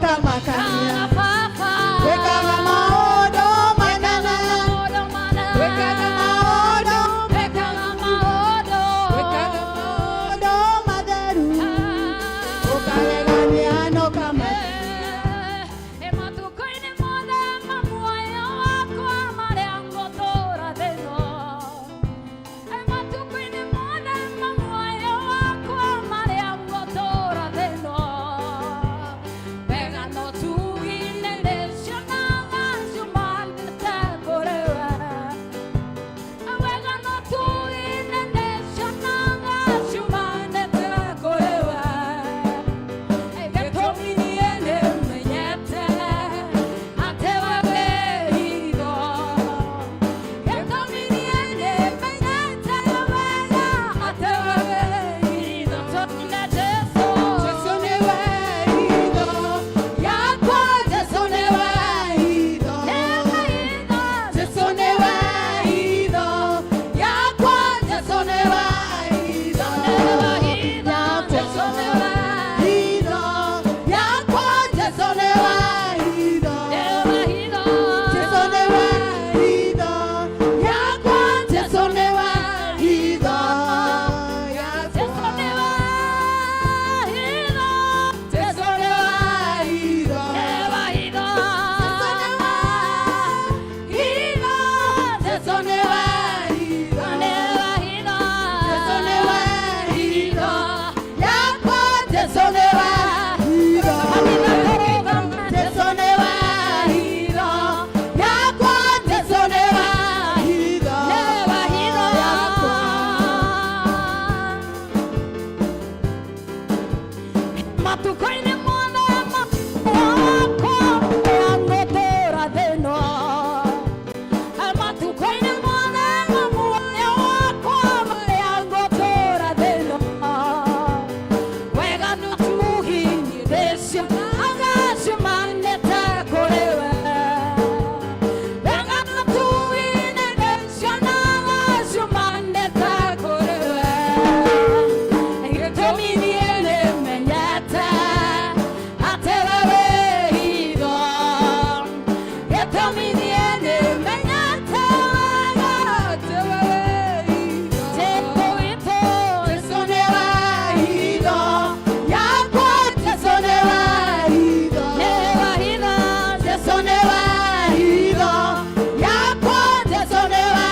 kamakania. Wĩkaga maũndũ manene. Wĩkaga maũndũ. Wĩkaga maũndũ matheru. Ũkagegania na ũkamakania. Matukũ-inĩ mothe ma muoyo wakwa marĩa ngũtũũra thĩ ĩno. Matukũ-inĩ mothe ma muoyo wakwa marĩa ngũtũũra thĩ ĩno. Wega na ũtugi nĩ ndĩcionaga ciumanĩte kũrĩ we. Wega na ũtugi nĩ ndĩcionaga ciumanĩte kũrĩ we. Gĩtũmi niĩ nĩmenyete atĩ we wĩ hitho. Gĩtũmi niĩ nĩmenyete wega atĩ we wĩ hitho. Tũine Jesũ. Jesu nĩwe hitho yakwa, Jesu nĩwe hitho. Nĩwe hitho. Jesu nĩwe hitho yakwa, Jesu nĩwe hitho. Nĩwe hitho. Jesũ nĩwe. Hitho yakwa, Jesu nĩwe hitho. Nĩwe hitho. Jesu nĩwe hitho yakwa, Jesu nĩwe hitho Jesũ yakwa. nĩwe hitho. Jesu nĩwe hitho. Nĩwe hitho. Jesu nĩwe hitho. Jesu nĩwe hitho. Nĩwe hitho. Jesu nĩwe hitho yakwa, Jesu nĩwe hitho. Jesu nĩwe hitho yakwa, Jesu nĩwe hitho Nĩwe hitho. yakwa. Matukũ-inĩ mothe ma wakwa marĩa ngũtũũra thĩ ĩno. Matukũ-inĩ mothe ma muoyo wakwa marĩa ngũtũũra thĩ ĩno. Wega na ũtugi niĩ ndĩcionaga ciumanĩte kũrĩ we. Wega na ũtugi niĩ ndĩcionaga ciumanĩte kũrĩ we. Gĩtũmi niĩ nĩmenyete atĩ we wĩ hitho. Gĩtũmi niĩ nĩmenyete wega Atĩ we wĩ hitho. Jesũ witũ. Jesu nĩwe hitho yakwa, Jesu nĩwe hitho. Nĩwe hitho. Jesu nĩwe hitho yakwa, Jesu nĩwe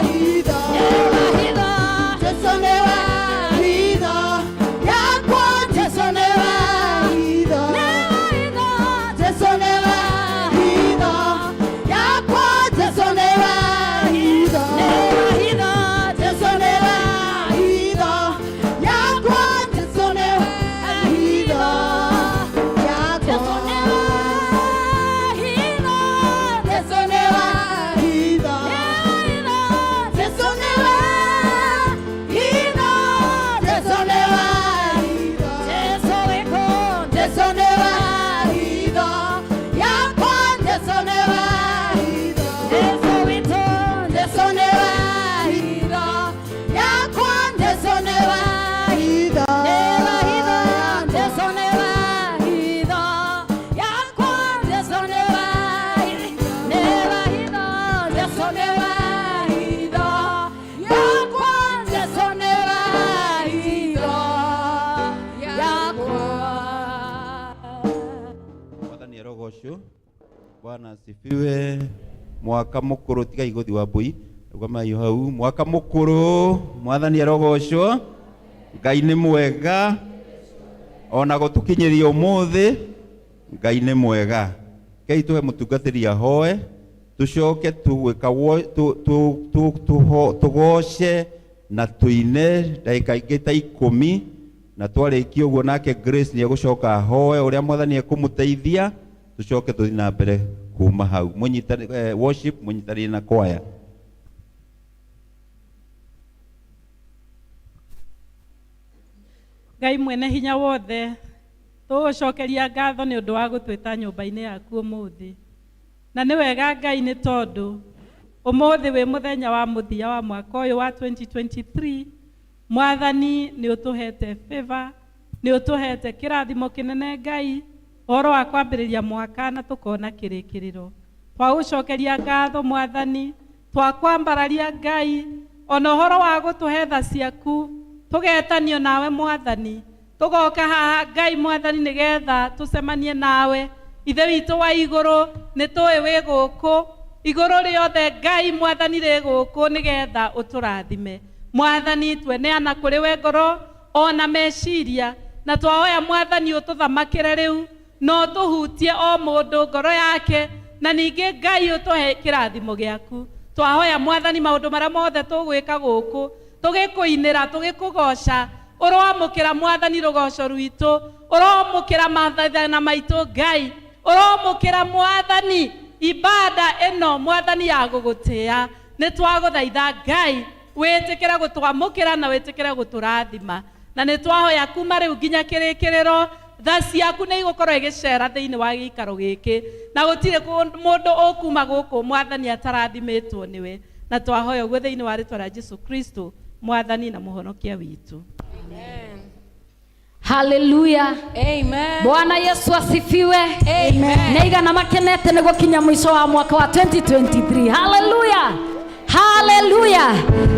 hitho. Nĩwe hitho. Jesu nĩwe hitho yakwa, Jesu nĩwe hitho. Nĩwe hitho. Jesu nĩwe hitho yakwa, Jesu nĩwe hitho. Nĩwe hitho. Jesu nĩwe hitho yakwa, Jesu nĩwe hitho Jesũ yakwa. nĩwe hitho. Jesu nĩwe hitho. Nĩwe hitho. Jesu nĩwe hitho. Jesu nĩwe hitho. Jesũ witũ. Jesu nĩwe hitho yakwa, Jesu nĩwe hitho. Jesũ witũ. Jesu nĩwe hitho yakwa, Jesu nĩwe hitho. Nĩwe hitho. Jesũ nĩwe hitho. Yakwa Jesũ nĩwe hitho. Nĩwe hitho. Jesũ nĩwe hitho. Yakwa Jesũ nĩwe hitho. Yakwa. Mwathani arogocwo. Bwana asifiwe. Mwaka mukuru tiga igothi wa mbui rũgamai hau. Mwaka mukuru, Mwathani arogocwo. Ngai nĩ mwega ona gũtũkinyĩria ũmũthĩ. Ngai nĩ mwega. Ngai tũhe mũtungatĩri ahoe, tũcoke tũgwĩka tũgoce na tũine ndagĩka ingĩ ta 10, na twarĩkia ũguo nake Grace nĩ egũcoka ahoe ũrĩa Mwathani ekũmũteithia, tũcoke tũthiĩ na mbere kuma hau. Mũnyitane, worship mũnyitanĩre na kwaya. Ngai mwene hinya wothe, tũgũcokeria ngatho nĩ ũndũ wa gũtwĩta nyũmba-inĩ yaku ũmũthĩ. Na nĩ wega Ngai, nĩ tondũ ũmũthĩ wĩ mũthenya wa mũthia wa mwaka ũyũ wa 2023. Mwathani, nĩ ũtũhete favor, nĩ ũtũhete kĩrathimo kĩnene Ngai. Ũhoro wa kwambĩrĩria mwaka na tũkona kĩrĩkĩrĩro. Twagũcokeria ngatho Mwathani, twakwambararia Ngai, ona ũhoro wa gũtũhe tha ciaku, tũgetanio nawe Mwathani, tũgoka haha Ngai Mwathani nĩgetha tũcemanie nawe. Ithe witũ wa igũrũ, nĩ tũĩ wĩ gũkũ, igũrũ rĩothe Ngai Mwathani rĩ gũkũ nĩgetha ũtũrathime. Mwathani tweneana kũrĩ we ngoro ona meciria, na twahoya Mwathani ũtũthamakĩre rĩu, na ũtũhutie o mũndũ ngoro yake, na ningĩ Ngai ũtũhe kĩrathimo gĩaku. Twahoya Mwathani maũndũ marĩa mothe tũgwĩka gũkũ, tũgĩkũinĩra, tũgĩkũgoca, ũroamũkĩra Mwathani rũgoco rwitũ, ũroamũkĩra mathaithana maitũ Ngai, ũroamũkĩra Mwathani ibada ĩno Mwathani ya gũgũtĩa. Nĩ twagũthaitha Ngai wĩtĩkĩre gũtwamũkĩra na wĩtĩkĩre gũtũrathima, na nĩ twahoya kuma rĩu nginya kĩrĩkĩrĩro tha ciaku nĩ igũkorwo igĩcera thĩinĩ wa gĩikaro gĩkĩ, na gũtirĩ mũndũ ũkuma gũkũ Mwathani atarathimĩtwo nĩwe, na twahoya ũguo thĩinĩ wa rĩtwa rĩa Jesu Kristo Mwathani na mũhonokia witũ. Haleluya. Amen. Bwana Yesu asifiwe. Amen. Nĩ makenete nĩ gũkinya mũico wa mwaka wa 2023. Haleluya. Haleluya.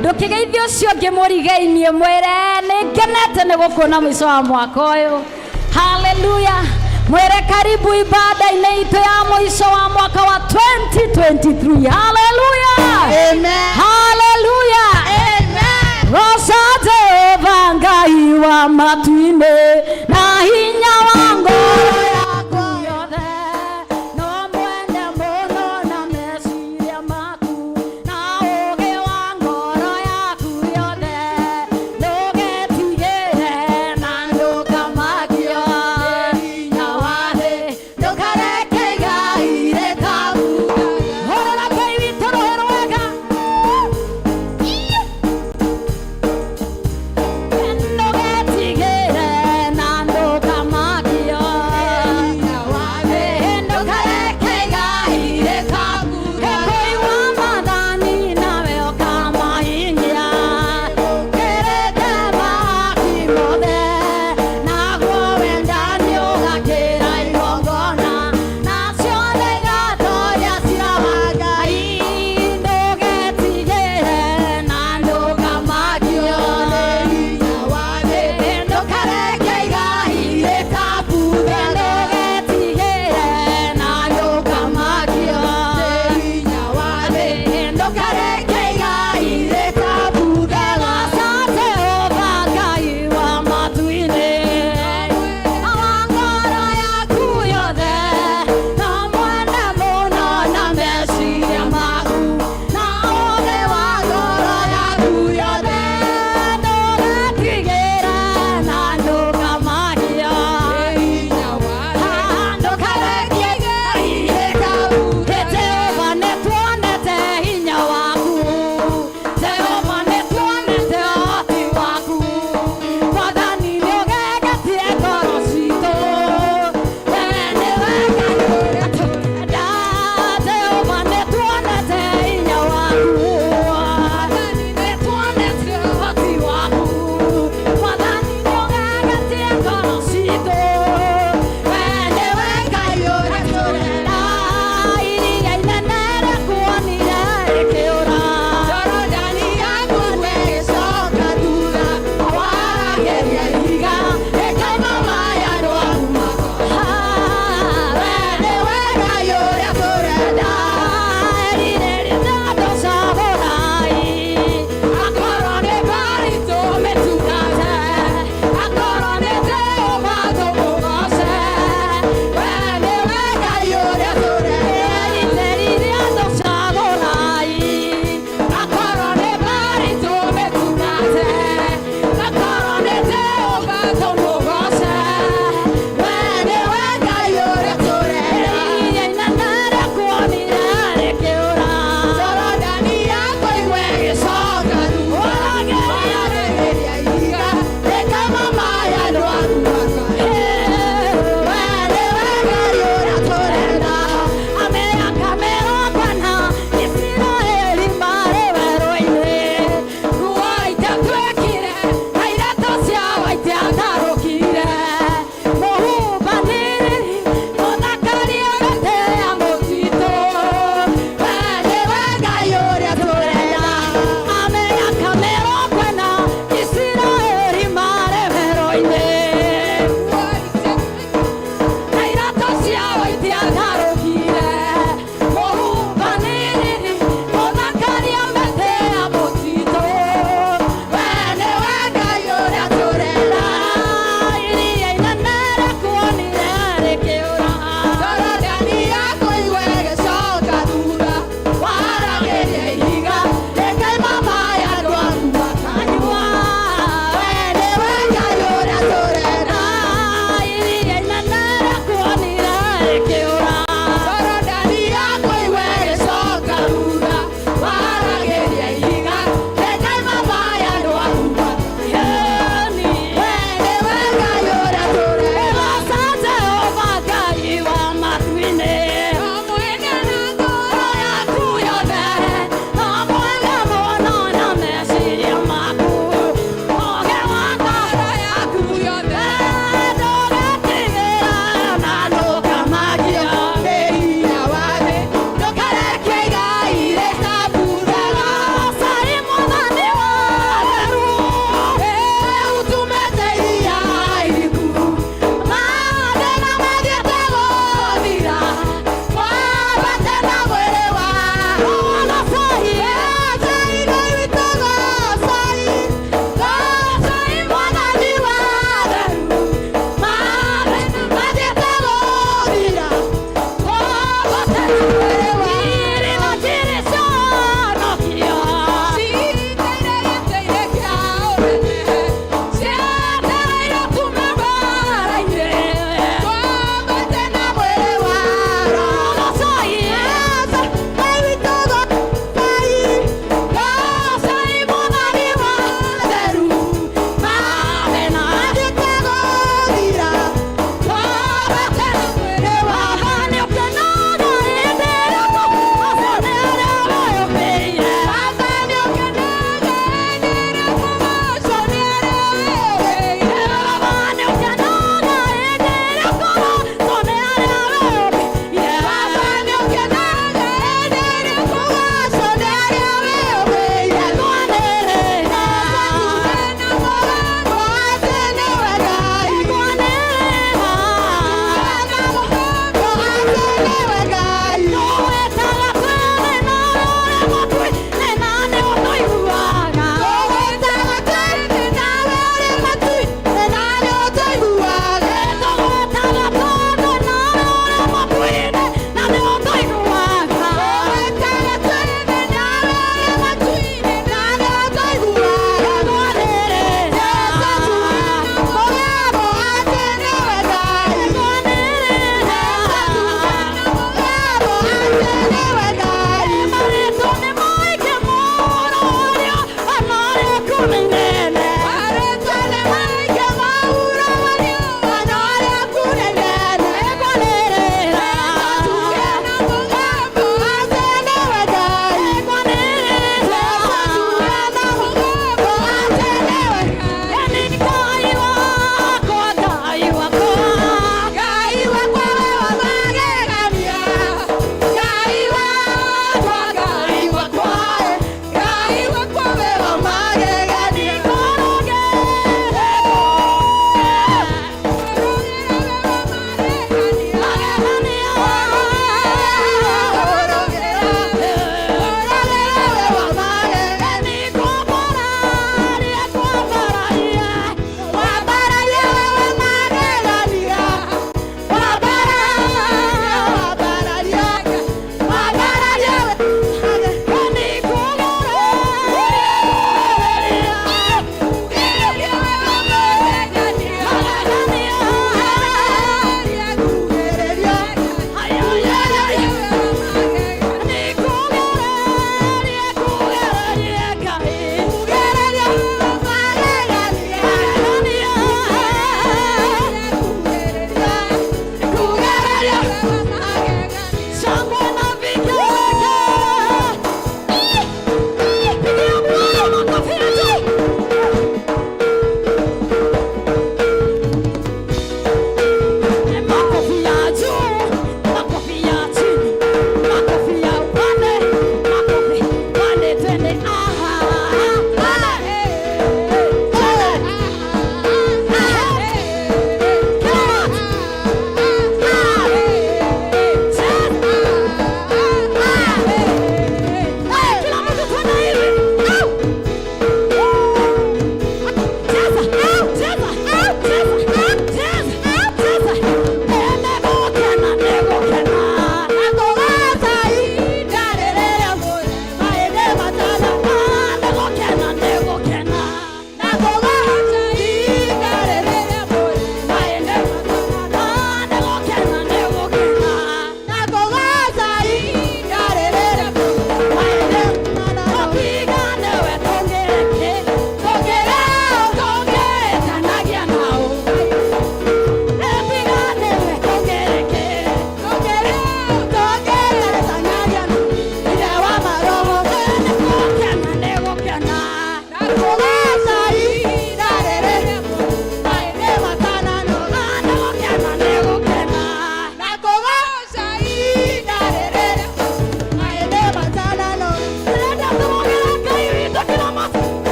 Ndũkĩgeithie ũcio ũngĩ mũrigainie mwĩre nĩ ngenete nĩ gũkuona mũico wa mwaka ũyũ. Haleluya. Mwĩre karibu ibada-inĩ itũ ya mũico wa mwaka wa 2023. Haleluya. Amen. Haleluya. Amen. Goca Jehova Ngai wa matu-inĩ na hinya wa ngoro yaku yothe, no mwende mũno na meciria maku na ũũgĩ wa ngoro yaku yothe, ndũgetigĩre na ndũkamakio nĩ hinya wa thĩ, ndũkareke igai rĩkabuka. Hũrĩra Ngai witũ rũhĩ rwega. Ndũgetigĩre na ndũkamakio.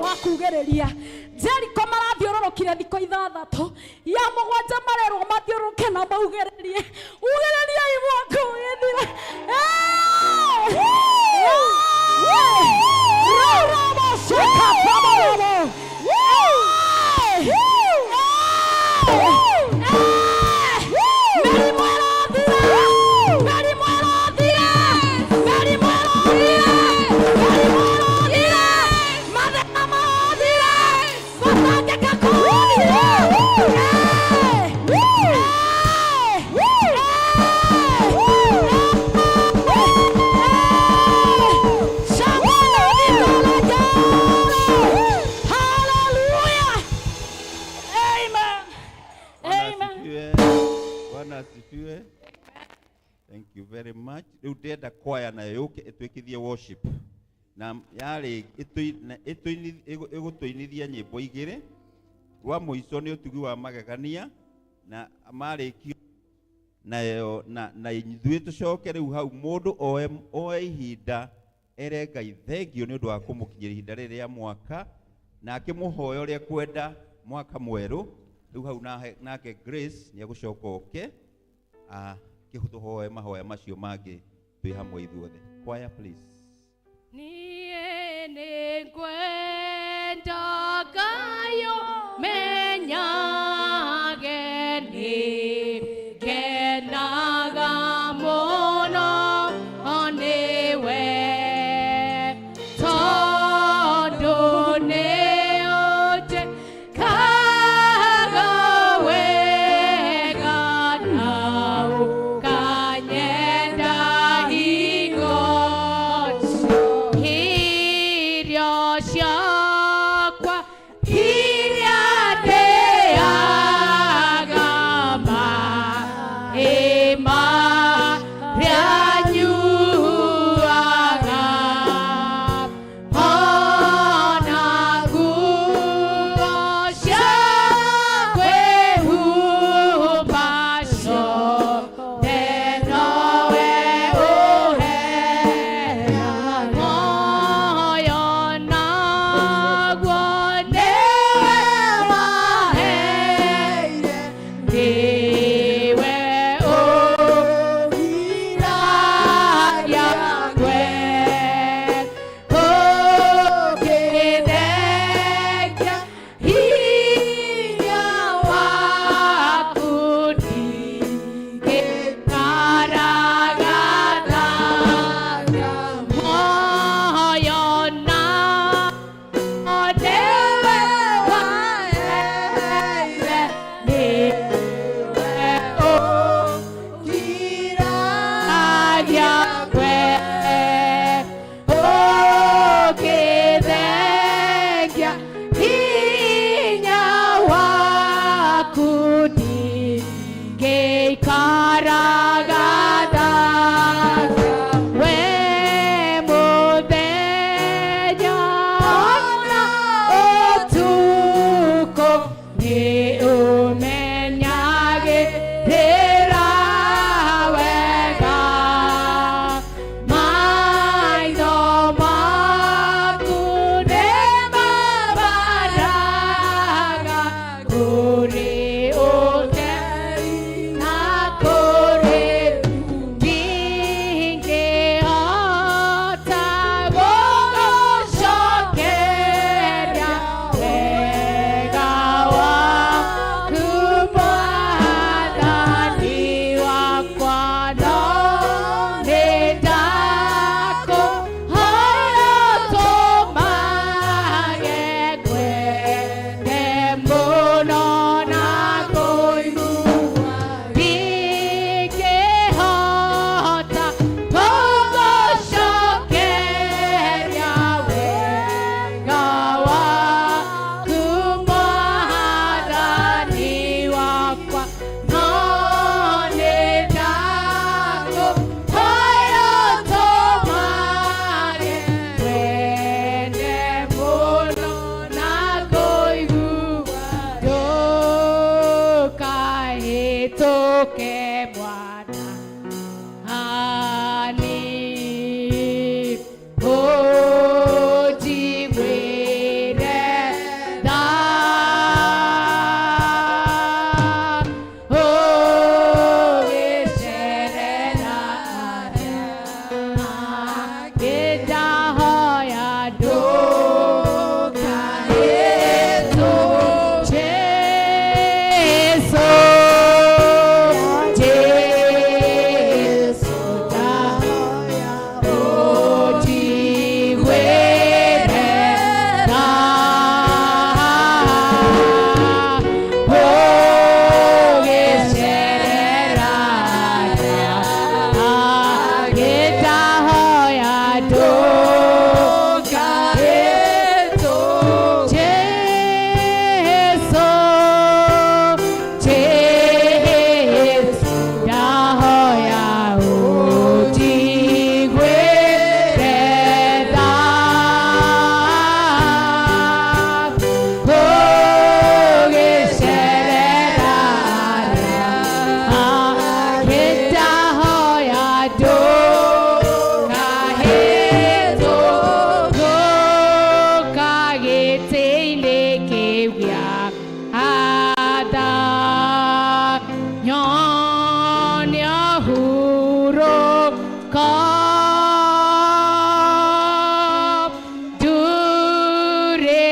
Wa kugĩrĩria Jeriko marathiũrũrũkire thikũ 6, ya 7 marerwo mathiũrũrũke na maugĩrĩrie. Ugĩrĩriai mwaka ũgĩthira. Rũrũmũ ceka pamororo. Mĩrimũ ĩrathira, mĩrimũ ĩrathira, mĩrimũ ĩrathira, mĩrimũ ĩrathira, mathĩna marathira, gũtangĩka kũrathira. Shangwe na vigelegele. Hallelujah. Amen. Bwana Amen. asifiwe. Bwana asifiwe. Thank you very much. Rĩu ndĩrenda kwaya nayo yũke ĩtwĩkithie worship na yarĩ ĩgũtũinithia nyĩmbo igĩrĩ. Rwa mũico nĩ ũtugi wa magegania na marĩkio nayo na ithuĩ tũcoke rĩu hau mũndũ oe ihinda ere Ngai thengio nĩ ũndũ wa kũmũkinyĩria ihinda rĩrĩ rĩa mwaka na akĩmũhoya ũrĩa kwenda mwaka mwerũ. Rĩu hau nake Grace nĩ egũcoka oke akĩtũhoe mahoya macio mangĩ twĩ hamwe ithuothe. Choir, please. Niĩ nĩngwenda Ngai ũmenyage nĩngenaga mũno nĩwe, tondũ nĩũnjĩkaga wega na ũkanyenda hingo irio ciakwa iria ndĩaga, maĩ marĩa nyuaga, ona nguo cia kwĩhumba ciothe nowe ũheanaga. Muoyo na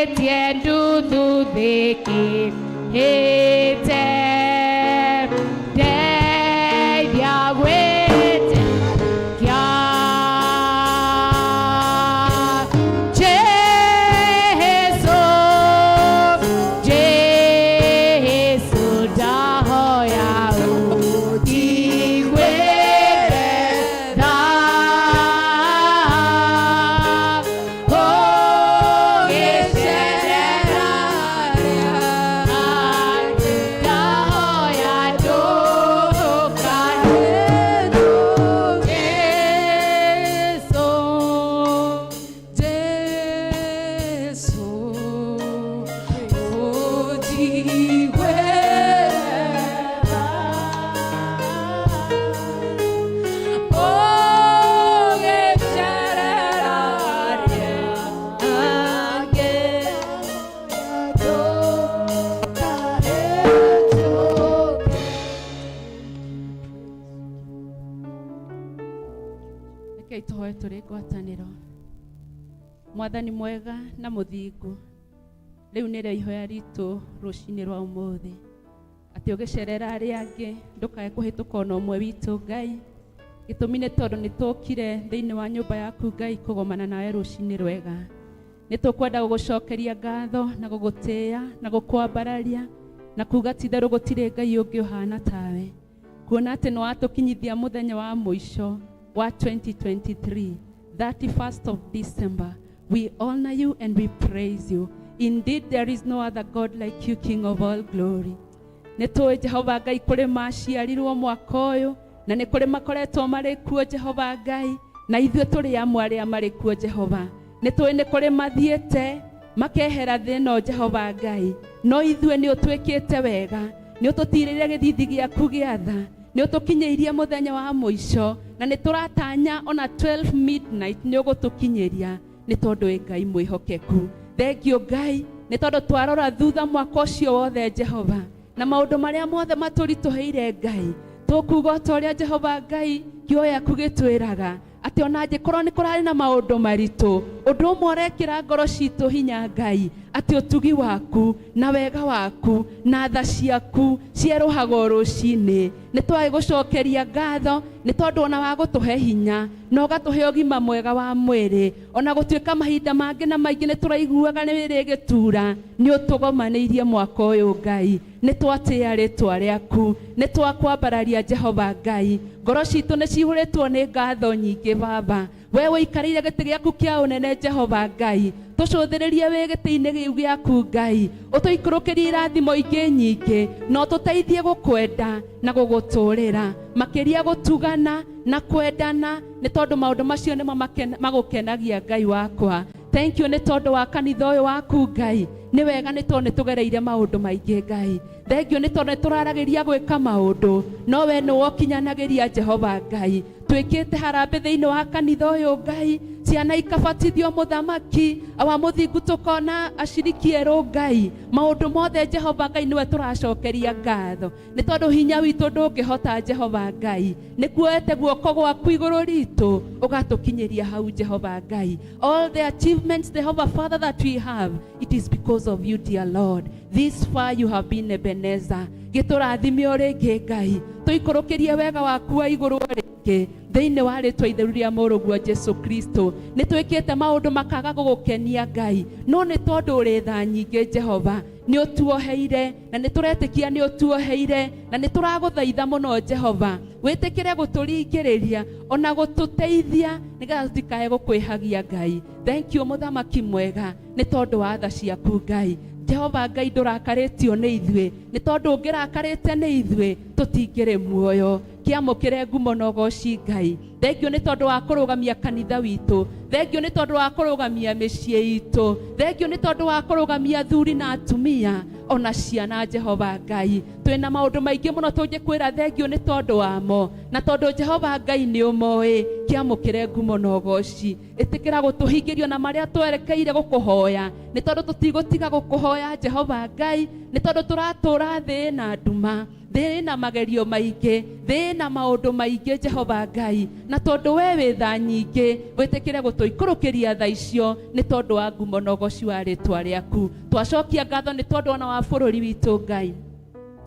Ndũkĩtie nduthu thĩkĩhĩte ndeithia gwĩtĩkia Jesu, Jesu ndahoya ũnjiguĩre tha ũgĩcerera ndahoya ndũkane Jesu. Jesu, ũnjiguĩre tha. Ũgĩcerera arĩa angĩ, Rekei tũhoe tũrĩ ngwatanĩro. Mwathani mwega na mũthingu, rĩu nĩrĩo ihoya ritũ rũcinĩ rwa ũmũthĩ, atĩ ũgĩcerera arĩa angĩ ndũkae kũhĩtũka ona ũmwe witũ Ngai. Gĩtũmi nĩ tondũ nĩ tũkire thĩinĩ wa nyũmba yaku Ngai kũgomana nawe rũcinĩ rwega. Nĩ tũkwenda gũgũcokeria ngatho na gũgũtĩĩa na gũkwambararia na kuga ti-itherũ gũtirĩ Ngai ũngĩ ũhana tawe, kuona atĩ nĩ watũkinyithia mũthenya wa mũico wa 2023, 31st of December. We honor you and we praise you. Indeed, there is no other God like you, King of all glory. Nĩ tũĩ Jehova Ngai kũrĩ maciarirwo mwaka ũyũ na nĩ kũrĩ makoretwo marĩ kuo Jehova Ngai, na ithuĩ tũrĩ amwe arĩa marĩ kuo Jehova. Nĩ tũĩ nĩ kũrĩ mathiĩte makehera thĩ ĩno Jehova Ngai, no ithuĩ nĩ ũtwĩkĩte wega, nĩ ũtũtirĩire gĩthithi gĩaku gĩa tha, nĩ ũtũkinyĩirie mũthenya wa mũico, na nĩ tũratanya ona 12 midnight nĩ ũgũtũkinyĩria, nĩ tondũ wĩ Ngai mwĩhokeku. Thengio Ngai nĩ tondũ twarora thutha mwaka ũcio wothe Jehova, na maũndũ marĩa mothe matũritũhĩire Ngai, tũkuga o ta ũrĩa Jehova Ngai kiugo gĩaku gĩtwĩraga atĩ ona angĩkorwo nĩ kũrarĩ na maũndũ maritũ, ũndũ ũmwe ũrekĩra ngoro citũ hinya Ngai, atĩ ũtugi waku na wega waku na tha ciaku cierũhaga o rũcinĩ. Nĩ twagĩgũcokeria ngatho nĩ tondũ ona wa gũtũhe hinya na ũgatũhe ũgima mwega wa mwĩrĩ, ona gũtuĩka mahinda mangĩ na maingĩ nĩ tũraiguaga nĩ wĩrĩ gĩtura, nĩ ũtũgomanĩirie mwaka ũyũ Ngai. Nĩ twatĩĩa rĩtwa rĩaku, nĩ twakwambararia Jehova Ngai. Ngoro citũ nĩ cihũrĩtwo nĩ ngatho nyingĩ Baba. We ũikarĩire gĩtĩ gĩaku kĩa ũnene Jehova Ngai, tũcũthĩrĩrie wĩ gĩtĩ-inĩ gĩu gĩaku Ngai, ũtũikũrũkĩrie irathimo ingĩ nyingĩ, na ũtũteithie gũkwenda na gũgũtũrĩra makĩria, gũtugana na kwendana, nĩ tondũ maũndũ macio nĩmo magũkenagia Ngai wakwa. Thank you nĩ tondũ wa kanitha ũyũ waku Ngai. Nĩ wega nĩ tondũ nĩ tũgereire maũndũ maingĩ Ngai. Thank you nĩ tondũ nĩ tũraragĩria gwĩka maũndũ, no we nĩ wokinyanagĩria Jehova Ngai. Twĩkĩte harambĩ thĩinĩ wa kanitha ũyũ Ngai, ciana ikabatithio, mũthamaki awa mũthingu, tũkona aciriki erũ Ngai. Maũndũ mothe Jehova Ngai nĩwe tũracokeria ngatho, nĩ tondũ hinya witũ ndũngĩhota Jehova Ngai. Nĩ kuoete guoko gwaku igũrũ ritũ ũgatũkinyĩria hau Jehova Ngai. All the achievements, Jehovah Father, that we have, it is because of you, dear Lord. This far you have been Ebenezer. Gĩtũrathime o rĩngĩ Ngai, tũikũrũkĩrie wega waku wa igũrũ rĩngĩ thĩinĩ wa rĩtwa itheru rĩa mũrũguo Jesu Kristo. Nĩ twĩkĩte maũndũ makaga gũgũkenia Ngai, no nĩ tondũ ũrĩ tha nyingĩ Jehova, nĩ ũtuoheire, na nĩ tũretĩkia nĩ ũtuoheire, na nĩ tũragũthaitha mũno Jehova wĩtĩkĩre gũtũringĩrĩria ona gũtũteithia nĩgetha tũtikae gũkwĩhagia Ngai. Thank you mũthamaki mwega nĩ tondũ wa tha ciaku Ngai. Jehova Ngai, ndũrakarĩtio nĩ ithuĩ, nĩ tondũ ũngĩrakarĩte nĩ ithuĩ tũtingĩrĩ muoyo. Kĩamũkĩre ngumo na ũgoci Ngai. Thengio nĩ tondũ wa kũrũgamia kanitha witũ, thengio nĩ tondũ wa kũrũgamia mĩciĩ itũ, thengio nĩ tondũ wa kũrũgamia athuri na atumia ona ciana Jehova Ngai. Twĩna maũndũ maingĩ mũno tũngĩkwĩra thengio nĩ tondũ wamo, na tondũ Jehova Ngai nĩ ũmoĩ, kĩamũkĩre ngumo na ũgoci. Ĩtĩkĩra gũtũhingĩrio na marĩa twerekeire gũkũhoya, nĩ tondũ tũtigũtiga gũkũhoya Jehova Ngai, nĩ tondũ tũratũra thĩ na nduma. Thĩ ĩna magerio maingĩ, thĩ ĩna maũndũ maingĩ Jehova Ngai, na tondũ we wĩ tha nyingĩ, wĩtĩkĩre gũtũikũrũkĩria tha icio nĩ tondũ wa ngumo na ũgoci wa rĩtwa rĩaku. Twacokia ngatho nĩ tondũ ona wa bũrũri witũ Ngai,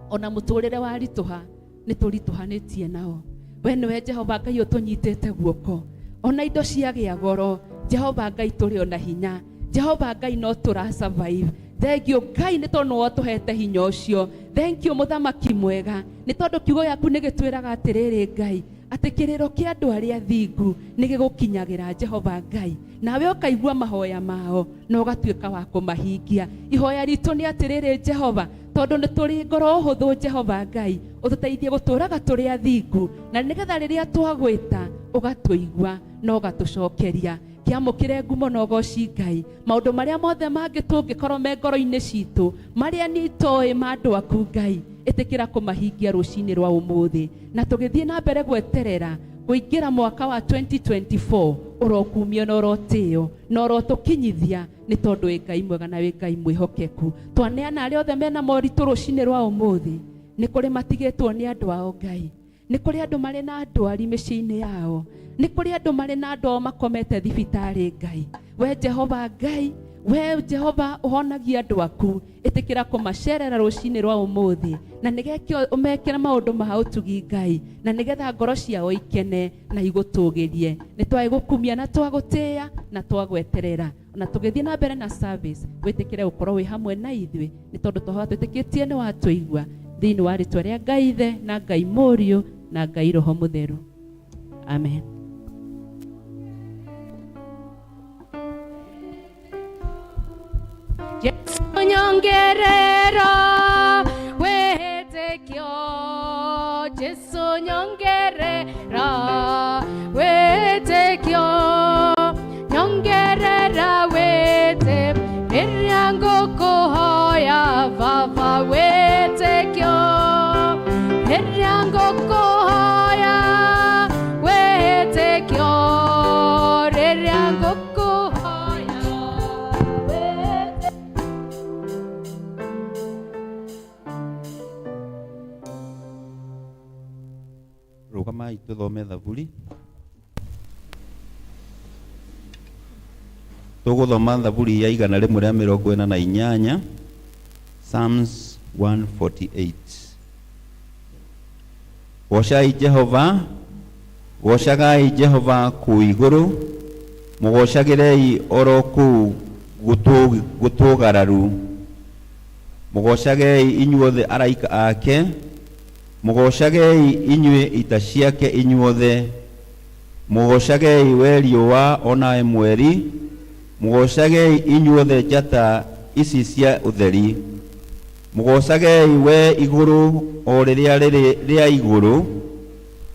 ona mũtũrĩre waritũha nĩ tũritũhanĩtie nao. We nĩwe Jehova Ngai ũtũnyitĩte guoko, ona indo ciagĩa goro Jehova Ngai tũrĩ ona hinya, Jehova Ngai no tũra survive. Thank you Ngai nĩ tondũ nĩwe ũtũhete hinya ũcio. Thank you mũthamaki mwega nĩ tondũ kiugo gĩaku nĩ gĩtwĩraga atĩrĩrĩ Ngai, atĩ kĩrĩro kĩa andũ arĩa athingu nĩ gĩgũkinyagĩra Jehova Ngai, nawe ũkaigua mahoya mao na ũgatuĩka wa kũmahingia. Ihoya ritũ nĩ atĩrĩrĩ Jehova, tondũ nĩ tũrĩ ngoro hũthũ Jehova Ngai, ũtũteithie gũtũraga tũrĩ athingu, na nĩgetha rĩrĩa twagwĩta ũgatũigua na ũgatũcokeria. Kĩamũkĩre ngumo na ũgoci Ngai. Maũndũ marĩa mothe mangĩ tũngĩkorwo me ngoro-inĩ citũ, marĩa niĩ itoĩ ma andũ aku Ngai, ĩtĩkĩra kũmahingia rũcinĩ rwa ũmũthĩ. Na tũgĩthiĩ na mbere gweterera kũingĩra mwaka wa 2024, ũrokumio na ũrotĩo na ũrotũkinyithia, nĩ tondũ wĩ Ngai mwega na wĩ Ngai mwĩhokeku. Twaneana arĩa othe mena moritũ rũcinĩ rwa ũmũthĩ, nĩ kũrĩ matigĩtwo nĩ andũ ao Ngai, nĩ kũrĩ andũ marĩ na ndwari mĩciĩ-inĩ yao, nĩ kũrĩ andũ marĩ na andũ ao makomete thibitarĩ Ngai. We Jehova Ngai, we Jehova ũhonagia andũ aku, ĩtĩkĩra kũmacerera rũcinĩ rwa ũmũthĩ, na nĩgetha ũmekĩre maũndũ ma ũtugi Ngai, na nĩgetha ngoro ciao ikene na igũtũgĩrie. Nĩ twagũkumia na twagũtĩĩa na twagweterera, na tũgĩthiĩ na mbere na service, wĩtĩkĩre gũkorwo wĩ hamwe na ithuĩ, nĩ tondũ twahoya twĩtĩkĩtie nĩ watũigua, thĩinĩ wa rĩtwa rĩa Ngai Ithe na Ngai Mũriũ na Ngai Roho Mũtheru, amen. Jesu nyongerera wĩtĩkio, Jesu nyongerera wĩtĩkio, nyongerera wĩtĩ rĩrĩa ngũkũhoya Baba wĩtĩkio, rĩrĩa ngũkũhoya wĩtĩkio, rĩrĩa ngũkũhoya wĩtĩkio. Rũgamai tũthome thaburi. Tũgũthoma thaburi ya 148, Psalms 148. Goocai Jehova, goocagai Jehova kũu igũrũ, mũgoocagĩrei oro kũu gũtũgararu. Mũgoocagei inyuothe araika ake, mũgoocagei inyuĩ ita ciake inyuothe. Mũgoocagei we riũa onawe mweri, mũgoocagei inyuothe njata ici cia ũtheri. Mũgoocagei we igũrũ o rĩrĩa rĩrĩ rĩa igũrũ,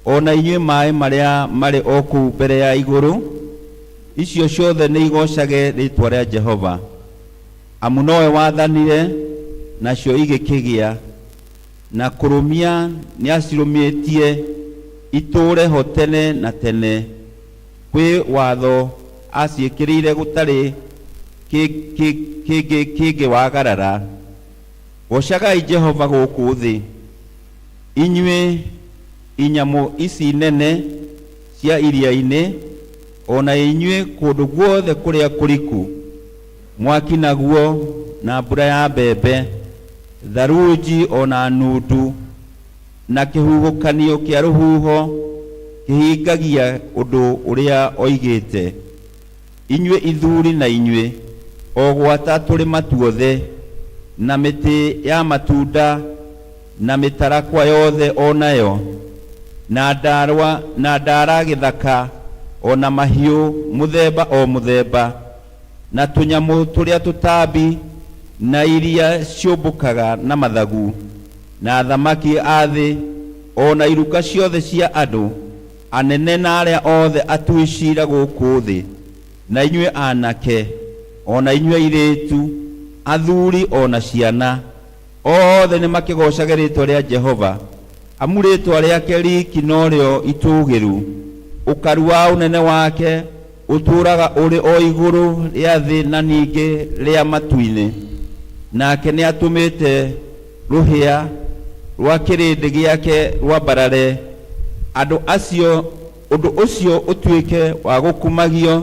ona inyuĩ maĩ marĩa marĩ o kũu mbere ya igũrũ. Icio ciothe nĩ igoocage rĩtwa rĩa Jehova, amu nowe wathanire nacio igĩkĩgĩa, na kũrũmia nĩacirũmĩtie itũũre ho tene na tene. Kwĩ watho aciĩkĩrĩire gũtarĩ kĩngĩ kĩngĩwagarara. Goocagai Jehova gũkũ thĩ, inyuĩ inyamũ ici nene cia iria-inĩ, ona inyuĩ kũndũ guothe kũrĩa kũriku. Mwaki naguo na mbura ya mbembe, tharunji ona nundu, na kĩhuhũkanio kĩa rũhuho kĩhingagia ũndũ ũrĩa oigĩte. Inyuĩ ithuri na inyuĩ o gwata tũrĩma tuothe, na mĩtĩ ya matunda na mĩtarakwa yothe o nayo, na ndarwa na ndara gĩthaka, o na mahiũ mũthemba o mũthemba, na tũnyamũ tũrĩa tũtambi, na iria ciũmbũkaga na mathagu, na thamaki a thĩ, o na iruka ciothe cia andũ, anene na arĩa othe atui ciira gũkũ thĩ, na inyuĩ anake, o na inyuĩ airĩtu, athuri o na ciana, othe nĩ makĩgoocage rĩtwa rĩa Jehova, amu rĩtwa rĩake riki norĩo itũũgĩru. Ũkaru wa ũnene wake ũtũũraga ũrĩ o igũrũ rĩa thĩ na ningĩ rĩa matu-inĩ. Nake nĩatũmĩte rũhĩa Rwa kĩrĩndĩ gĩake rwambarare, andũ acio ũndũ ũcio ũtuĩke wa gũkumagio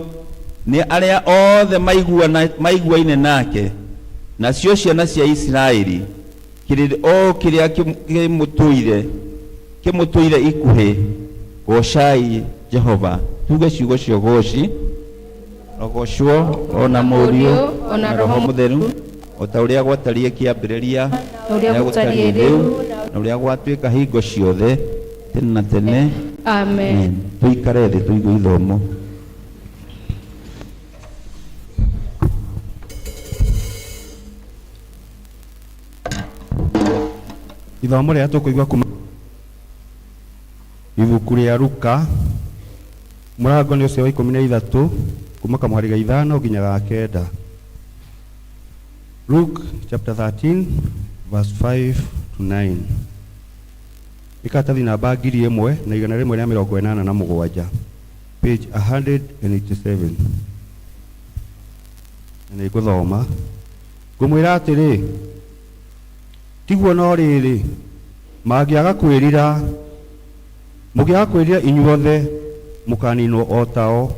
nĩ arĩa othe maiguaine nake. Nacio ciana cia Isiraeli, kĩrĩndĩ o kĩrĩa kĩmũtũire ikuhĩ, goocai Jehova. Tuge ciugo cia ũgooci. Rogocwo ona Mũriũ ona Roho Mũtheru, o ta ũrĩa gwatariĩ kĩambĩrĩria, na ũrĩa gũtariĩ rĩu, na ũrĩa gwatuĩka hingo ciothe, tene na tene. Amen. Tũikare thĩ tũigue ithomo. Ithomo rĩrĩa tũkũigua kuma ibuku rĩa Luka, mũrango nĩ ũcio wa 13, kuma kamũhari ga 5 nginya ga 9. Luke chapter 13 verse 5 to 9. Nĩ karatathi namba 1187, page 187. Na nĩ ngũthoma. Ngũmwĩra atĩrĩ, tiguo no rĩrĩ, mangĩaga kwĩrira, mũngĩaga kwĩrira inyuothe mũkaninwo o tao.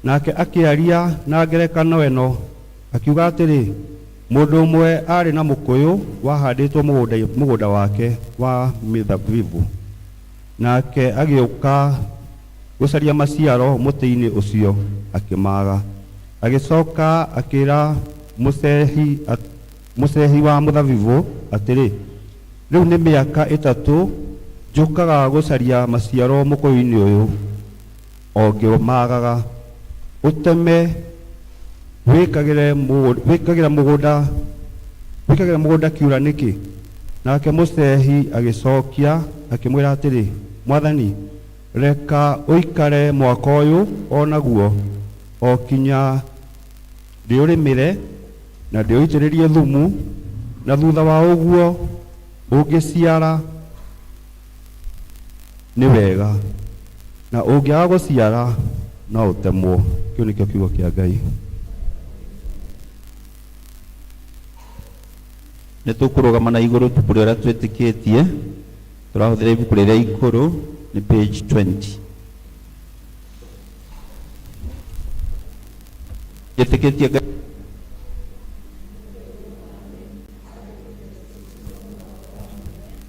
Nake akĩaria na ngerekano ĩno, akiuga atĩrĩ, mũndũ ũmwe aarĩ na mũkũyũ wahandĩtwo mũgũnda wake wa mĩthabibũ, nake agĩũka gũcaria maciaro mũtĩ-inĩ ũcio, akĩmaga. Agĩcoka akĩra mũcehi wa mũthabibũ atĩrĩ, rĩu nĩ mĩaka 3 njũkaga gũcaria maciaro mũkũyũ-inĩ ũyũ, o ngĩmagaga. Ũteme, wĩkagĩre mũgũnda kiura nĩkĩ? Nake mũcehi agĩcokia akĩmwĩra atĩrĩ, Mwathani, reka ũikare mwaka ũyũ o naguo, o kinya ndĩũrĩmĩre na ndĩũitĩrĩrie thumu, na thutha wa ũguo ũngĩciara nĩ wega, na ũngĩaga gũciara no ũtemwo. Kĩu nĩkĩo kiugo kĩa Ngai. Nĩ tũkũrũgama na igũrũ ibuku rĩrĩa twĩtĩkĩtie, tũrahũthĩra ibuku rĩrĩa ikũrũ, nĩ page 20. Njĩtĩkĩtie Ngai.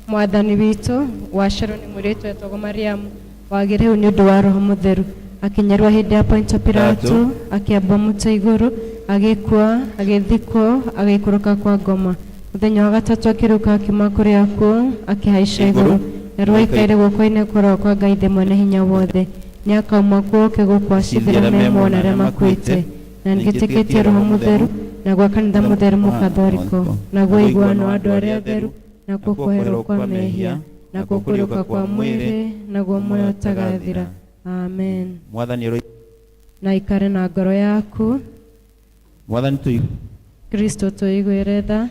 Mwathani witũ wacerwo nĩ mũirĩtu wetagwo Mariamu, wagĩrĩirwo nĩ ũndũ wa Roho Mũtheru, akinyerwo hĩndĩ ya Pontio Pilato, akĩambwo mũtĩ igũrũ, agĩkua, agĩthikwo, agĩikũrũka kwa ngoma. Mũthenya wa gatatũ akĩrũka akiuma kũrĩ akuũ, akĩhaica igũrũ, na rĩu aikaire guoko-inĩ kwa kwa Ngai Ithe Mwene-Hinya Wothe. Nĩakauma kuo oke gũkũ acithĩra me muoyo na arĩa makuĩte. Na nĩngĩtĩkĩtie Roho Mũtheru, naguo kanitha mũtheru mũkathoriko, naguo ũiguano wa andũ arĩa atheru, nakuo kuoherwo kwa mehia, nakuo kũriũka kwa mwĩrĩ, naguo muoyo ũtagathira. Amen. Mwathani na ikare na ngoro yaku. Mwathani tũigue. Kristo tũiguĩre tha.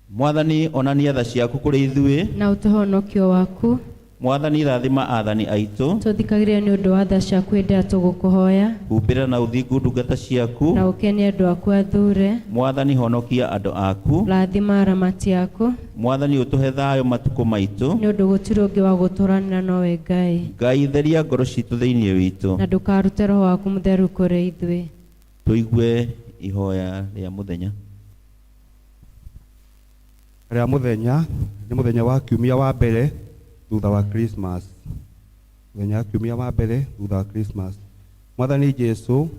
Mwathani onania tha ciaku kũrĩ ithuĩ, na ũtũhonokio waku. Mwathani rathima athani aitũ, Tũthikagĩrĩrie nĩ ũndũ wa tha ciaku hĩndĩ ĩrĩa tũgũkũhoya, humbĩra na ũthingu ndungata ciaku, na ũkenie andũ aku athure. Mwathani honokia andũ aku, Rathima aramati aku, Mwathani ũtũhe thayũ matukũ maitũ, nĩ ũndũ gũtirĩ ũngĩ wa gũtũranĩra nowe Ngai. Ngai theria ngoro citũ thĩinĩ witũ, na ndũkarute Roho waku mũtheru kũrĩ ithuĩ. Tũigue ihoya rĩa mũthenya. Rĩa mũthenya nĩ mũthenya wa kiumia wa mbere thutha wa Christmas. Mũthenya wa kiumia wa mbere thutha wa Christmas. Mwathani Jesu,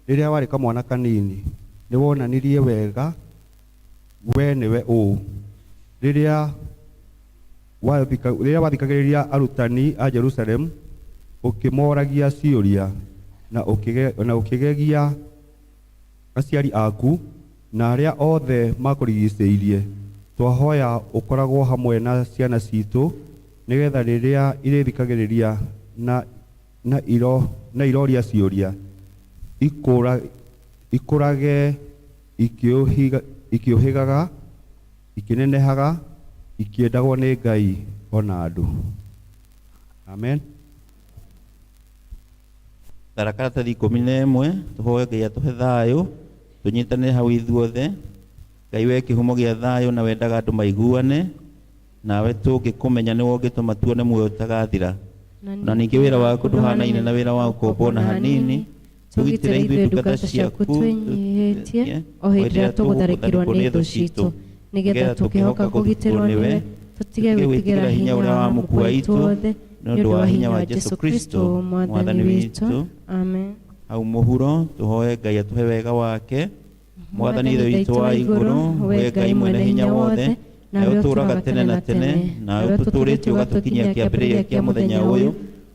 rĩrĩa warĩ kamwana kanini, nĩ wonanirie wega we nĩwe ũũ. Rĩrĩa wathikagĩrĩria arutani a Jerusalem, ũkĩmoragia ciũria na ũkĩgegia aciari aku na arĩa othe makũrigicĩirie. Twahoya ũkoragwo hamwe na ciana citũ nĩgetha rĩrĩa irĩthikagĩrĩria na iroria ciũria ikũrage ikĩũhĩgaga, ikĩnenehaga, ikĩendagwo nĩ Ngai ona andũ. Amen. Thara karatathi 11, tũhoe Ngai atũhe thayũ, tũnyitanĩre hau ithuothe. Ngai we kĩhumo gĩa thayũ na wendaga andũ maiguane nawe tũngĩkũmenya nĩwe ũngĩtũma tuone muoyo ũtagathira na ningĩ wĩra waku ndũhanaine na wĩra wa ũkombo na hanini. Tũgitĩre ithuĩ ndungata ciaku twĩnyihĩtie o hĩndĩ ĩrĩa tũgũtharĩkĩrwo nĩ thũ citũ, nĩgetha tũkĩhoka kũgitĩrwo nĩwe tũtige gwĩtigĩra hinya ũrĩa wa mũkua witũ wothe, nĩ ũndũ wa hinya wa Jesũ Kristo mwathani witũ. Amen. Hau mũhuro tũhoe Ngai atũhe wega wake. Mwathani Ithe witũ wa igũrũ, we Ngai mwene hinya wothe, nawe ũtũũraga tene na tene, nawe ũtũtũũrĩtie ũgatũkinyia kĩambĩrĩria kĩa mũthenya ũyũ,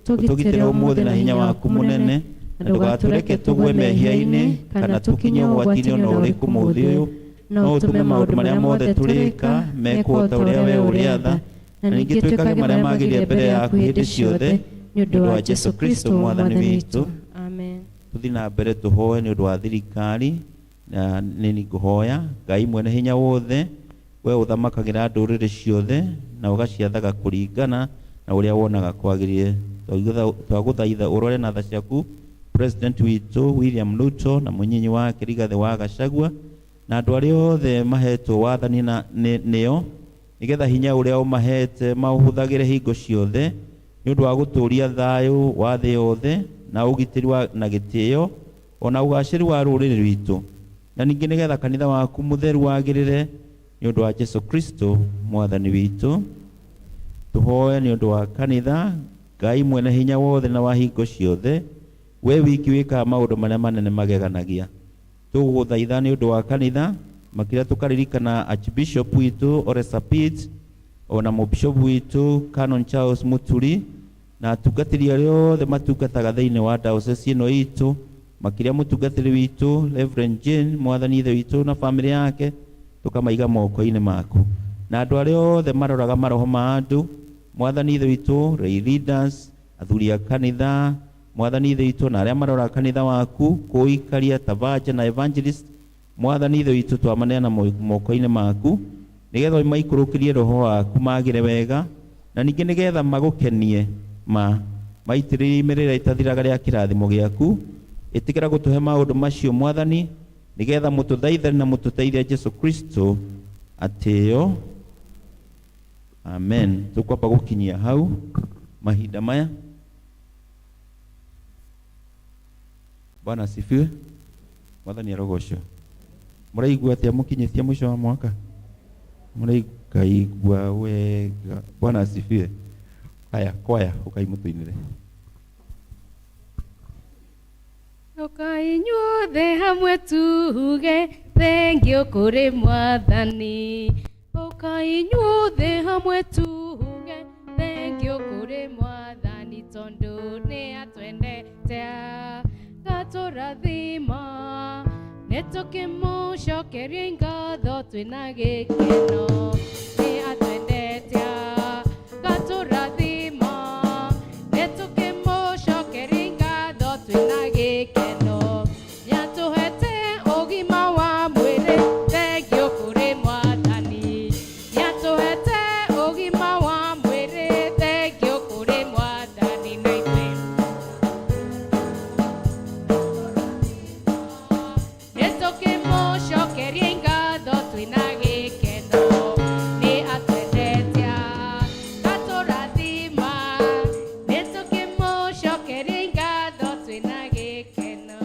ũtũgitĩre ũmũthĩ na hinya waku mũnene, na ndũgatũreke tũgwe mehia-inĩ kana tũkinye ũgwati-inĩ ona ũrĩkũ mũthĩ ũyũ, no ũtũme maũndũ marĩa mothe tũrĩka mekwo ta ũrĩa we ũrĩatha, na ningĩ twĩkage marĩa magĩrĩire mbere yaku hĩndĩ ciothe, nĩ ũndũ wa Jesũ Kristo mwathani witũ. Amen. Tũthiĩ na mbere tũhoe nĩ ũndũ wa thirikari, na nĩ ngũhoya Ngai mwene hinya wothe, we ũthamakagĩra ndũrĩrĩ ciothe na ũgaciathaga kũringana na ũrĩa wonaga kwagĩrĩire. Twagũthaitha ũrore na tha ciaku President witũ William Ruto na mũnyinyi wake Rigathĩ wa Gachagua na andũ arĩa othe mahetwo wathani na nĩo, nĩgetha hinya ũrĩa ũmahete maũhũthagĩre hingo ciothe nĩ ũndũ wa gũtũũria thayũ wa thĩ yothe na ũgitĩri wa na gĩtĩo ona ũgacĩru wa rũrĩrĩ rwitũ, na ningĩ nĩgetha kanitha waku mũtheru wagĩrĩre nĩ ũndũ wa Jesũ Kristo mwathani witũ. Tũhoe nĩ ũndũ wa kanitha. Ngai mwene hinya wothe na wa hingo ciothe, we wiki wĩkaga maũndũ marĩa manene mageganagia. Tũgũgũthaitha nĩ ũndũ wa kanitha, makĩria tũkaririkana Archbishop witũ Ole Sapit, ona mũbishop witũ Canon Charles Muturi, na atungatĩri arĩa othe matungataga thĩinĩ wa diocese ĩno itũ, makĩria mũtungatĩri witũ Reverend Jane, mwathani Ithe witũ na famĩlĩ yake, tũkamaiga moko-inĩ maku, na andũ arĩa othe maroraga maroho ma andũ, mwathani Ithe witũ, lay leaders, athuri a kanitha, mwathani Ithe witũ, na arĩa maroraga kanitha waku kũikaria tavaja na evangelist, mwathani Ithe witũ, twamaneana moko-inĩ maku, nĩgetha maikũrũkĩrie roho waku magĩre wega, na ningĩ nĩgetha magũkenie ma maitĩrĩrie imĩrĩra ĩtathiraga rĩa kĩrathimo gĩaku. Ĩtĩkĩra gũtũhe maũndũ macio mwathani, nĩgetha mũtũthaithane na mũtũteithie Jesũ Kristo atĩo. Amen. Tũkwamba gũkinyia hau mahinda maya. Bwana asifiwe. Mwathani arogocwo. Mũraigua atĩa mũkinyĩtie mũico wa mwaka? Mũraigua wega. Bwana asifiwe. Haya, kwaya ũkai mũtũinĩre. Ũkai inyuothe hamwe tuge thengio kũrĩ mwathani. Ũkai inyuothe hamwe tuge thengio kũrĩ mwathani, tondũ nĩ atwendete gatũrathima, nĩ tũkĩmũcokeria ngatho twĩna gĩkeno. Nĩ atwendete gatũrathima, nĩ tũkĩmũcokeria ngatho twĩna gĩkeno. Nĩatũhete ũgima wa mwĩrĩ, thengio kũrĩ mwathani. Nĩatũhete ũgima wa mwĩrĩ, thengio kũrĩ mwathani. Na ithuĩ nĩ tũkĩmũcokeria ngatho twĩna gĩkeno. Nĩ atwendete gatũrathima, nĩ tũkĩmũcokeria ngatho twĩna gĩkeno.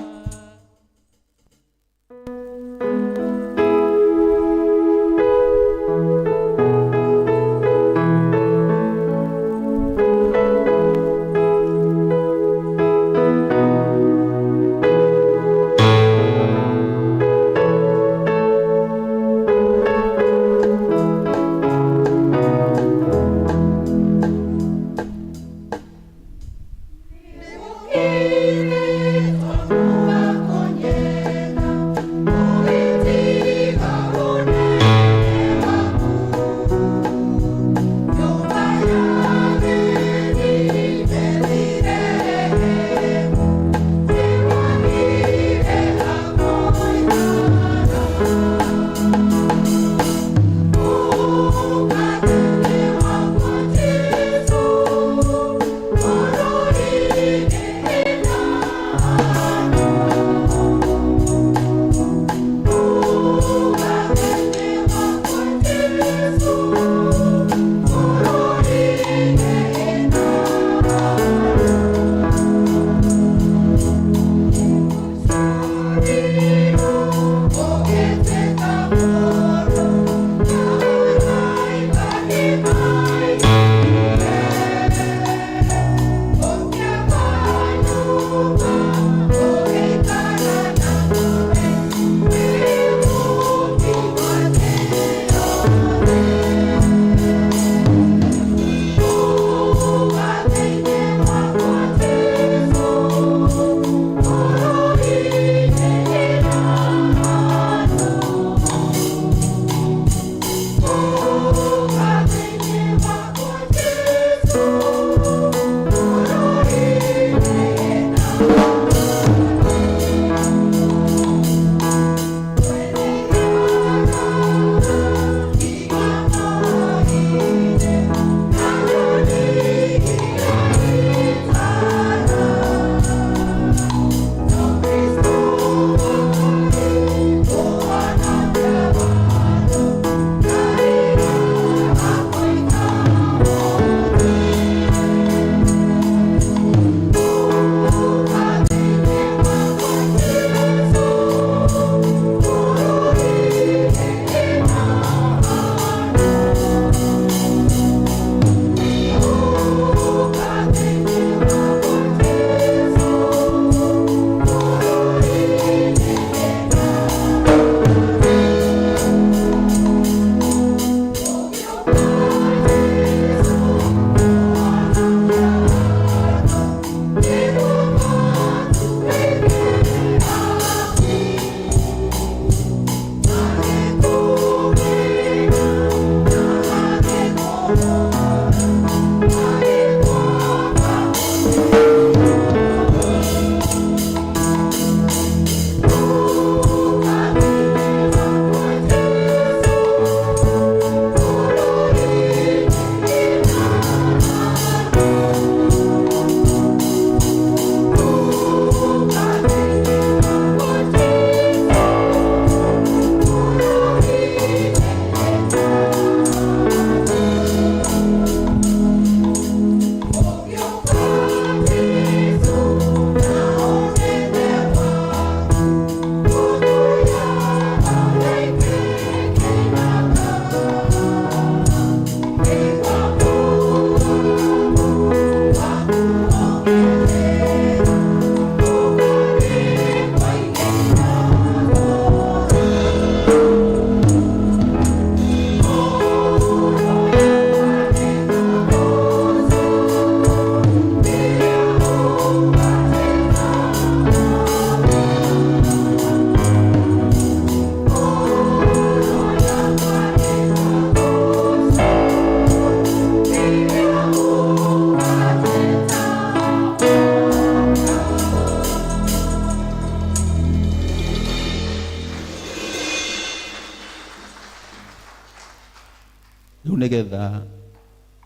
Rĩu nĩgetha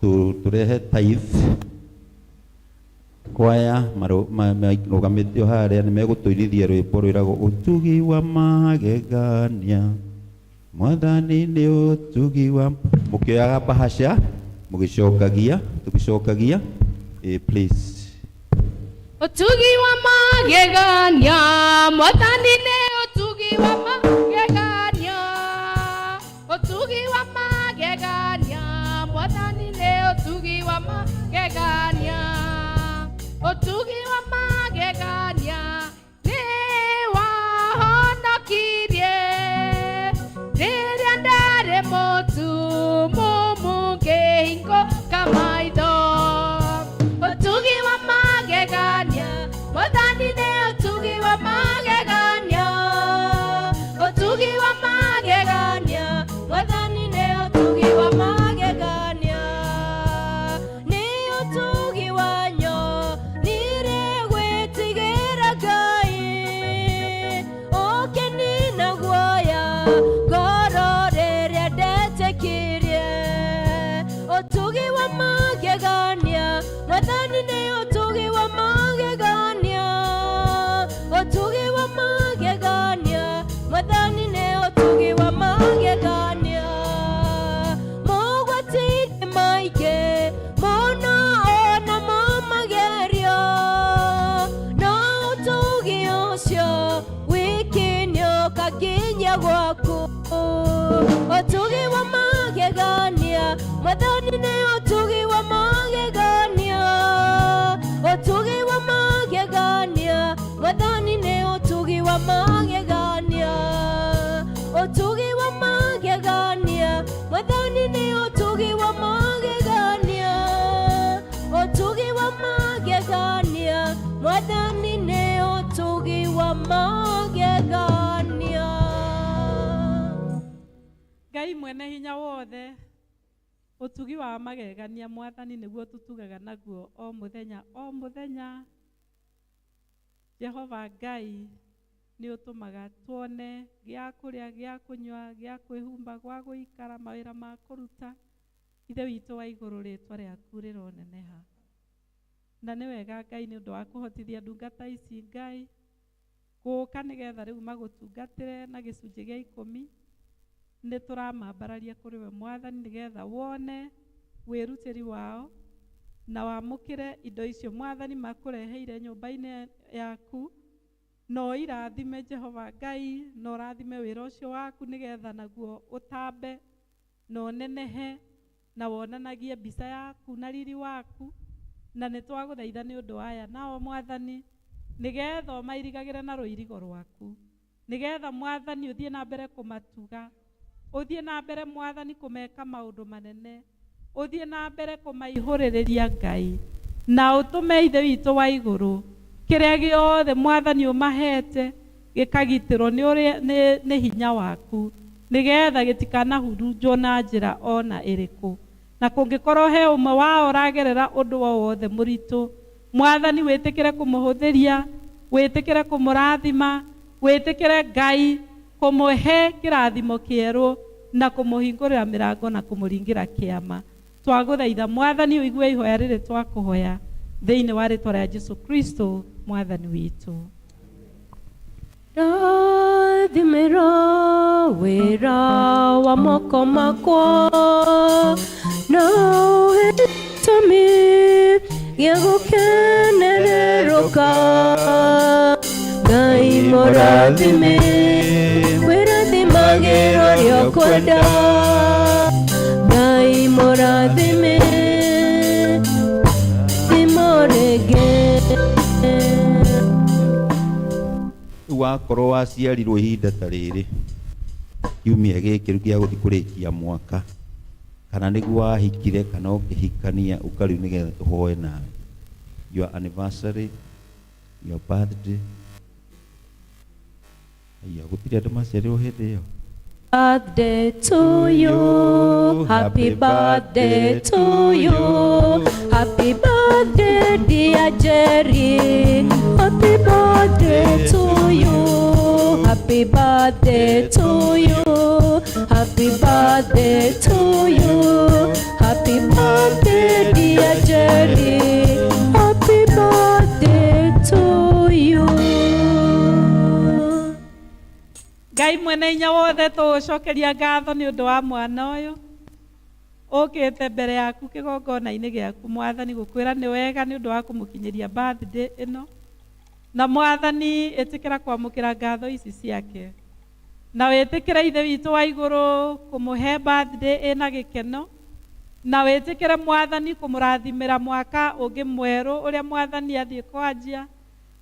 tũrehe tithe kwaya marũgamĩtio harĩa nĩ megũtũinithia rwĩmbo rwĩragwo ũtugi wa magegania mwathani nĩ ũtugi wa mũkĩoyaga bahasha mũgĩcokagia tũgĩcokagia. Please. Ũtugi wa magegania mwathani nĩ ũtugi wa magegania, ũtugi wa magegania mwathani nĩ ũtugi wa magegania, ũtugi wa magegania nĩ wahonokirie rĩrĩa ndarĩ mũtumumu ngĩhingũka maitho, ũtugi wa magegania mwathani nĩ ũtugi wa magegania, ũtugi wa magegania mwathani nĩ ũtugi wa magegania, nĩ ũtugi wanyo nire gwĩtigĩra Ngai ũkĩnina guoya ngoro rĩrĩa ndetĩkirie, ũtugi wa magegania mwathani nĩ ũtugi wa magegania, ũtugi wa magegania mwathani nĩ ũtugi wa magegania, mogwati-inĩ maingĩ mũno ona mo magerio no ũtugi ũcio wiki nĩũka nginya gwaku, ũtugi wa magegania mwathani nĩ ũtugi wa magegania, ũtugi wa magegania mwathani nĩ ũtugi wa magegania, ũtugi wa magegania mwathani nĩ ũtugi wa magegania, ũtugi wa magegania mwathani nĩ ũtugi wa magegania. Ngai mwene hinya wothe, ũtugi wa magegania mwathani nĩguo tũtugaga naguo o mũthenya o mũthenya. Jehova Ngai nĩ ũtũmaga tuone gĩa kũrĩa, gĩa kũnyua, gĩa kwĩhumba, gwa gũikara, mawĩra ma kũruta. Ithe witũ wa igũrũ, rĩtwa rĩaku rĩroneneha. Na nĩ wega Ngai nĩ ũndũ wa kũhotithia ndungata ici Ngai gũka nĩgetha rĩu magũtungatĩre na gĩcunjĩ gĩa 10. Nĩ tũramambararia kũrĩ we mwathani nĩgetha wone wĩrutĩri wao na wamũkĩre indo icio mwathani makũreheire nyũmba-inĩ yaku, na ũirathime Jehova Ngai, na ũrathime wĩra ũcio waku nĩgetha naguo ũtambe na ũnenehe na wonanagie mbica yaku na riri waku. Na nĩ twagũthaitha nĩ ũndũ waya nao mwathani nĩgetha ũmairigagĩre na rũirigo rwaku, nĩgetha mwathani ũthiĩ na mbere kũmatuga, ũthiĩ na mbere mwathani kũmeka maũndũ manene, ũthiĩ na mbere kũmaihũrĩrĩria Ngai, na ũtũme Ithe witũ wa igũrũ kĩrĩa gĩothe mwathani ũmahete gĩkagitĩrwo nĩ hinya waku, nĩgetha gĩtikanahurunjwo na njĩra ona ĩrĩkũ. Na kũngĩkorwo he ũmwe wao ũragerera ũndũ o wothe mũritũ, mwathani wĩtĩkĩre kũmũhũthĩria, wĩtĩkĩre kũmũrathima, wĩtĩkĩre Ngai kũmũhe kĩrathimo kĩerũ na kũmũhingũrĩra mĩrango na kũmũringĩra kĩama. Twagũthaitha mwathani ũigue ihoya rĩrĩ twakũhoya thĩinĩ wa rĩtwa rĩa Jesu Kristo mwathani witũ. Rathimĩra wĩra wa moko makwa na ũhe gĩtũmi gĩa gũkenererũka. Ngai mũrathime, wĩrathimagĩra ũrĩa ũkwenda. Ngai mũrathime, thimo rĩngĩ. Rĩu wakorwo waciarirwo ihinda ta rĩrĩ kiumia gĩkĩ rĩu gĩa gũthiĩ kũrĩkia mwaka, kana nĩguo wahikire kana ũkĩhikania, ũka rĩu nĩgetha tũhoe nawe. Your anniversary, your birthday. Aya, gũtirĩ andũ maciarirwo hĩndĩ ĩyo. Birthday to you, happy birthday to you, happy birthday dear Jerry, happy birthday to you, happy birthday to you, Happy birthday to you. Happy birthday, dear Jerry. Happy birthday to you. Ngai mwene hinya wothe tũgũcokeria ngatho nĩ ũndũ wa mwana ũyũ ũkĩte mbere yaku kĩgongona-inĩ gĩaku mwathani gũkwĩra nĩ wega nĩ ũndũ wa kũmũkinyĩria birthday ĩno na mwathani ĩtĩkĩra kwamũkĩra ngatho ici ciake na wĩtĩkĩre ithe witũ wa igũrũ kũmũhe birthday ĩna gĩkeno na wĩtĩkĩre mwathani kũmũrathimĩra mwaka ũngĩ mwerũ ũrĩa mwathani athiĩ kwanjia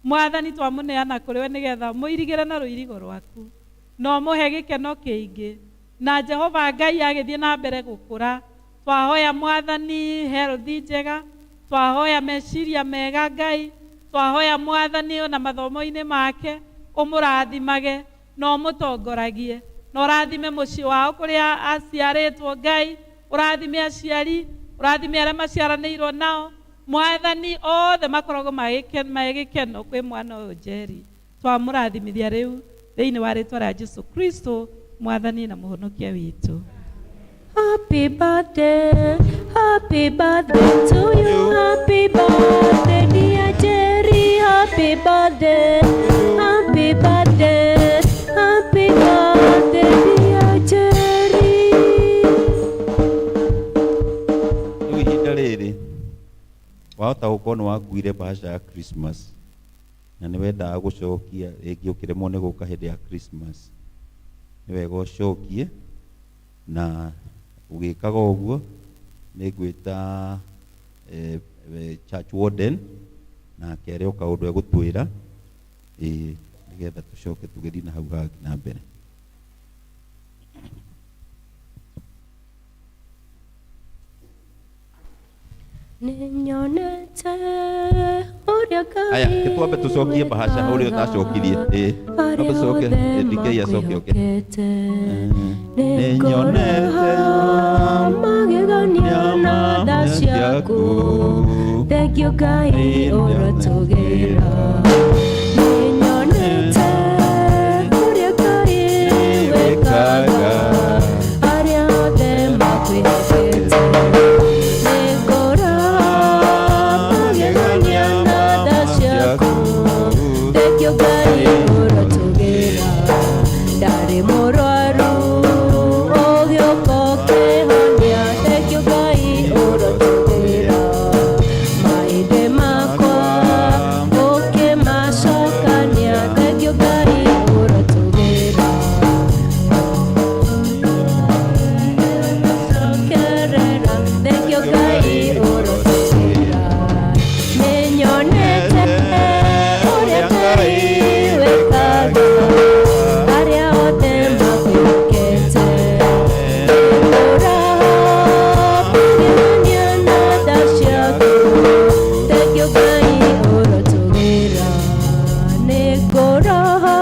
mwathani twamũneana kũrĩ we nĩgetha mũirigĩre na rũirigo rwaku na ũmũhe gĩkeno kĩingĩ na Jehova Ngai agĩthiĩ na mbere gũkũra twahoya mwathani health njega twahoya meciria mega Ngai twahoya mwathani ona mathomo-inĩ make ũmũrathimage na ũmũtongoragie na ũrathime mũciĩ wao kũrĩa aciarĩtwo Ngai ũrathime aciari ũrathime arĩa maciaranĩirwo nao mwathani othe makoragwo me gĩkeno kwĩ mwana ũyũ Njeri twamũrathimithia rĩu thĩinĩ wa rĩtwa rĩa Jesu Kristo mwathani na mũhonokia witũ. Happy birthday, happy birthday to you. Happy birthday, dear Jerry. Happy birthday, happy birthday, happy birthday, dear Jerry. Rĩu ihinda rĩrĩ wahota gũkorwo nĩ wakuire bahasha ya Christmas na nĩ wendaga gũcokia rĩngĩ ũkĩremwo nĩ gũka hĩndĩ ya Christmas nĩ wega ũcokie na ũgĩkaga ũguo nĩ ngwĩta church warden nake arĩ o kaũndũ egũtwĩra ĩĩ nĩgetha tũcoke tũgĩthiĩ na hau hangĩ na mbere. Nĩnyonete ũrĩa Ngai Aya, gĩtwambe tũcokie bahasha ũrĩa ũtacokirie ĩĩ arĩa twambe tũcoke othe DK acoke oke. makwĩhokete. Nĩnyonete Nĩngũraha magegania na tha ciaku. Thank you Ngai ũrotũgĩra. Nĩnyonete ũrĩa Ngai wĩkaga arĩa othe makwĩhokete. Nĩngũraha magegania na tha ciaku. Thank you Ngai ũrotũgĩra. Ndarĩ mũrwaru ũgĩũka ũkĩhonia. Thank you Ngai ũrotũgĩra. Maithe makwa ũkĩmacokania. Thank you Ngai ũrotũgĩra. Cokerera. Thank you Ngai ũrotũgĩra. Nĩnyonete ũrĩa Ngai wĩkaga arĩa othe makwĩhokete. Nĩngũraha magegania na tha ciaku. Thank you Ngai ũrotũgĩra. Nĩngũraha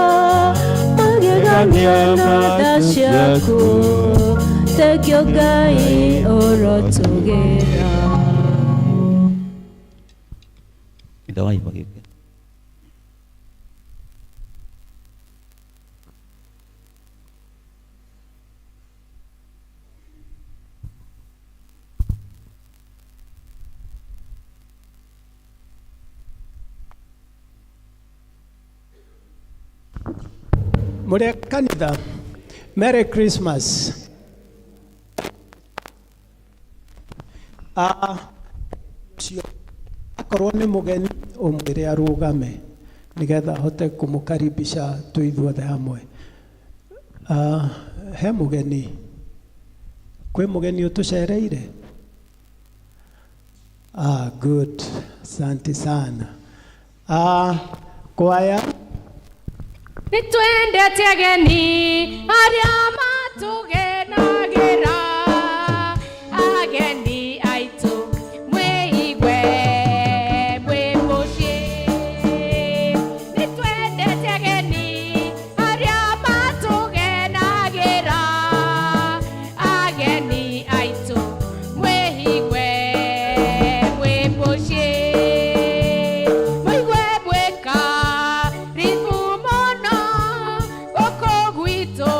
magegania na tha ciaku. Thank you Ngai ũrotũgĩra. Ithe wa ibagĩke. Mũrĩ kanitha, Merry Christmas. Ah, ũcio akorwo nĩ mũgeni ũmwĩre arũgame nĩgetha ahote kũmũkaribisha twĩ ithuothe hamwe. Ah, he mũgeni, kwĩ mũgeni ũtũcereire? Ah, good. Asante sana. Ah, kwaya. Nĩ twendete ageni arĩa matũgenagĩra ageni aitũ mwĩigue mwĩ mũciĩ. Nĩ twendete ageni arĩa matũgenagĩra ageni aitũ mwĩigue mwĩ mũciĩ. Mũigue mwĩ karibu mũno gũkũ gwitũ.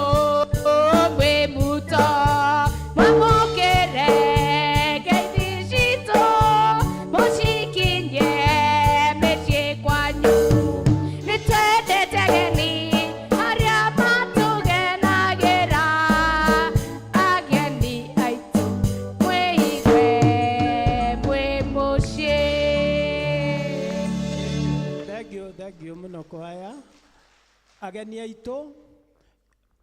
Ageni aitũ,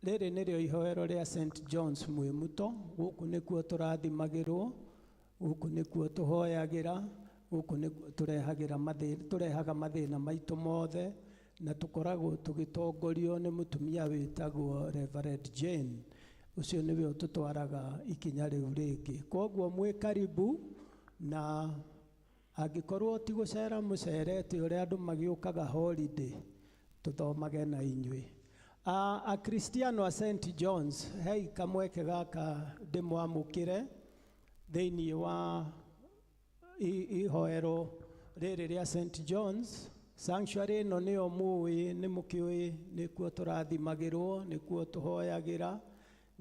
rĩrĩ nĩrĩo ihoero rĩa St John's Mwĩmuto. Gũkũ nĩkuo tũrathimagĩrwo, gũkũ nĩkuo tũhoyagĩra, gũkũ nĩkuo tũrehagĩra mathĩna, tũrehaga mathĩna maitũ mothe, na tũkoragwo tũgĩtongorio nĩ mũtumia wĩtagwo Reverend Jane. Ũcio nĩwe ũtũtwaraga ikinya rĩu rĩngĩ. Koguo mwĩ karibu, na angĩkorwo ti gũcera mũcerete ũrĩa andũ magĩũkaga holiday, tũthomage na inyuĩ. Akristiano a St John's, hei kamweke gaka ndĩmwamũkĩre thĩinĩ wa ihoero rĩrĩ rĩa St John's. Sanctuary ĩno nĩyo mũĩ, nĩ mũkĩũĩ nĩkuo tũrathimagĩrwo, nĩkuo tũhoyagĩra,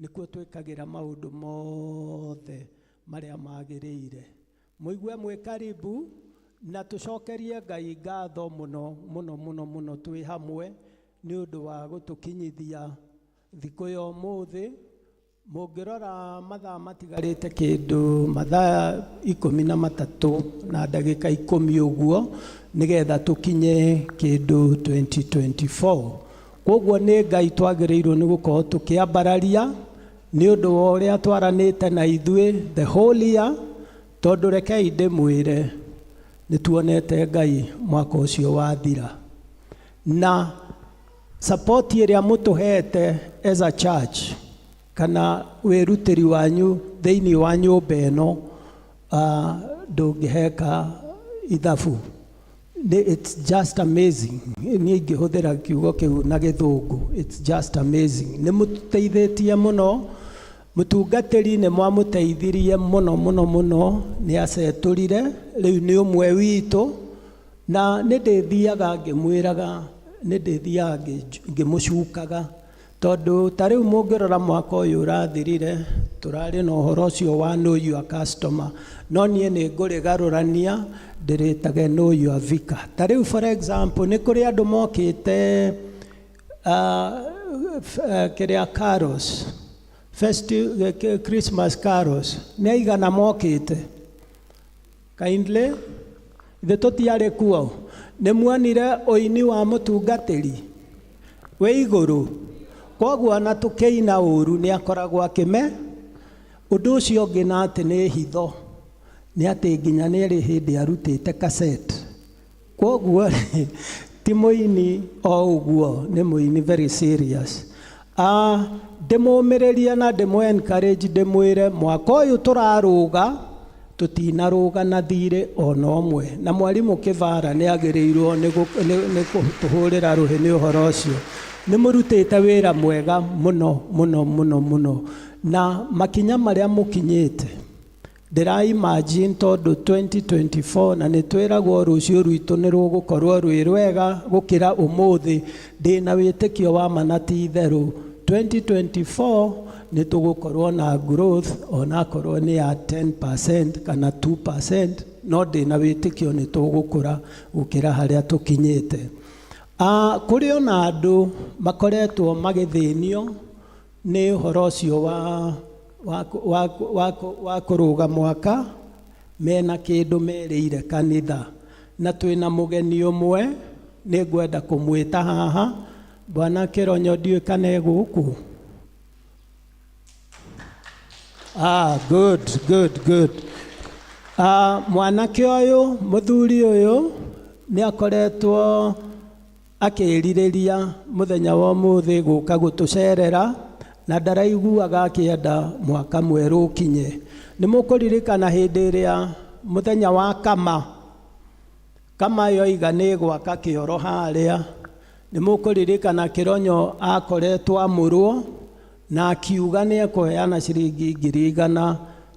nĩkuo twĩkagĩra maũndũ mothe marĩa magĩrĩire. Mũigue mwĩ karibu, na tũcokerie Ngai ngatho mũno mũno mũno mũno twĩ hamwe nĩ ũndũ wa gũtũkinyithia thikũ ya ũmũthĩ. Mũngĩrora mathaa matigarĩte kĩndũ mathaa 13 na ndagĩka 10 ũguo, nĩgetha tũkinye kĩndũ 2024. Koguo nĩ Ngai twagĩrĩirwo nĩ gũkorwo tũkĩambararia nĩ ũndũ wa ũrĩa twaranĩte na ithuĩ the whole year, tondũ rekei ndĩmwĩre nĩ tuonete Ngai mwaka ũcio wathira. Na support ĩrĩa mũtũhete as a church, kana wĩrutĩri wanyu thĩinĩ wa nyũmba ĩno, ndũngĩheka ithabu. It's just amazing. Niĩ ingĩhũthĩra kiugo kĩu na gĩthũngũ, it's just amazing. Nĩ mũtũteithĩtie mũno. Mũtungatĩri nĩ mwamũteithirie mũno mũno mũno, nĩ acetũrire, rĩu nĩ ũmwe witũ, na nĩ ndĩthiaga ngĩmwĩraga, nĩ ndĩthiaga ngĩmũcukaga, tondũ ta rĩu mũngĩrora mwaka ũyũ ũrathirire, tũrarĩ na ũhoro ũcio wa know your customer, no niĩ nĩ ngũrĩgarũrania ndĩrĩtage know your vicar. Ta rĩu for example, nĩ kũrĩ andũ mokĩte kĩrĩa carols, Christmas carols, nĩ aigana mokĩte? Kindly, ithe tũtiarĩ kuo. Nĩ muonire ũini wa mũtungatĩri wĩ igũrũ? Koguo ona tũkĩina ũru nĩ akoragwo akĩme. Ũndũ ũcio ũngĩ na atĩ nĩ hitho, nĩ atĩ nginya nĩ ĩrĩ hĩndĩ arutĩte cassette. Koguo rĩ, ti mũini o ũguo, nĩ mũini very serious. Ndĩmũmĩrĩrie na ndĩmũ encourage, ndĩmwĩre mwaka ũyũ tũrarũga, tũtinarũga na thirĩ ona ũmwe, na mwarimũ Kĩbara nĩ agĩrĩirwo nĩ kũtũhũrĩra rũhĩ nĩ ũhoro ũcio. Nĩ mũrutĩte wĩra mwega mũno mũno mũno mũno, na makinya marĩa mũkinyĩte ndĩra imagine, tondũ 2024 na nĩ twĩragwo rũciũ rwitũ nĩ rũgũkorwo rwĩ rwega gũkĩra ũmũthĩ, ndĩna wĩtĩkio wa ma na ti itherũ 2024 nĩ tũgũkorwo na growth onakorwo nĩ ya 10% kana 2%, no ndĩna wĩtĩkio nĩ tũgũkũra gũkĩra harĩa tũkinyĩte. Kũrĩ ona andũ makoretwo magĩthĩnio nĩ ũhoro ũcio wa kũrũga mwaka mena kĩndũ merĩire kanitha, na twĩna mũgeni ũmwe nĩ ngwenda kũmwĩta haha, Bwana Kĩronyo, ndiũĩ kana e gũkũ. Good, good, good. Mwanake ũyũ, mũthuri ũyũ nĩ akoretwo akĩrirĩria mũthenya wa ũmũthĩ gũka gũtũcerera, na ndaraiguaga akĩenda mwaka mwerũ ũkinye. Nĩ mũkũririkana hĩndĩ ĩrĩa mũthenya wa kama yoiga nĩ gwaka kĩoro harĩa, nĩ mũkũririkana Kĩronyo akoretwo amũrwo na akiuga nĩ ekũheana ciringi 100,000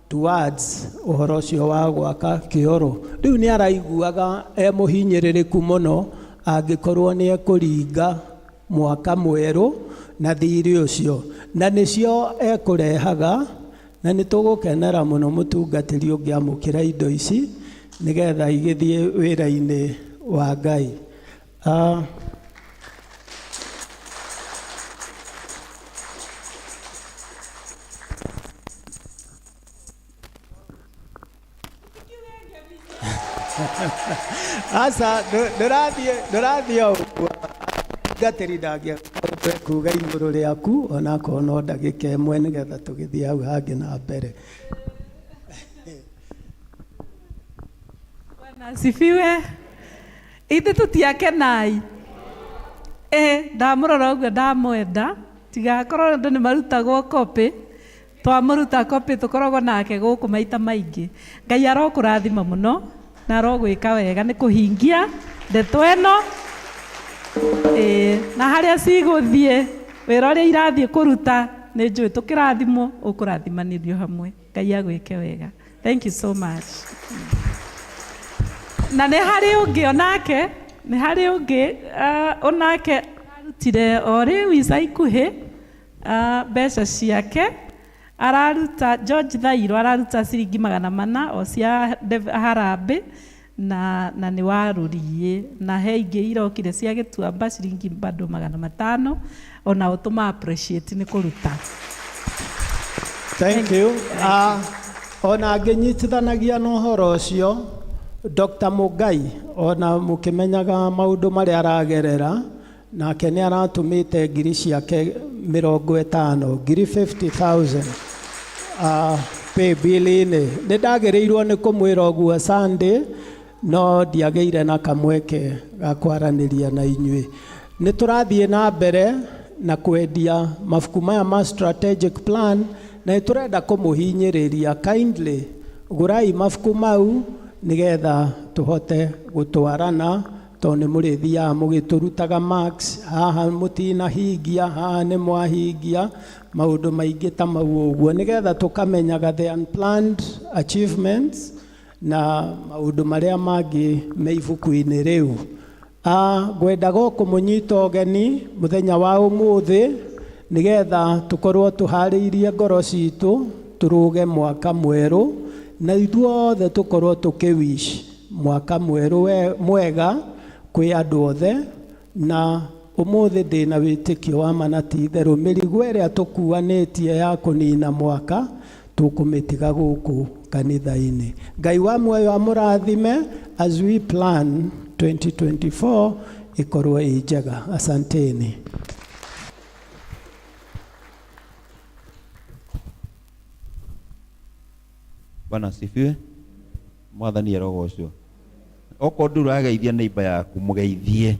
towards ũhoro ũcio wa gwaka kĩoro. Rĩu nĩ araiguaga e mũhinyĩrĩrĩku mũno angĩkorwo nĩ ekũringa mwaka mwerũ na thirĩ ũcio, na nĩcio ekũrehaga, na nĩ tũgũkenera mũno mũtungatĩri ũngĩamũkĩra indo ici nĩgetha igĩthiĩ wĩra-inĩ wa Ngai. Aca, ndũrathiĩ o ũguo, mũtungatĩri ndangĩaga. ũndũ ekuga igũrũ rĩaku onakorwo no ndagĩka ĩmwe nĩgetha tũgĩthiĩ hau hangĩ na mbere. Bwana asifiwe. Ithe tutiakenai. Ndamũrora ũguo ndamwenda tigakorwo andũ nĩ marutagwo copy twamũruta copy tũkoragwo nake gũkũ maita maingĩ. Ngai arokũrathima mũno na arogwĩka wega nĩ kũhingia ndeto ĩno. Na harĩa cigũthiĩ wĩra ũrĩa irathiĩ kũruta nĩ njũĩ tũkĩrathimwo ũkũrathimanĩrio hamwe. Ngai agwĩke wega. Thank you so much. Na nĩ harĩ ũngĩ onake nĩ harĩ ũngĩ onake arutire o rĩu ica ikuhĩ mbeca ciake araruta George Thairo araruta ciringi 400 o cia harambĩ na nĩ wa rũriĩ na he ingĩ irokire cia gĩtuamba ciringi bado 500 onao tũma appreciate nĩ kũruta. Thank you. Ona ngĩnyitithanagia na ũhoro ũcio Dr. Mugai ona mũkĩmenyaga maũndũ marĩa aragerera nake nĩ aratũmĩte ngiri ciake 50, ngiri 50,000 paybill-inĩ. Nĩ ndagĩrĩirwo nĩ kũmwĩra ũguo Sunday no ndiagĩire na kamweke ga kwaranĩria na inyuĩ. Nĩ tũrathiĩ na mbere na kwendia mabuku maya ma strategic plan na nĩ tũrenda kũmũhinyĩrĩria kindly gũrai mabuku mau nĩgetha tũhote gũtwarana tondũ nĩ mũrĩthiaga mũgĩtũrutaga marks haha mũtinahingia haha nĩ mwahingia maũndũ maingĩ ta mau ũguo nĩgetha tũkamenyaga the unplanned achievements na maũndũ marĩa mangĩ me ibuku-inĩ rĩu. Ngwendaga o kũmũnyita ũgeni mũthenya wa ũmũthĩ nĩgetha tũkorwo tũharĩirie ngoro citũ tũrũge mwaka mwerũ na ithuothe tũkorwo tũkĩwish mwaka mwerũ mwega kwĩ andũ othe na ũmũthĩ ndĩna wĩtĩkio wa ma na ti itherũ mĩrigo ĩrĩa tũkuanĩtie ya kũnina mwaka tũkũmĩtiga gũkũ kanitha-inĩ. Ngai wa muoyo amũrathime as we plan 2024 ĩkorwo ĩ njega. Asanteni. Bwana asifiwe. Mwathani arogocwo. Okorwo ndũrageithia neighbor yaku mũgeithie.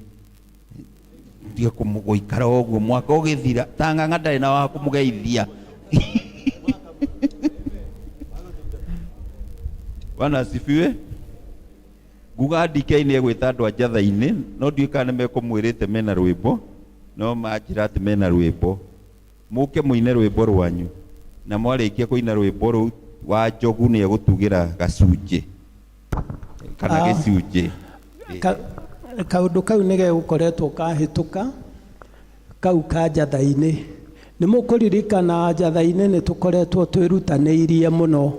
Tige gũikara ũguo mwaka ũgĩthira ta ng'ang'a ndarĩ na wa kũmũgeithia. Bwana asifiwe. Nguga DK nĩ egwĩta andũ a njatha-inĩ no ndiũĩ kana nĩ mekũmwĩrĩte mena rwĩmbo no manjĩra atĩ mena rwĩmbo. Mũke mũine rwĩmbo rwanyu na mwarĩkia kũina rwĩmbo rũu wa Njogu nĩ egũtugĩra gacunjĩ kana gĩcunjĩ. Kaũndũ kau nĩ gegũkoretwo kahĩtũka kau ka njatha-inĩ. Nĩ mũkũririkana njatha-inĩ nĩ tũkoretwo twĩrutanĩirie mũno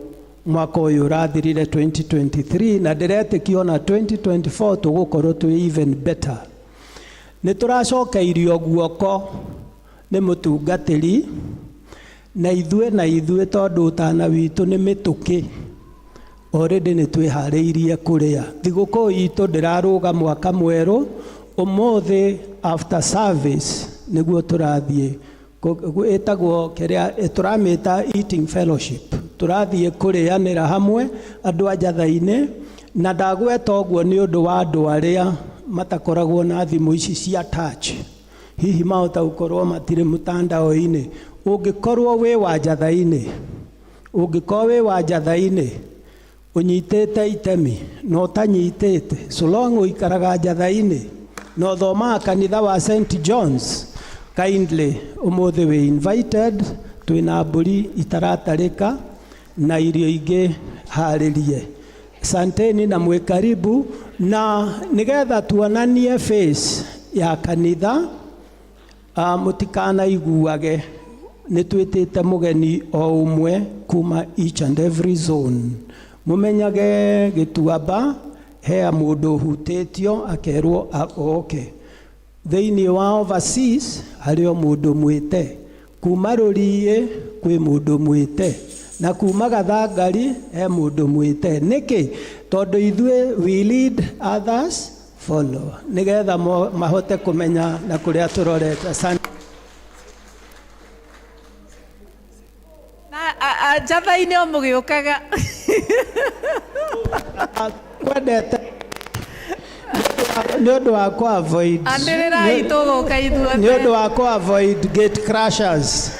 mwaka ũyũ ũrathirire 2023 na ndĩretĩkia ona 2024 tũgũkorwo twĩ even better. Nĩ tũracokeirio guoko nĩ mũtungatĩri na ithuĩ tondũ ũtana witũ nĩ mĩtũkĩ already nĩ twĩharĩirie kũrĩa. Thigũkũ itũ ndĩrarũga mwaka mwerũ ũmũthĩ after service nĩguo tũrathiĩ ĩtagwo kĩrĩa tũramĩta eating fellowship. Tũrathiĩ kũrĩanĩra hamwe andũ a njatha-inĩ na ndagweta ũguo nĩ ũndũ wa andũ arĩa matakoragwo na thimũ ici cia touch. Hihi mahota gũkorwo matirĩ mtandao-inĩ. Ũngĩkorwo wĩ wa njatha-inĩ, ũngĩkorwo wĩ wa njatha-inĩ ũnyitĩte itemi na ũtanyitĩte so long ũikaraga njatha-inĩ na ũthomaga kanitha wa St John's kindly ũmũthĩ wĩ invited twĩna mbũri itaratarĩka na irio ingĩ harĩrie. Asanteni na mwĩ karibu na nĩgetha tuonanie face ya kanitha mũtikanaiguage nĩ twĩtĩte mũgeni o ũmwe kuma each and every zone. Mũmenyage gĩtuamba he mũndũ ũhutĩtio akerwo oke. Thĩinĩ wa overseas harĩ o mũndũ mwĩte. Kuma rũriĩ kwĩ mũndũ mwĩte. Na kuma Gathangari he mũndũ mwĩte. Nĩkĩ? Tondũ ithuĩ we lead others follow. Nĩgetha mahote kũmenya na kũrĩa tũrorete. Asante. A Njatha-inĩ o mũgĩũkaga. Kwendete nĩ ũndũ wa kũ avoid Anĩrĩrai tũgũka ithuothe. Nĩ ũndũ wa kũ avoid gate crashers,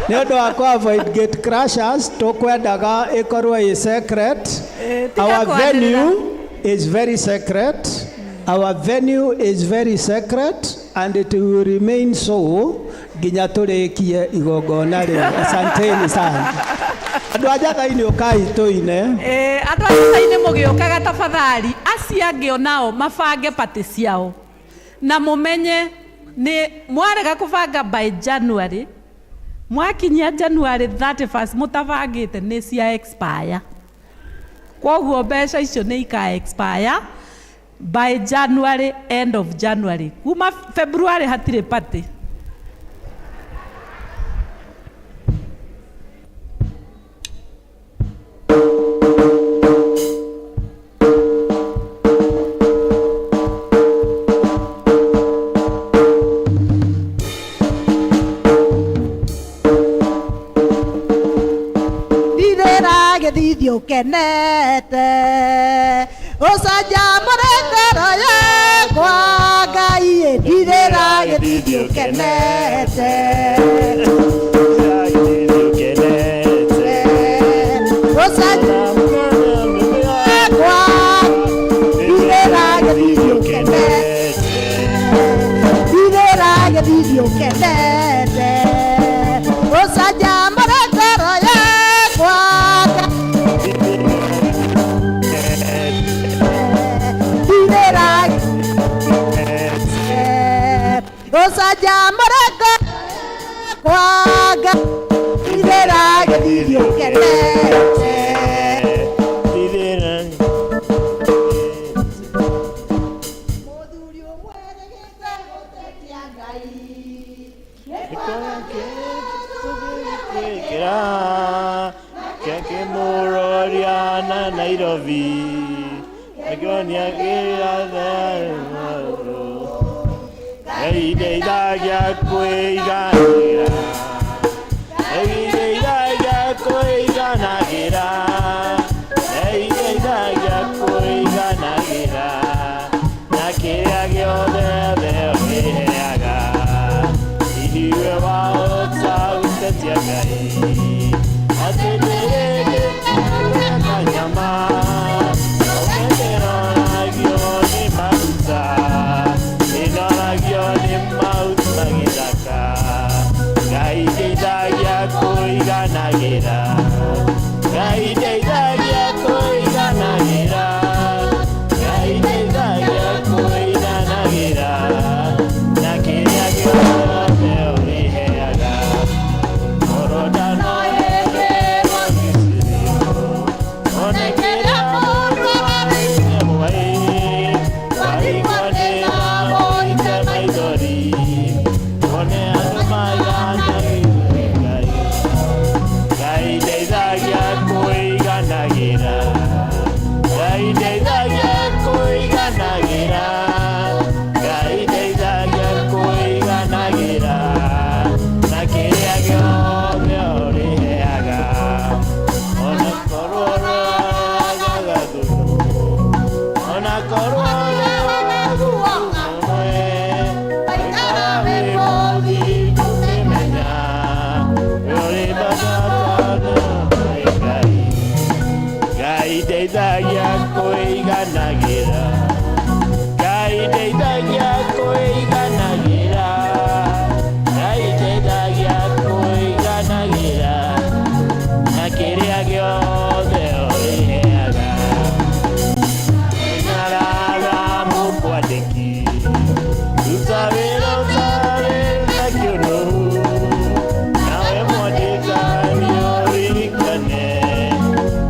nĩ ũndũ wa kũ avoid gate crashers, tũkwendaga ĩkorwo ĩ secret. Tiga Our kwanĩrĩra. venue is very secret. Our venue is very secret and it will remain so nginya tũrĩkie igongona rĩu. Asanteni sana, andũ a Njatha-inĩ, ũkai tũine. Andũ a Njatha-inĩ mũgĩũkaga tafadhali, acio angĩ onao mabange party ciao na mũmenye nĩ mwarega kũbanga by January, mwakinyia January 31st mũtabangĩte, nĩ cia expire. Kwoguo mbeca icio nĩ ika expire by January, end of January. Kuma February hatirĩ party. Ndirĩra gĩthithio ũkenete, ũcanjamũre ngoro yakwa, Ngai. Ndirĩra gĩthithio ũkenete, ũcanjamũre yakwa, ndirĩra gĩthithio ũkenete, ndirĩra gĩthithio ũkenete, ũcanjamũre ngoro yakwa, ndirĩra ũcanjamũre ngoro yakwa, Ngai, ndirĩra gĩthithio ũkenete. Kekĩmũroria na Nairobi akĩonia Ngai ndeithagia kwĩiganĩra, Ngai ndeithagia kwĩiganagĩra, Ngai ndeithagia kwĩiganagĩra na kĩrĩa gĩothe ũkĩheaga. Ihiwe wahota gũtetia Ngai atĩ ndĩrĩgĩte kanyama ũkĩndĩronagio nĩ maguta, ĩnoragio nĩ mahuti gĩthaka. Ngai ndeithagia kũiganagĩra, Ngai ndeithagia kũiganagĩra, Ngai ndeithagia kũiganagĩra na kĩrĩa gĩothe ũrĩheaga. Mũrũnda no ĩkĩrwo gĩcicio one kĩrĩa mũndũ arĩte, warigwo nĩ ũite maithori, one andũ maigana Ngai. Ngai ndeithagia kũiganagĩra, Ngai ndeithagia kũiganagĩra, Ngai ndeithagia kũiganagĩra na kĩrĩa gĩothe ũrĩheaga. Ona korwo ũragaga thumu, ona korwo ũmwe waikara wĩ mũthingu ũkĩmenya ũrĩ bata Ngai. Ngai ndeithagia kũiganagĩra, Ngai ndeithagia kũiganagĩra, Ngai ndeithagia kũiganagĩra na kĩrĩa gĩothe ũrĩheaga. Nyarara mũkwandĩki, ruta wĩra ũtarĩ na kĩũnũ, nawe mwandĩkani ũririkane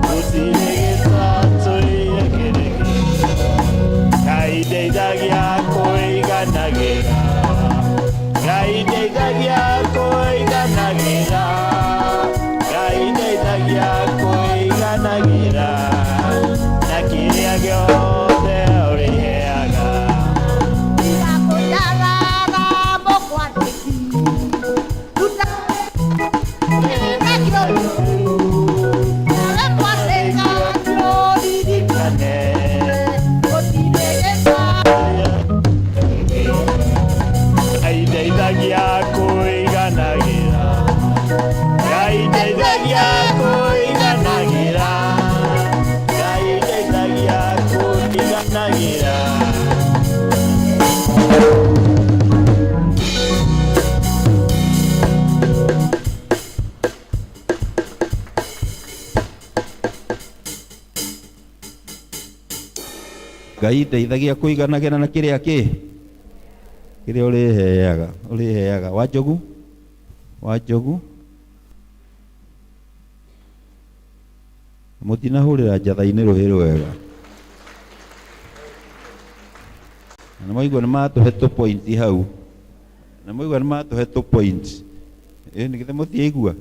gũtirĩ gĩtatũ. ndeithagia kũiganagĩra Ngai ndeithagia kũiganagĩra Ngai ndeithagia kũiganagĩra na kĩrĩa kĩ kĩrĩa ũrĩheaga ũrĩheaga wa njogu wa njogu mũtinahũrĩra njatha-inĩ rũhĩ rwega na nĩ mwaigua nĩ matũhe tũ point hau na mwaigua nĩ matũhe tũ point ĩ nĩ githĩ mũtiaigua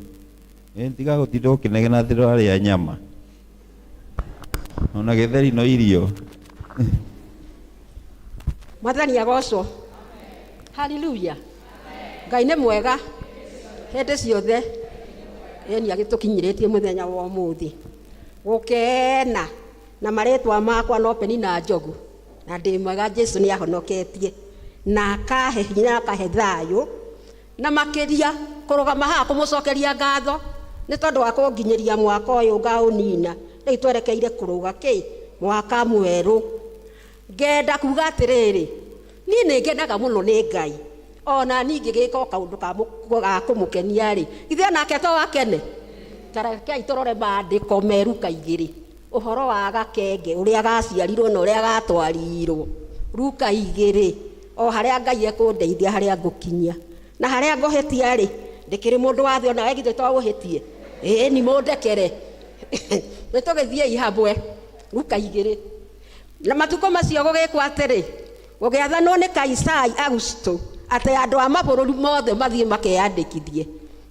ĩ tiga gũtinda ũkĩnegena atĩ ndũrarĩa nyama ona gĩtheri no irio Mwathani agocwo. Haleluya. Ngai nĩ mwega hĩndĩ ciothe. Ĩni agĩtũkinyĩrĩtie mũthenya wa ũmũthĩ. Gũkena na marĩtwa makwa no Penina Njogu na ndĩ mwega Jesu nĩ ahonoketie na akahe hinya akahe thayũ na makĩria kũrũgama haha kũmũcokeria ngatho nĩ tondũ wa kũnginyĩria mwaka ũyũ ngaũnina rĩu twerekeire kũrũga kĩ mwaka mwerũ ngenda kuga atĩrĩrĩ niĩ nĩ ngenaga mũno nĩ Ngai ona niĩ ngĩgĩka o kaũndũ ga kũmũkenia rĩ ithe onake to akene ta rekei tũrore maandĩko me Luka igĩrĩ ũhoro wa gakenge ũrĩa gaciarirwo na ũrĩa gatwarirwo Luka igĩrĩ o harĩa Ngai ekũndeithia harĩa ngũkinyia na harĩa ngũhĩtia rĩ ndĩkĩrĩ mũndũ wa thĩ onawe githĩ to ũhĩtie ĩĩ ni mũndekere nĩ tũgĩthiĩi hamwe Luka igĩrĩ na matukũ macio gũgĩkwo atĩrĩ gũgĩathanwo nĩ Kaisari Augusto atĩ andũ a mabũrũri mothe mathiĩ makeyandĩkithie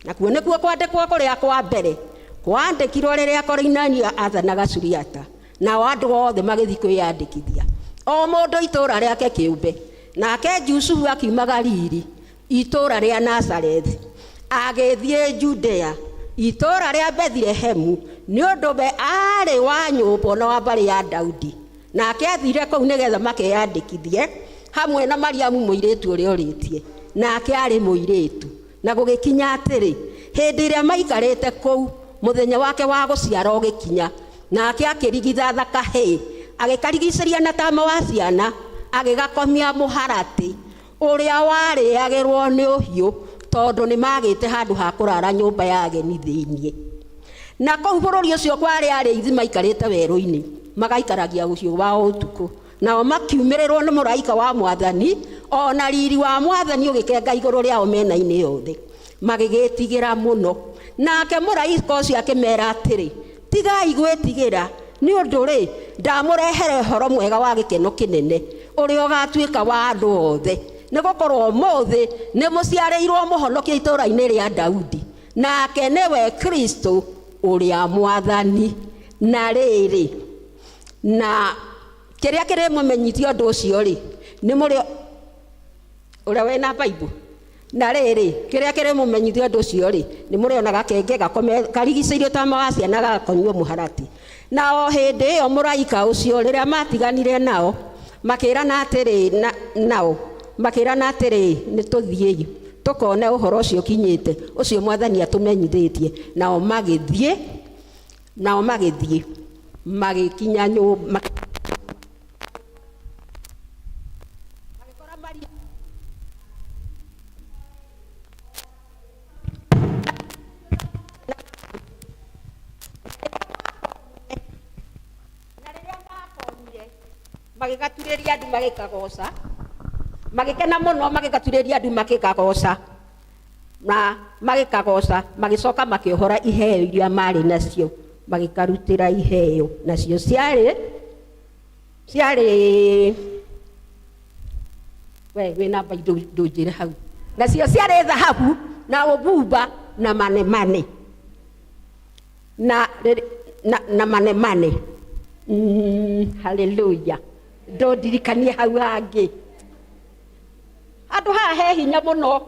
nakuo nĩkuo kwandĩkwo kũrĩa kwa mbere kwandĩkirwo rĩrĩa Korinelio aathanaga Suriata nao andũ othe magĩthiĩ kwĩyandĩkithia o mũndũ itũũra rĩake kĩũmbe nake Jusufu akiuma Galili itũũra rĩa Nazarethi agĩthiĩ Judea itũũra rĩa Bethlehemu nĩ ũndũ we aarĩ wa nyũmba na wa mbarĩ ya Daudi nake athire kũu nĩgetha makeyandĩkithie hamwe na Mariamu mũirĩtu ũrĩa ũrĩtie nake aarĩ mũirĩtu na gũgĩkinya atĩrĩ hĩndĩ ĩrĩa maikarĩte kũu mũthenya wake wa gũciara ũgĩkinya nake akĩrigithatha kahĩĩ agĩkarigicĩria na tama wa ciana agĩgakomia mũharatĩ ũrĩa warĩagĩrwo nĩ ũhiũ tondũ nĩ magĩte handũ ha kũrara nyũmba ya ageni thĩinĩ na kũu bũrũri ũcio kwarĩ arĩithi maikarĩte werũ-inĩ magaikaragia ũhiũ wao ũtukũ nao makiumĩrĩrwo nĩ mũraika wa mwathani ona riri wa mwathani ũgĩkenga igũrũ rĩao mĩena-inĩ yothe magĩgĩtigĩra mũno nake mũraika ũcio akĩmera atĩrĩ tigai gwĩtigĩra nĩ ũndũ rĩ ndamũrehere ũhoro mwega wa gĩkeno kĩnene ũrĩa ũgatuĩka wa andũ othe nĩ gũkorwo ũmũthĩ nĩ mũciarĩirwo mũhonokia itũũra-inĩ rĩa Daudi nake nĩwe Kristo ũrĩa mwathani na rĩrĩ na kĩrĩa kĩrĩmũmenyithia ũndũ ũcio rĩ nĩ mũrĩ ũrĩa wĩna Bible na rĩrĩ kĩrĩa kĩrĩmũmenyithia ũndũ ũcio rĩ nĩ mũrĩona gakenge karigicĩirio tama wa ciana gagakonywo mũharatĩ na o hĩndĩ ĩyo mũraika ũcio rĩrĩa matiganire nao makĩrana atĩrĩ nao makĩrana atĩrĩ nĩ tũthiĩi tũkone ũhoro ũcio ũkinyĩte ũcio mwathani atũmenyithĩtie nao magĩthiĩ nao magĩthiĩ magĩkinya nyũmba magĩgaturĩria andũ magĩkagoca magĩkena mũno magĩgaturĩria andũ magĩkagoca na magĩkagoca magĩcoka makĩohora iheo iria marĩ nacio magĩkarutĩra iheo nacio ciarĩ ciarĩ we wĩna ndũnjĩre hau nacio ciarĩ thahabu na ũbumba na manemane na, na, na manemane haleluya ndũndirikanie hau hangĩ handũ haha he hinya mũno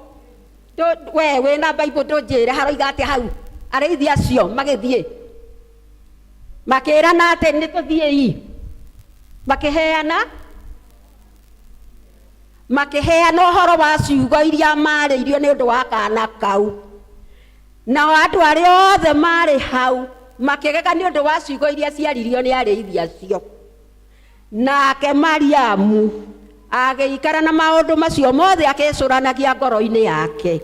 we wĩna Bible ndũnjĩre haroiga atĩa hau arĩithi acio magĩthiĩ makĩrana atĩ nĩ tũthiĩi makĩheana makĩheana ũhoro wa ciugo iria marĩirio nĩ ũndũ wa kana kau Nao andũ arĩa othe maarĩ hau makĩgega nĩ ũndũ wa ciugo iria ciaririo nĩ arĩithi acio. Nake Mariamu agĩikara na maũndũ macio mothe akĩĩcũranagia ngoro-inĩ yake.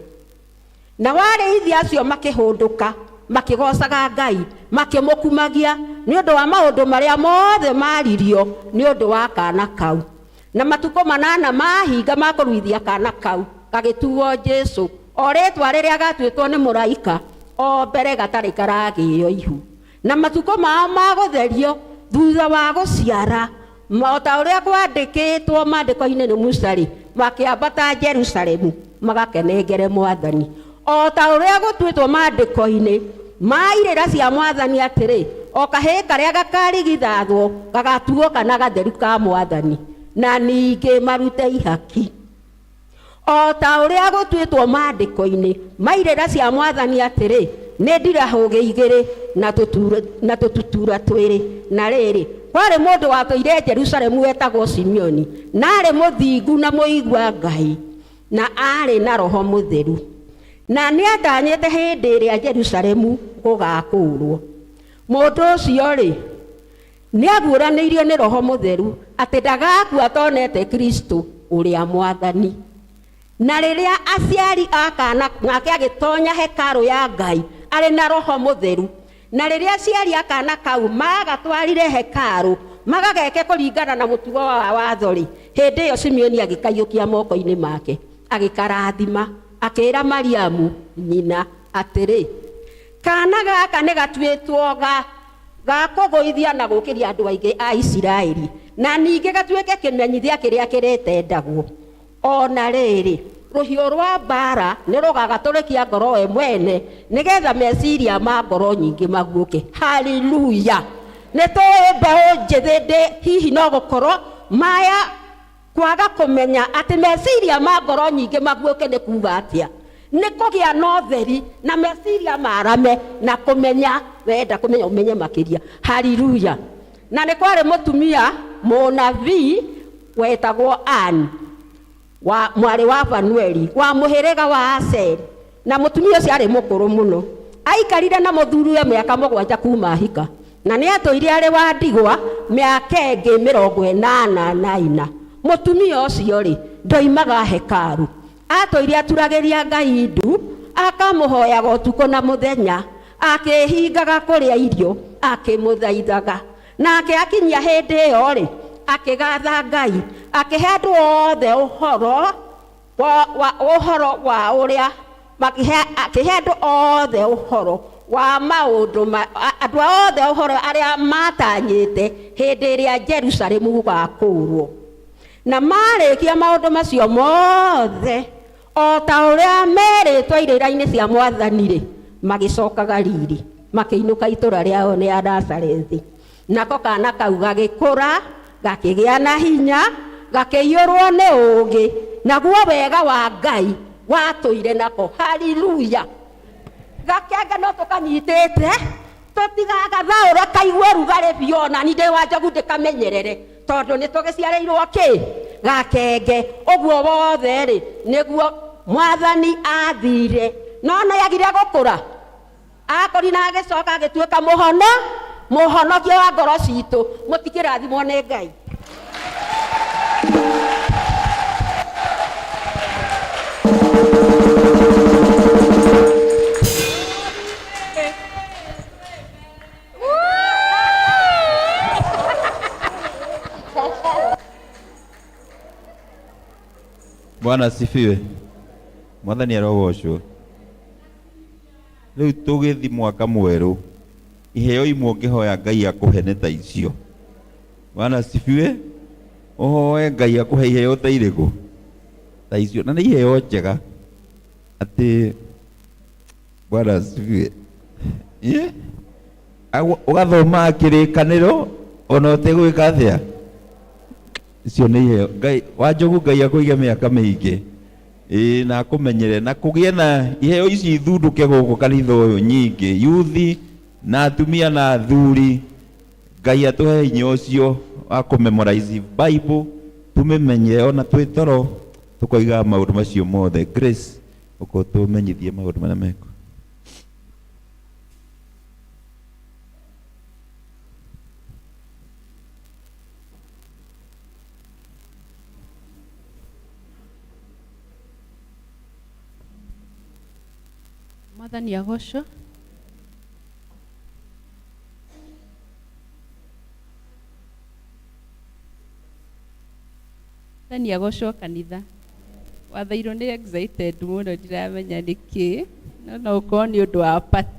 Nao arĩithi acio makĩhũndũka, makĩgoocaga Ngai, makĩmũkumagia nĩ ũndũ wa maũndũ marĩa mothe maaririo nĩ ũndũ wa kaana kau. Na matukũ manana maahinga ma kũruithia kaana kau, gagĩtuo Jesũ, o rĩĩtwa rĩrĩa gaatuĩtwo nĩ mũraika o mbere gatarĩ karagĩĩo ihu. Na matukũ mao ma gũtherio thutha wa gũciara, o ta ũrĩa kwandĩkĩtwo maandĩko-inĩ nĩ Musa-rĩ, makĩambata Jerusalemu magakenengere Mwathani, o ta ũrĩa gũtuĩtwo maandĩko-inĩ ma irĩra cia Mwathani atĩrĩ, O kahĩĩ karĩa gakarigithathwo gagatuo kana gatheru ka Mwathani, na ningĩ marute ihaki. O ta ũrĩa gũtuĩtwo maandĩko-inĩ ma irĩra cia Mwathani atĩrĩ, Nĩ ndirahũgĩ igĩrĩ na tũtutura twĩrĩ. Na rĩrĩ, kwarĩ mũndũ watũire Jerusalemu wetagwo Simeoni, na aarĩ mũthingu na mũigua Ngai, na aarĩ na Roho Mũtheru, na nĩatanyĩte hĩndĩ ĩrĩa Jerusalemu gũgakũũrwo. Mũndũ ũcio-rĩ, Nĩaguũranĩirio nĩ Roho Mũtheru atĩ ndagakua atonete Kristũ ũrĩa Mwathani. Na rĩrĩa aciari a kaana, nake agĩtonya hekarũ ya Ngai arĩ na Roho Mũtheru. Na rĩrĩa aciari a kaana kau maagatwarire hekarũ magageke kũringana na mũtugo wa watho-rĩ, hĩndĩ ĩyo Simeoni agĩkaiyũkia moko-inĩ make, agĩkarathima, akĩĩra Mariamu nyina atĩrĩ, Kaana gaka nĩgatuĩtwo ga ga kũgũithia na gũũkĩria andũ aingĩ a Isiraeli, na ningĩ gatuĩke kĩmenyithia kĩrĩa kĩrĩtendagwo. O na rĩrĩ, rũhiũ rwa mbaara nĩrũgagatũrĩkia ngoro we mwene, nĩ getha meciria ma ngoro nyingĩ maguũke. Haleluya! Nĩ tũĩ mbeũ njĩthĩ ndĩ hihi no gũkorwo maya Kwaga kũmenya atĩ meciria ma ngoro nyingĩ maguũke nĩ kuuga atĩa? Nĩ kũgĩa na ũtheri na meciria marame na kũmenya, wenda kũmenya ũmenye makĩria. Haleluya! Na nĩ kwarĩ mũtumia mũnabii wetagwo Anne, wa mwarĩ wa Fanueli, wa mũhĩrĩga wa Asheri. Na mũtumia ũcio aarĩ mũkũrũ mũno. Aikarire na mũthuriwe mĩaka mũgwanja kuuma ahika, na nĩatũire arĩ wa ndigwa mĩaka ĩngĩ 84. Mũtumia ũcio-rĩ, ndoimaga hekarũ. Atũire aturagĩria Ngai ndu, akamũhoyaga ũtukũ na mũthenya, akĩĩhingaga kũrĩa irio, akĩmũthaithaga. Nake akinyia hĩndĩ ĩyo-rĩ, akĩgatha Ngai, akĩhe andũ othe ũhoro wa, wa, ũhoro wa ũrĩa makĩhe akĩhe andũ othe ũhoro wa maũndũ ma, andũ othe ũhoro arĩa matanyĩte hĩndĩ ĩrĩa Jerusalemu gũgakũũrwo. Na marĩkia maũndũ macio mothe o ta ũrĩa merĩtwo irĩra-inĩ cia Mwathani-rĩ, magĩcoka Galili, makĩinũka itũũra rĩao rĩa Nazarethi. Nako kaana kau gagĩkũra, gakĩgĩa na hinya, gakĩiyũrwo nĩ ũũgĩ, naguo wega wa Ngai watũire nako. Haleluya! Gakenge no tũkanyitĩte, tũtigagathaũre kaigue rugarĩ biũ, ona ni ndĩ wa njogu ndĩkamenyerere, tondũ nĩ tũgĩciarĩirwo kĩ? Gakenge. Ũguo wothe-rĩ, nĩguo Mwathani athire. No nĩagire gũkũra? Akũri na agĩcoka agĩtuĩka mũhono mũhonokia wa ngoro citũ. Mũtikĩrathimwo nĩ Ngai. Bwana asifiwe. Mwathani arogocwo. Rĩu tũgĩthi mwaka mwerũ, iheo imwe ũngĩhoya Ngai akũhe nĩ ta icio. Bwana asifiwe. Ũhoe Ngai akũhe iheo ta irĩkũ? Ta icio. Na nĩ iheo njega. Atĩ Bwana asifiwe. Ĩ? Ũgathoma kĩrĩkanĩro ona ũtegwĩka atĩa? Icio nĩ iheo. Ngai, Wanjogu Ngai akũige mĩaka mĩingĩ. Ĩĩ na akũmenyere na kũgĩe na iheo ici ithundũke gũkũ kanitha ũyũ nyingĩ, yuthi na atumia na athuri. Ngai atũhe hinya ũcio wa kũ memorize Bible, tũmĩmenye ona twĩ toro tũkoigaga maũndũ macio mothe. Grace, ũka ũtũmenyithie maũndũ marĩa mekwo. Mwathani agocwo. Mwathani agocwo kanitha. Wathairwo nĩ excited mũno, ndiramenya nĩkĩ, no no ũkorwo nĩ ũndũ wa party.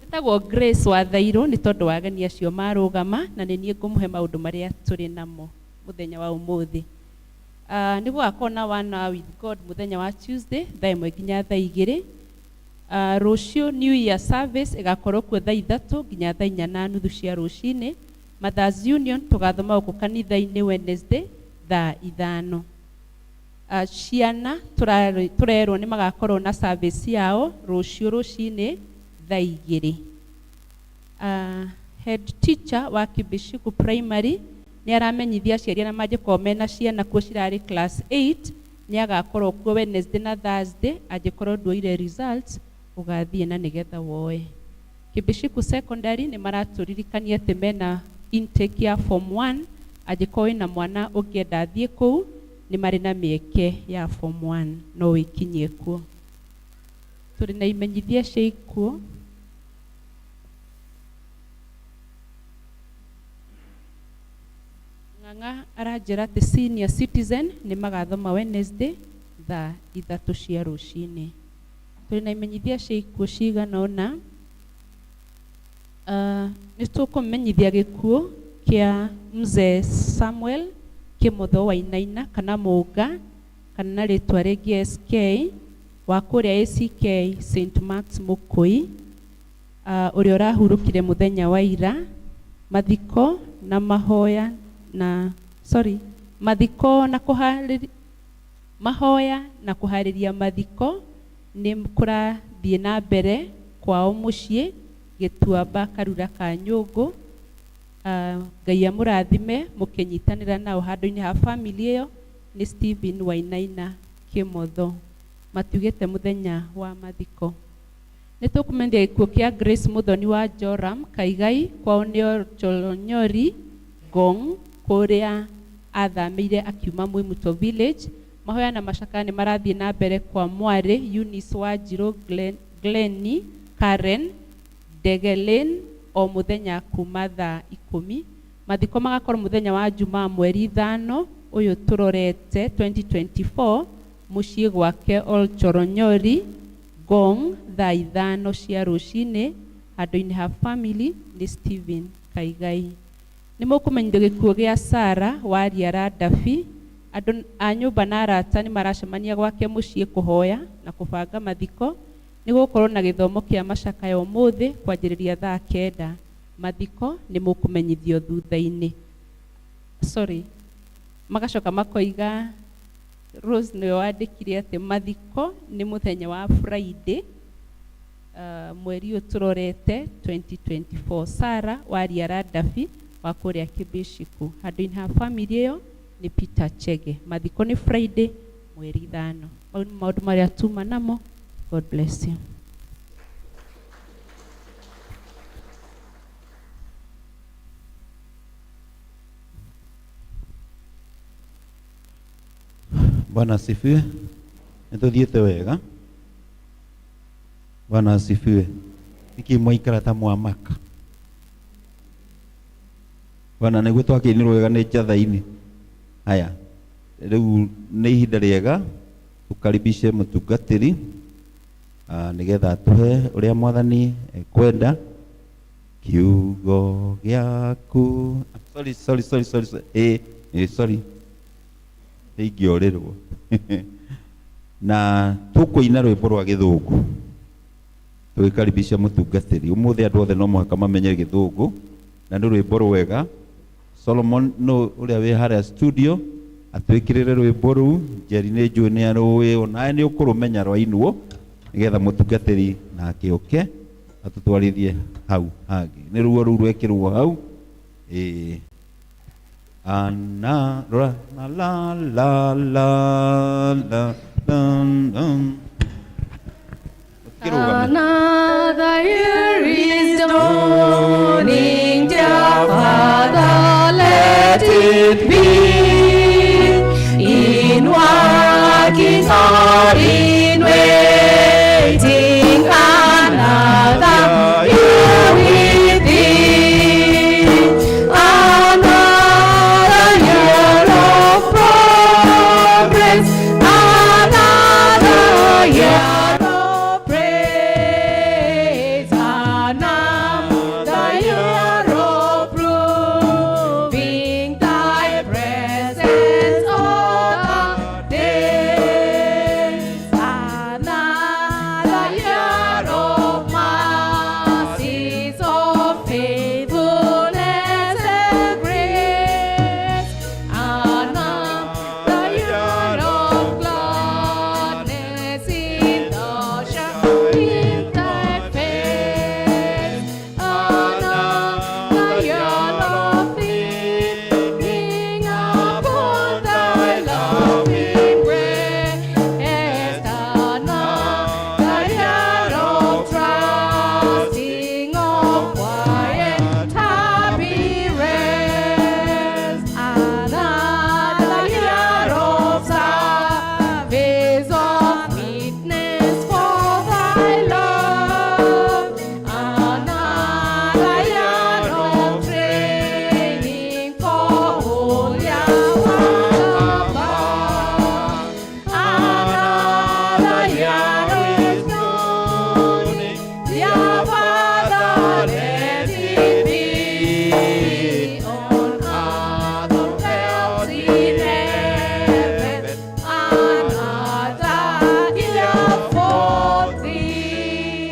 Njĩtagwo Grace Wathairwo nĩ tondũ wa ageni acio marũgama, na nĩ niĩ ngũmũhe maũndũ marĩa tũrĩ namo mũthenya wa ũmũthĩ. Nĩ gũgakorwo na One Hour with God mũthenya wa Tuesday thaa 1 nginya thaa 2. Rũciũ New Year service ĩgakorwo kuo thaa 3 nginya thaa 4:30 cia rũcinĩ. Mothers Union tũgathoma gũkũ kanitha-inĩ Wednesday thaa 5. Ciana tũrerwo nĩ magakorwo na service yao rũciũ rũcinĩ thaa 2. Head teacher wa Kibishiku Primary nĩ aramenyithia aciari arĩa mangĩkorwo mena ciana kuo cirarĩ class 8, nĩ agakorwo kuo Wednesday na Thursday. Angĩkorwo nduoire results, ũgathiĩ na nĩgetha woe. Kibishiku Secondary nĩ maratũririkania atĩ mena intake ya form 1. Angĩkorwo wĩna mwana ũngĩenda athiĩ kũu, nĩ marĩ na mĩeke ya form 1, no wĩkinyie kuo. Tũrĩ na imenyithia cia ikuũ. Ng'ang'a aranjĩra atĩ senior citizen nĩ magathoma Wednesday thaa 3 cia rũcinĩ. Tũrĩ na imenyithia cia ikuũ cigana ũna. Nĩ tũkũmenyithia gĩkuũ kĩa Mzee Samuel Kĩmotho Wainaina kana Mũnga, kana na rĩtwa rĩngĩ SK, wa kũrĩa ACK St Mark's Mũkũi, ũrĩa ũrahurũkire mũthenya wa ira. Mathiko na mahoya na, sorry, mathiko na kũharĩria mahoya na kũharĩria mathiko nĩ kũrathiĩ na mbere kwao mũciĩ Gĩtuamba Karura ka Nyũngũ. Ngai amũrathime mũkĩnyitanĩra nao handũ-inĩ ha family ĩyo nĩ Stephen Wainaina Kĩmotho. Matiugĩte mũthenya wa mathiko. Nĩ tũkũmenyithia gĩkuũ kĩa Grace Mũthoni wa Joram Kaigai, kwao nĩ Olcholonyori Ngong, kũrĩa athamĩire akiuma Mwimuto Village. Mahoya na macakaya nĩ marathiĩ na mbere kwa mwarĩ Eunice Wanjirũ Glenny Karen Ndege Lane o mũthenya kuma thaa 10. Mathiko magakorwo mũthenya wa Jumaa mweri 5 ũyũ tũrorete 2024 mũciĩ gwake Olchoronyori Ngong thaa 5 cia rũcinĩ. Handũ-inĩ ha family nĩ Stephen Kaigai. Nĩ mũkũmenyithio gĩkuũ gĩa Sara wa Riara Ndabi. Andũ a nyũmba na arata nĩ maracemania gwake mũciĩ kũhoya na kũbanga mathiko. Nĩ gũgũkorwo na gĩthomo kĩa macakaya ũmũthĩ kwanjĩrĩria thaa 9. Mathiko nĩ mũkũmenyithio thutha-inĩ. Sorry, magacoka makoiga Rose nĩwe wandĩkire atĩ mathiko nĩ mũthenya wa Friday, mweri ũyũ tũrorete 2024. Sara wa Riara Ndabi wa kũrĩa Kibishiku. Handũ-inĩ ha family ĩyo nĩ Peter Chege. Mathiko nĩ Friday mweri 5. Mau nĩ maũndũ marĩa tuma namo. God bless you. Bwana asifiwe. Nĩ tũthiĩte wega. Bwana asifiwe. Nĩkĩ mwaikara ta mwamaka? Bwana nĩguo twakĩinĩrwo wega nĩ njatha-inĩ. Haya, rĩu nĩ ihinda rĩega tũkaribishe mũtungatĩri, nĩgetha atũhe ũrĩa mwathani ekwenda. Kiugo gĩaku. Sorry, sorry, sorry, sorry, sorry. Sorry. Ingĩorĩrwo. Na tũkũina rwĩmbo rwa gĩthũngũ tũgĩkaribisha mũtungatĩri. Ũmũthĩ andũ othe no mũhaka mamenye gĩthũngũ, na nĩ rwĩmbo rwega. Solomon no ũrĩa wĩ harĩa studio atwĩkĩrĩre rwĩmbo rũu. Njeri nĩ njũĩ nĩ arũĩ, onawe nĩ ũkũrũmenya rwainwo, nĩgetha mũtungatĩri nake oke atũtwarithie hau hangĩ. Nĩ ruo rũu rwekĩrwo hau. Ĩĩ. Ana ra la la la la la la la. Kĩrũgame. Another year is dawning, dear Father, let it be in working or year is dawning. Dear Father, let it be on earth or else in heaven, another year for thee.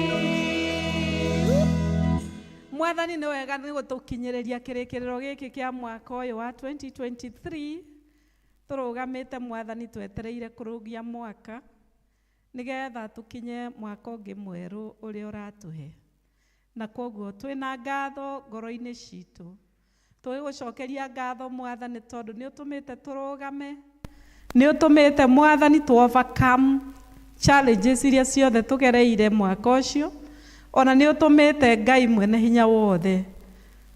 Mwathani nĩ wega nĩ gũtũkinyĩrĩria kĩrĩkĩrĩro gĩkĩ kĩa mwaka ũyũ wa 2023. Tũrũgamĩte, Mwathani, twetereire kũrũgia mwaka nĩgetha tũkinye mwaka ũngĩ mwerũ ũrĩa ũratũhe, na koguo twĩna ngatho ngoro-inĩ citũ. Tũgĩgũcokeria ngatho, Mwathani, tondũ nĩ ũtũmĩte tũrũgame, nĩ ũtũmĩte, Mwathani, tũ overcome challenges iria ciothe tũgereire mwaka ũcio. Ona nĩ ũtũmĩte, Ngai mwene hinya wothe,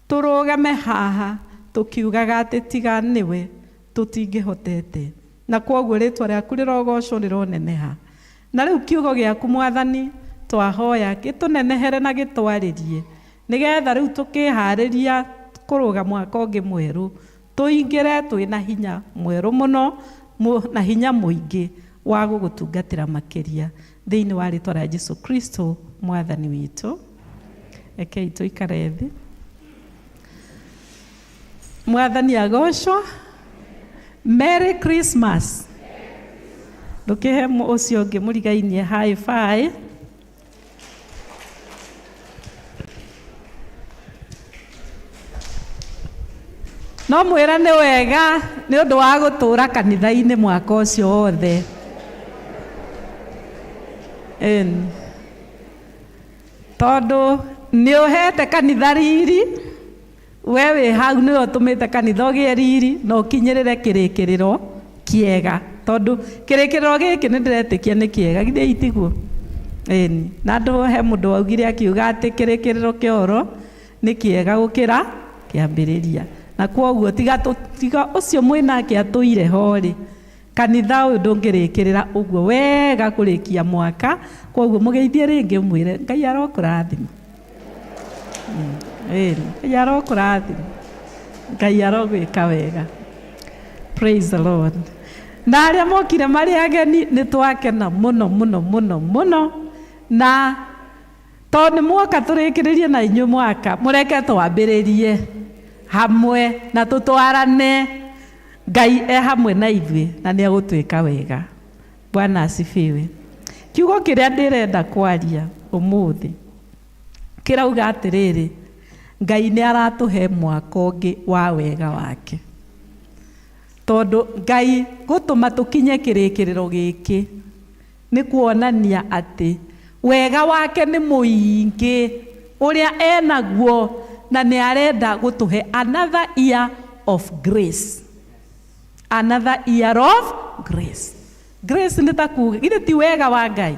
tũrũgame haha tũkiugaga atĩ tiga nĩwe tũtingĩhotete, na kwoguo rĩtwa rĩaku rĩrogocwo, rĩroneneha. Na rĩu kiugo gĩaku, Mwathani, twahoya gĩtũnenehere na gĩtwarĩrie, nĩgetha rĩu tũkĩharĩria kũrũga mwaka ũngĩ mwerũ tũingĩre twĩna hinya mwerũ mũno na hinya mũingĩ wa gũgũtungatĩra makĩria, thĩinĩ wa rĩtwa rĩa Jesu Kristo Mwathani witũ. Rekei tũikare thĩ. Mwathani agocwo. Merry Christmas. Ndũkĩhe ũcio ũngĩ mũrigainie high five. No mwĩra nĩ wega nĩ ũndũ wa gũtũũra kanitha-inĩ mwaka ũcio wothe. Ĩni. Tondũ nĩ ũhete kanitha riri, we wĩ hau nĩwe ũtũmĩte kanitha ũgĩe riri na ũkinyĩrĩre kĩrĩkĩrĩro kĩega, tondũ kĩrĩkĩrĩro gĩkĩ nĩ ndĩretĩkia nĩ kĩega, githĩ itiguo? Ĩni. Na andũ, he mũndũ waugire akiuga atĩ kĩrĩkĩrĩro kĩa ũhoro nĩ kĩega gũkĩra kĩambĩrĩria, na kwoguo tiga ũcio mwĩnake atũire ho rĩ, kanitha ũyũ ndũngĩrĩkĩrĩra ũguo wega kũrĩkia mwaka. Kwoguo mũgeithie rĩngĩ, mwĩre Ngai arokũrathima. Ĩni, Ngai arokũrathima, Ngai arogwĩka wega. Praise the Lord. Na arĩa mokire marĩ ageni, nĩ twakena mũno mũno mũno mũno, na tondũ nĩ mwoka tũrĩkĩrĩrie na inyuĩ mwaka, mũreke twambĩrĩrie hamwe na tũtwarane. Ngai e hamwe na ithuĩ na nĩ egũtwĩka wega. Bwana asifiwe. Kiugo kĩrĩa ndĩrenda kwaria ũmũthĩ kĩrauga atĩrĩrĩ, Ngai nĩ aratũhe mwaka ũngĩ wa wega wake, tondũ Ngai gũtũma tũkinye kĩrĩkĩrĩro gĩkĩ nĩ kuonania atĩ wega wake nĩ mũingĩ ũrĩa enaguo, na nĩ arenda gũtũhe another year of grace, another year of grace. Grace nĩ ta kuga, githĩ ti wega wa Ngai?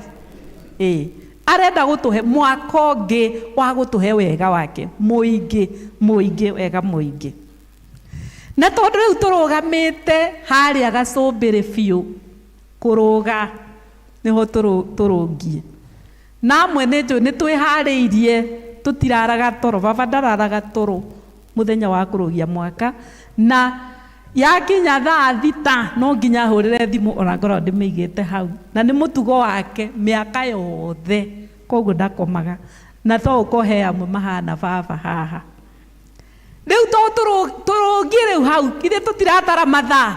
Ĩ, arenda gũtũhe mwaka ũngĩ wa gũtũhe wega wake mũingĩ mũingĩ, wega mũingĩ. Na tondũ rĩu tũrũgamĩte harĩa gacũmbĩrĩ biũ, kũrũga nĩho tũrũngie, na amwe nĩ njũĩ nĩ twĩharĩirie, tũtiraraga toro. Baba ndararaga toro mũthenya wa kũrũgia mwaka, na yakinya thaa 6 no nginya ahũrĩre thimũ, ona ngorwo ndĩmĩigĩte hau, na nĩ mũtugo wake mĩaka yothe, koguo ndakomaga. Na to ũkohe amwe mahana baba haha. Rĩu to tũrũngie rĩu hau, ithuĩ tũtiratara mathaa,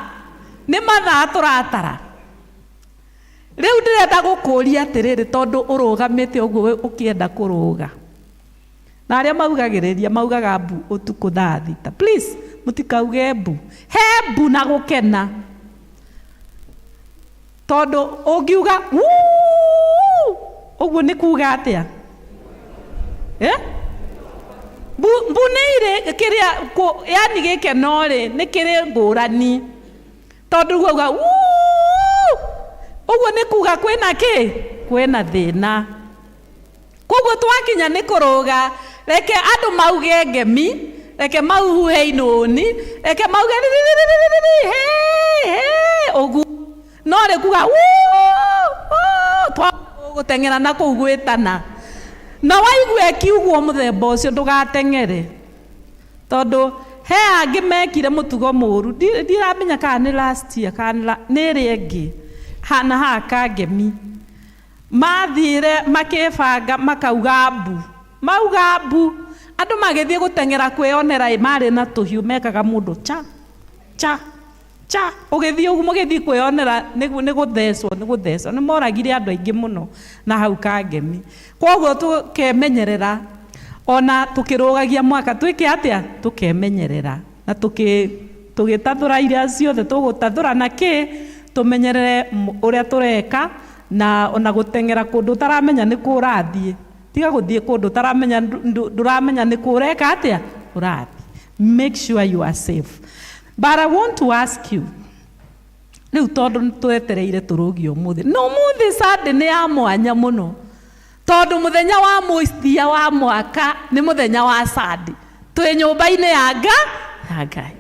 nĩ mathaa tũratara. Rĩu ndĩrenda gũkũria atĩrĩrĩ, tondũ ũrũgamĩte ũguo ũkĩenda kũrũga, na arĩa maugagĩrĩria maugaga mbu ũtukũ thaa 6, please mũtikauge mbu. He mbu na gũkena, tondũ ũngiuga "Wuu!" ũguo nĩ kuga atĩa? Eh? Mbu, mbu nĩ irĩ kĩrĩa yani gĩkeno rĩ, nĩ kĩrĩ ngũrani, tondũ uga "Wuu!" ũguo nĩ kuga kwĩna kĩ, kwĩna thĩna. Koguo twakinya nĩ kũrũga, reke andũ mauge ngemi, reke mauhuhe inũni, reke mauge riririririri, he he ũguo, no rĩ kuga "Wuu! Wuu!" gũteng'era na kũu gwĩtana, na waigua ĩkiugwo mũthemba ũcio, ndũgateng'ere, tondũ he angĩ mekire mũtugo mũru. Ndiramenya kana nĩ last year kana nĩ ĩrĩa ĩngĩ, na haha kangemi. Mathire makĩbanga makauga mbu. Mauga mbu, andũ magĩthiĩ gũteng'era kwĩyonera ĩ marĩ na tũhiũ mekaga mũndũ cha cha cha ũgĩthiĩ ũguo mũgĩthiĩ kwĩyonera nĩ gũthecwo nĩ gũthecwo. Nĩ moragire andũ aingĩ mũno na hau Kangemi. Koguo tũkemenyerera ona tũkĩrũgagia mwaka twĩke atĩa? Tũkemenyerera na tũgĩtathũra iria ciothe tũgũtathũra na kĩ tũmenyerere ũrĩa tũreka na ona gũteng'era kũndũ ũtaramenya nĩ kũ ũrathiĩ. Tiga gũthiĩ kũndũ ũtaramenya ndũramenya nĩ kũ ũreka atĩa ũrathiĩ. Make sure you are safe. But I want to ask you, rĩu tondũ nĩ twetereire tũrũgie ũmũthĩ, na ũmũthĩ Sunday nĩ ya mwanya mũno tondũ mũthenya wa mũthia wa mwaka nĩ mũthenya wa Sunday. Twĩ nyũmba-inĩ ya Ngai.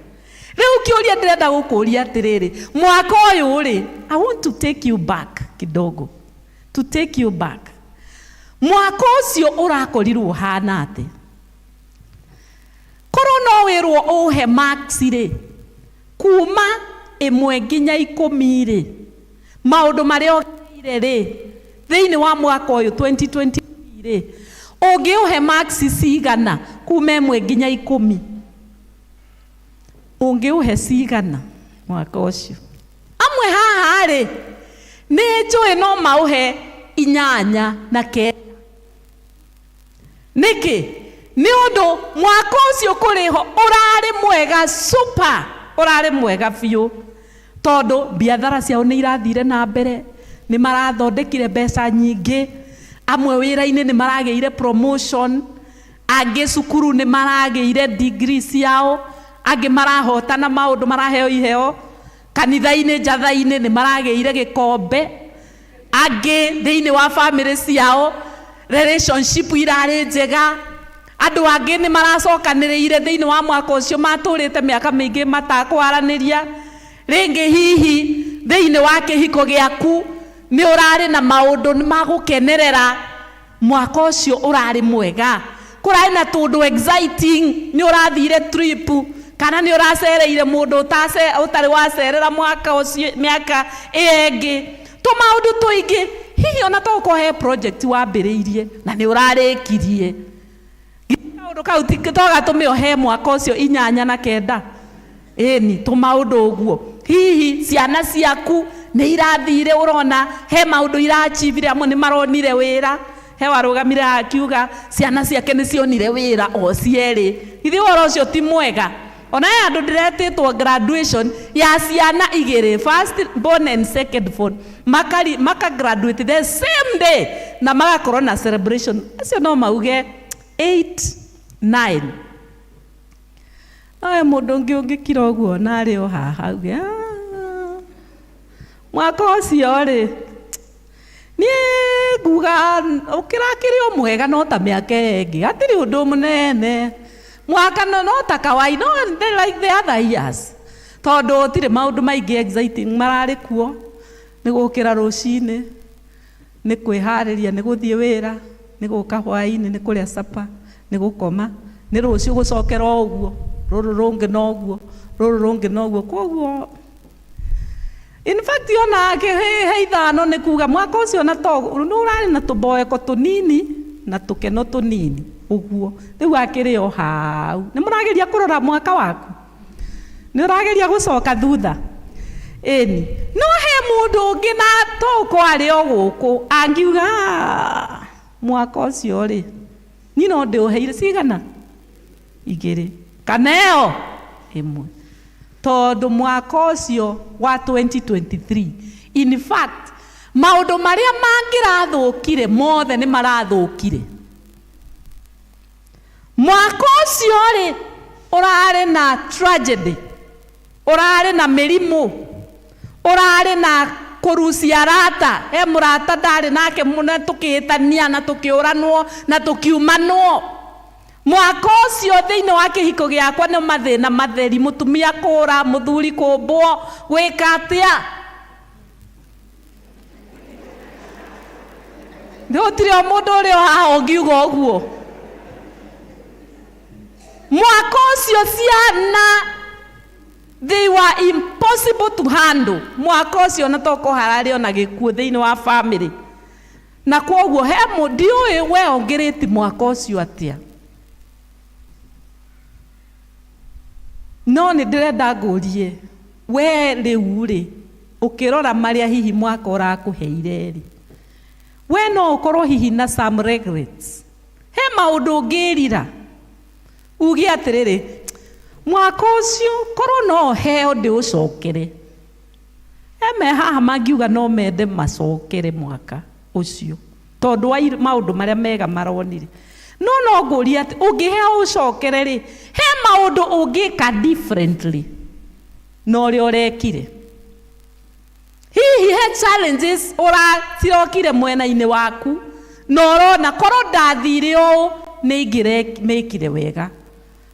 Rĩu kĩũria ndĩrenda gũkũria atĩrĩrĩ, mwaka ũyũ rĩ, I want to take you back kidogo, to take you back. Mwaka ũcio ũrakorirwo ũhana atĩa? Korwo no wĩrwo ũhe marks rĩ, kuma 1 nginya 10 rĩ, maũndũ marĩa ũgereire rĩ, thĩinĩ wa mwaka ũyũ 2023 rĩ, ũngĩũhe marks cigana kuma 1 nginya 10? Ũngĩũhe cigana mwaka ũcio? Amwe haha rĩ, nĩ njũĩ no maũhe 8 na 9. Nĩkĩ? Nĩ ũndũ mwaka ũcio kũrĩ ho ũrarĩ mwega super, ũrarĩ mwega biũ tondũ biathara ciao nĩ irathire na mbere, nĩ marathondekire mbeca nyingĩ, amwe wĩra-inĩ nĩ maragĩire promotion, angĩ cukuru nĩ maragĩire degree ciao, angĩ marahotana maũndũ maraheo iheo, kanitha-inĩ njatha-inĩ nĩ maragĩire gĩkombe, angĩ thĩinĩ wa family ciao relationship irarĩ njega, andũ angĩ nĩ maracokanĩrĩire thĩinĩ wa mwaka ũcio matũrĩte mĩaka mĩingĩ matakwaranĩria. Rĩngĩ hihi thĩinĩ wa kĩhiko gĩaku nĩ ũrarĩ na maũndũ ma gũkenerera, mwaka ũcio ũrarĩ mwega, kũrarĩ na tũndũ exciting, nĩ ũrathire trip kana nĩ ũracereire mũndũ ũtarĩ wacerera mwaka ũcio mĩaka ĩyo ĩngĩ, tũmaũndũ tũingĩ. Hihi ona to ũkorwo he project wambĩrĩirie na nĩ ũrarĩkirie, kaũndũ kau to gatũme ũhe mwaka ũcio 8 na 9. Ĩni tũmaũndũ ũguo. Hihi ciana ciaku nĩ irathire, ũrona he maũndũ irachivire, amwe nĩ maronire wĩra, he warũgamire akiuga ciana ciake nĩ cionire wĩra o cierĩ. Githĩ ũhoro ũcio ti mwega? Ona he andũ ndĩretĩtwo graduation ya ciana 2, first born and second born, maka graduate the same day na magakorwo na celebration. Acio no mauge 8 9. Noe mũndũ ũngĩ ũngĩkira ũguo na arĩ o haha auge, mwaka ũcio rĩ, niĩ nguga ũkĩrakĩrĩ o mwega no ta mĩaka ĩyo ĩngĩ, hatirĩ ũndũ mũnene. Mwaka no ta kawaida, no like the other years, tondũ gũtirĩ maũndũ maingĩ exciting mararĩ kuo. Nĩ gũkĩra rũcinĩ, nĩ kwĩharĩria, nĩ gũthiĩ wĩra, nĩ gũka hwaĩ-inĩ, nĩ kũrĩa supper, nĩ gũkoma, nĩ rũciũ gũcokera o ũguo, rũrũ rũngĩ no ũguo, rũrũ rũngĩ no ũguo. Koguo in fact ona he 5 nĩ kuga mwaka ũcio na to nĩ ũrarĩ na tũmboeko tũnini na tũkeno tũnini ũguo. Rĩu akĩrĩ o hau. Nĩ mũrageria kũrora mwaka waku? Nĩ ũrageria gũcoka thutha? Ĩni. No he mũndũ ũngĩ na to ũkorwo arĩ o gũkũ angiuga, mwaka ũcio rĩ, niĩ no ndĩũheire cigana? 2 kana ĩyo 1. Tondũ mwaka ũcio wa 2023, in fact maũndũ marĩa mangĩrathũkire mothe nĩ marathũkire. Mwaka ũcio rĩ, ũrarĩ na tragedy, ũrarĩ na mĩrimũ, ũrarĩ na kũrucia arata. He mũrata ndarĩ nake mũno, tũkĩhĩtania na tũkĩũranwo na tũkiumanwo. Mwaka ũcio thĩinĩ wa kĩhiko gĩakwa nĩ mathĩna matheri, mũtumia kũra, mũthuri kũmbwo, gwĩka atĩa? Gũtirĩ o mũndũ ũrĩ o haha ũngiuga ũguo. Mwaka ũcio ciana they were impossible to handle. Mwaka ũcio na toko hararĩ ona gĩkuũ thĩinĩ wa family. Na kwoguo he ndiũĩ we ũngĩrĩti mwaka ũcio atĩa, no nĩ ndĩrenda ngũrie we rĩu rĩ, ũkĩrora marĩa hihi mwaka ũrakũheire rĩ, we no ũkorwo hihi na some regrets, he maũndũ ũngĩrira uge atĩrĩrĩ, mwaka ũcio korwo no heo ndĩũcokere. He me haha mangiuga no mende macokere mwaka ũcio tondũ wa maũndũ marĩa mega maronire. No no ngũrie atĩ ũngĩheo ũcokere rĩ, he maũndũ ũngĩka differently na ũrĩa ũrekire. Hihi he challenges ũracirokire mwena-inĩ waku na ũrona korwo ndathire ũũ nĩ ingĩremĩkire wega.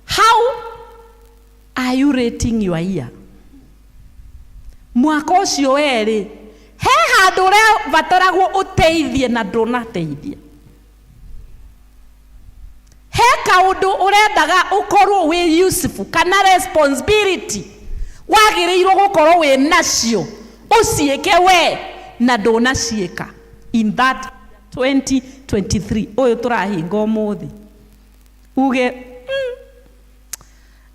How are you rating your year? Mwaka ũcio werĩ he handũ ũrabataragwo ũteithie na ndũnateithia. He kaũndũ ũrendaga ũkorwo wĩ useful kana responsibility wagĩrĩirwo gũkorwo wĩ nacio ũciĩke we na ndũnaciĩka in that 2023 ũyũ tũrahinga ũmũthĩ. Uge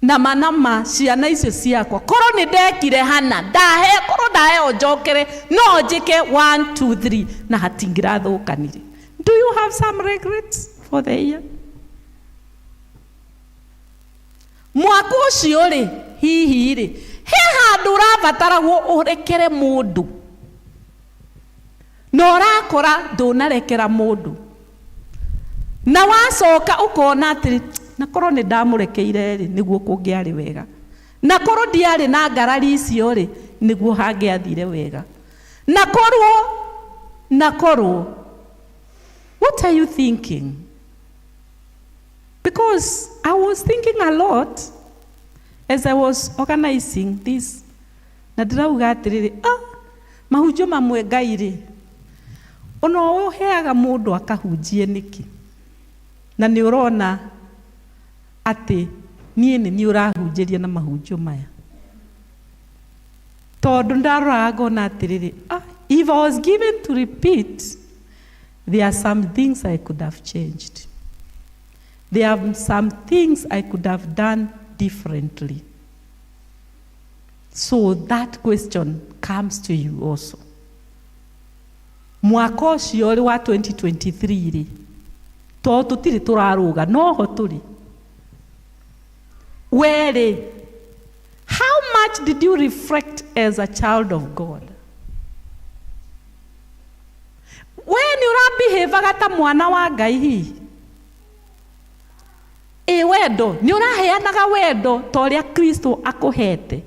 nama nama ciana icio ciakwa korwo nĩ ndekire hana ndahe korwo ndaheo njokere no njĩke 1 2 3 na hatingĩrathũkanire. Do you have some regrets for the year? Mwaka ũcio rĩ, hihi rĩ, he handũ ũrabataragwo ũrekere mũndũ na ũrakora ndũnarekera mũndũ, na wacoka ũkona atĩrĩ, na korwo nĩ ndamũrekeire rĩ, nĩguo kũngĩarĩ wega, na korwo ndiarĩ na ngarari icio rĩ, nĩguo hangĩathire wega, na korwo na korwo. What are you thinking? Because I was thinking a lot as I was organizing this. Na ndĩrauga atĩrĩrĩ, mahunjio mamwe Ngai rĩ, ona ũheaga mũndũ akahunjie nĩkĩ? Na nĩ ũrona atĩ niĩ nĩ niĩ ũrahunjĩria na mahunjio maya. Tondũ ndaroraga ngona atĩrĩrĩ, if I was given to repeat, there are some things I could have changed. There are some things I could have done differently. So that question comes to you also. Mwaka ũcio rĩ wa 2023 rĩ, tondũ tũtirĩ tũrarũga, noho tũrĩ. We rĩ, how much did you reflect as a child of God? We nĩ ũrabehavaga ta mwana wa Ngai hihi? Ĩ wendo, nĩ ũraheanaga wendo ta ũrĩa Kristo akũhete?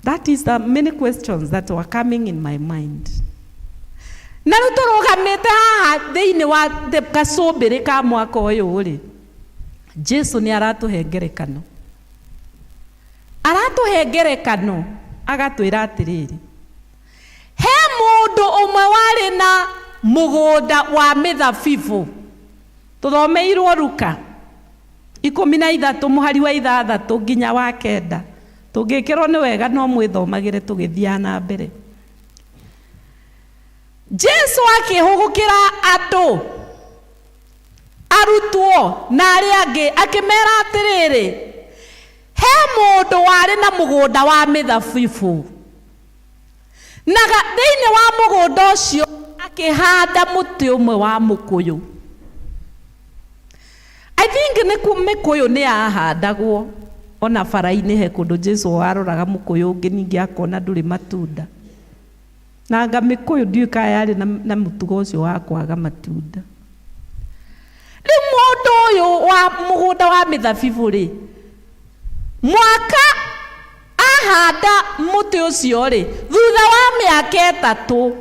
That is the many questions that were coming in my mind. Na rĩu tũrũgamĩte haha thĩinĩ wa gacũmbĩrĩ ka mwaka ũyũ rĩ, Jesu nĩ aratũhe ngerekano. Aratũhe ngerekano agatwĩra atĩrĩrĩ, he mũndũ ũmwe warĩ na mũgũnda wa mĩthabibũ. Tũthomeirwo Luka 13 mũhari wa 6 nginya wa 9. Tũngĩkĩrwo nĩ wega no mwĩthomagĩre tũgĩthiaga na mbere. Jesu akĩhũgũkĩra andũ, arutwo na arĩa angĩ, akĩmera atĩrĩrĩ, he mũndũ warĩ na mũgũnda wa mĩthabibũ, na thĩinĩ wa mũgũnda ũcio akĩhanda mũtĩ ũmwe wa mũkũyũ. I think nĩ mĩkũyũ nĩ yahandagwo ona bara-inĩ, he kũndũ Jesu aroraga mũkũyũ ũngĩ ningĩ akona ndũrĩ matunda. Na anga mĩkũyũ ndiũĩ kana yarĩ na mũtugo ũcio wa kwaga matunda. Rĩu mũndũ ũyũ wa mũgũnda wa mĩthabibũ rĩ, mwaka ahanda mũtĩ ũcio rĩ, thutha wa mĩaka 3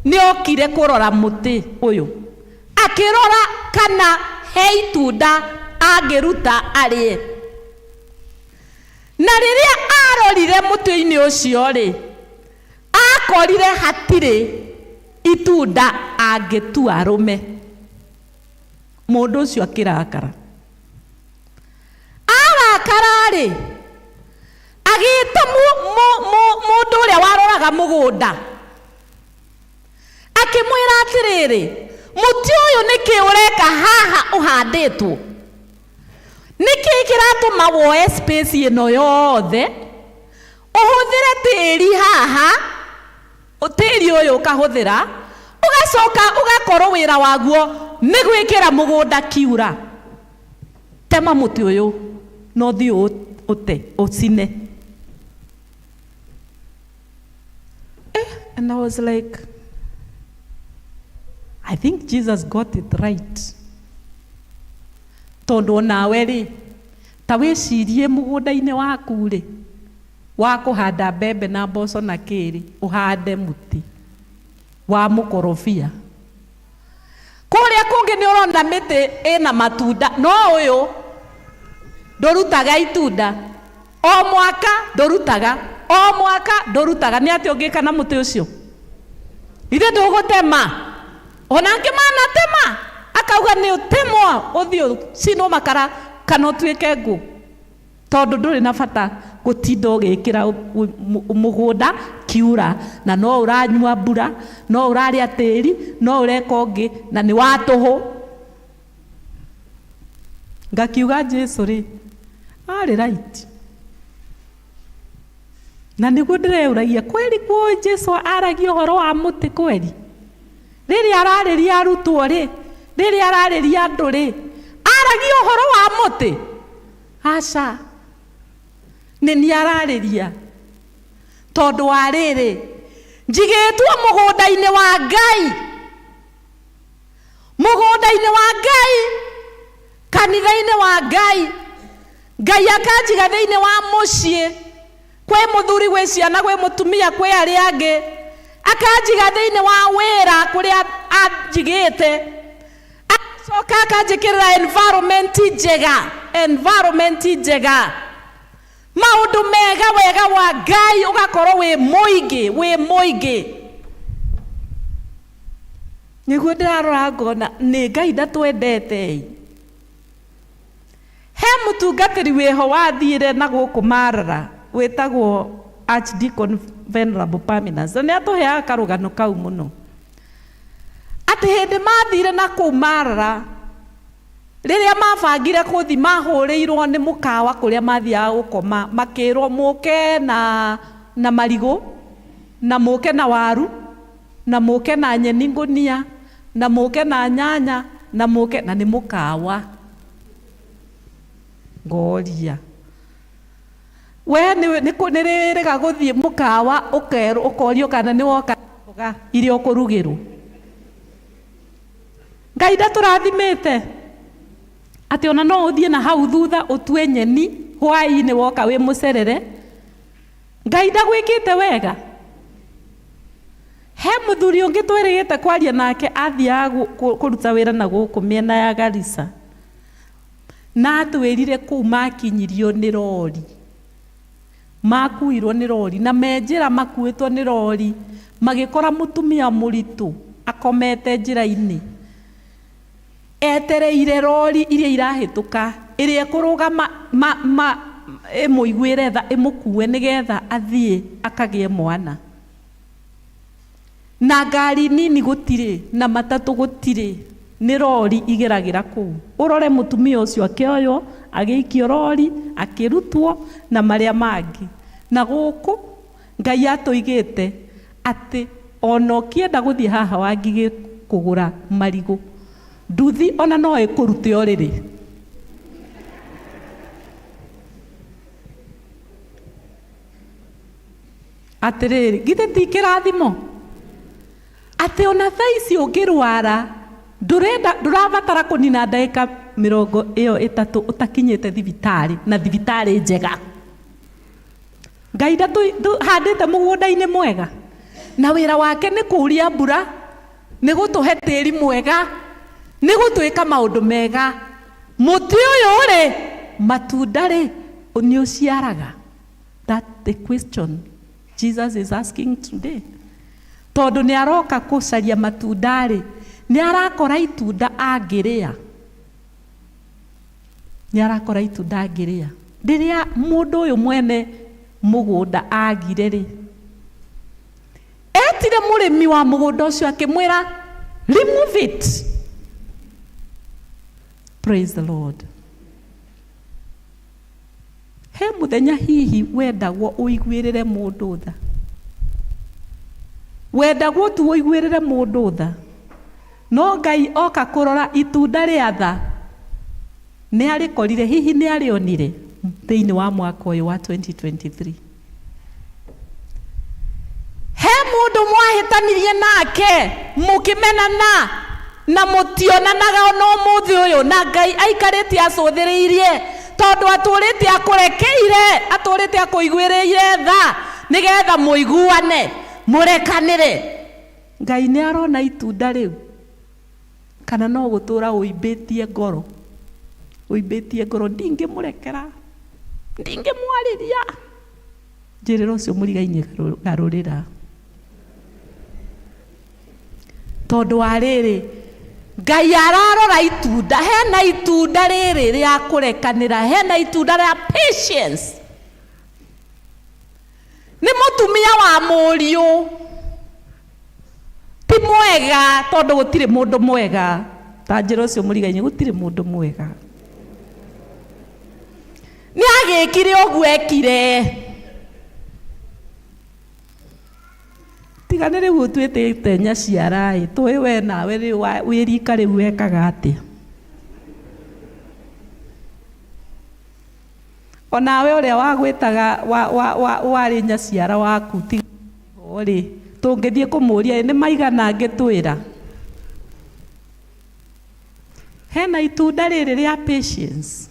nĩ okire kũrora mũtĩ ũyũ, akĩrora kana he itunda angĩruta arĩe. Na rĩrĩa arorire mũtĩ-inĩ ũcio rĩ, akorire hatirĩ itunda angĩtua arũme. Mũndũ ũcio akĩrakara. Arakara rĩ, agĩta mũndũ ũrĩa waroraga mũgũnda, Akĩmwĩra atĩrĩrĩ, mũtĩ ũyũ nĩkĩ ũreka haha ũhandĩtwo? Nĩkĩ kĩratũma woe space ĩno yothe ũhũthĩre tĩri haha, tĩri ũyũ ũkahũthĩra, ũgacoka ũgakorwo wĩra waguo nĩ gwĩkĩra mũgũnda kiura? Tema mũtĩ ũyũ na ũthiĩ ũte ũcine. And I was like, I think Jesus got it right. Tondũ onawe rĩ, ta wĩcirie mũgũnda-inĩ waku rĩ, wa kũhanda mbembe na mboco na kĩrĩ, ũhande mũtĩ wa mũkorobia. Kũrĩa kũngĩ nĩ ũrona mĩtĩ ĩna matunda, no ũyũ ndũrutaga itunda. O mwaka ndũrutaga, o mwaka ndũrutaga. Nĩ atĩa ũngĩka na mũtĩ ũcio? Ithe ndũgũtema. Ona angĩ manatema, akauga nĩ ũtemwo ũthiĩ ũcinwo makara kana ũtuĩke ngũ, tondũ ndũrĩ na bata gũtinda ũgĩkĩra mũgũnda kiura, na no ũranyua mbura, no ũrarĩa tĩri, no ũreka ũngĩ, na nĩ wa tũhũ. Ngakiuga Jesu rĩ, arĩ right. Na nĩguo ndĩreũragia kweri kuo Jesu aragia ũhoro wa mũtĩ kweri? Rĩrĩa ararĩria arutwo rĩ, rĩrĩa ararĩria andũ rĩ, aragia ũhoro wa mũtĩ? Aca, nĩ niĩ ararĩria. Tondũ wa rĩrĩ, njigĩtwo mũgũnda-inĩ wa Ngai, mũgũnda-inĩ wa Ngai, kanitha-inĩ wa Ngai, Ngai akanjiga thĩinĩ wa mũciĩ, kwĩ mũthuri, gwĩ ciana, gwĩ mũtumia, kwĩ arĩa angĩ, akanjiga thĩinĩ wa wĩra kũrĩa anjigĩte, agacoka akanjĩkĩrĩra environment njega, environment njega, maũndũ mega, wega wa Ngai ũgakorwo wĩ mũingĩ, wĩ mũingĩ. Nĩguo ndĩrarora ngona nĩ Ngai ndatwendete. He mũtungatĩri wĩho wathiire na gũkũ Marara wĩtagwo Archdeacon Venerable Parmenas, na nĩ atũheaga karũgano kau mũno, atĩ hĩndĩ mathire na kũu Marara, rĩrĩa mabangire kũthi, mahũrĩirwo nĩ mũkawa kũrĩa mathiaga gũkoma, makĩrwo mũke na marigũ, na mũke na waru, na mũke na nyeni ngũnia, na mũke na nyanya, na mũke na nĩ mũkawa. Ngoria we nĩ rĩrĩga gũthiĩ mũkawa ũkorio kana nĩ woka mboga iria ũkũrugĩrwo. Ngai ndatũrathimĩte atĩ ona no ũthiĩ na hau thutha ũtue nyeni hwaĩ-inĩ woka wĩ mũcerere. Ngai ndagwĩkĩte wega. He mũthuri ũngĩ twĩrĩgĩte kwaria nake athiaga kũruta wĩra na gũkũ mĩena ya Garissa, na atwĩrire kũu makinyirio nĩ rori, makuirwo nĩ rori, na me njĩra makuĩtwo nĩ rori, magĩkora mũtumia mũritũ akomete njĩra-inĩ, etereire rori iria irahĩtũka ĩrĩa ĩkũrũgama ĩmũiguĩre tha ĩmũkue nĩgetha athiĩ akagĩe mwana. Na ngari nini gũtirĩ, na matatũ gũtirĩ, nĩ rori igeragĩra kũu. Ũrore mũtumia ũcio akĩoywo, agĩikio rori, akĩrutwo na marĩa mangĩ. Na gũkũ Ngai atũigĩte atĩ ona ũkĩenda gũthiĩ haha Wangigĩ kũgũra marigũ, nduthi ona no ĩkũrute ũrĩrĩ. Atĩrĩrĩ, githĩ ti kĩrathimo atĩ ona thaa ici ũngĩrwara ndũrenda, ndũrabatara kũnina ndagĩka mĩrongo ĩyo ĩtatũ ũtakinyĩte thibitarĩ, na thibitarĩ njega. Ngai ndatũhandĩte mũgũnda-inĩ mwega, na wĩra wake nĩ kũuria mbura, nĩ gũtũhe tĩri mwega, nĩ gũtwĩka maũndũ mega. Mũtĩ ũyũ rĩ, matunda rĩ, nĩ ũciaraga? That's the question Jesus is asking today. Tondũ nĩ aroka kũcaria matunda rĩ, nĩ arakora itunda angĩrĩa. Nĩ arakora itunda angĩrĩa. Rĩrĩa mũndũ ũyũ mwene mũgũnda agire rĩ, Etire mũrĩmi wa mũgũnda ũcio akĩmwĩra remove it. Praise the Lord. He mũthenya hihi wendagwo ũiguĩrĩre mũndũ tha? Wendagwo tu ũiguĩrĩre mũndũ tha? No Ngai oka kũrora itunda rĩa tha, nĩ arĩkorire, hihi nĩ arĩonire thĩinĩ wa mwaka ũyũ wa 2023? He mũndũ mwahĩtanirie nake mũkĩmenana na mũtionanaga ona ũmũthĩ ũyũ, na Ngai aikarĩte acũthĩrĩirie tondũ atũrĩte akũrekeire, atũrĩte akũiguĩrĩire tha nĩgetha mũiguane, mũrekanĩre. Ngai nĩ arona itunda rĩu kana no gũtũra ũimbĩtie ngoro, ũimbĩtie ngoro, ndingĩmũrekera, ndingĩmwarĩria. Njĩrĩra ũcio mũrigainie garũrĩra. Tondũ wa rĩrĩ, Ngai ararora itunda, hena itunda rĩrĩ rĩa kũrekanĩra, hena itunda rĩa patience. Nĩ mũtumia wa mũriũ, ti mwega tondũ gũtirĩ mũndũ mwega. Ta njĩra ũcio mũrigainie, gũtirĩ mũndũ mwega. Nĩ agĩkire ũguo ekire. Tiga nĩ rĩu ũtuĩtĩte nyaciara-ĩ, tũĩ we nawe rĩu wĩ rika rĩu wekaga atĩa? Onawe ũrĩa wagwĩtaga warĩ nyaciara waku tiga rĩ, tũngĩthiĩ kũmũria-ĩ, nĩ maigana angĩtwĩra? Hena itunda rĩrĩ rĩa patience.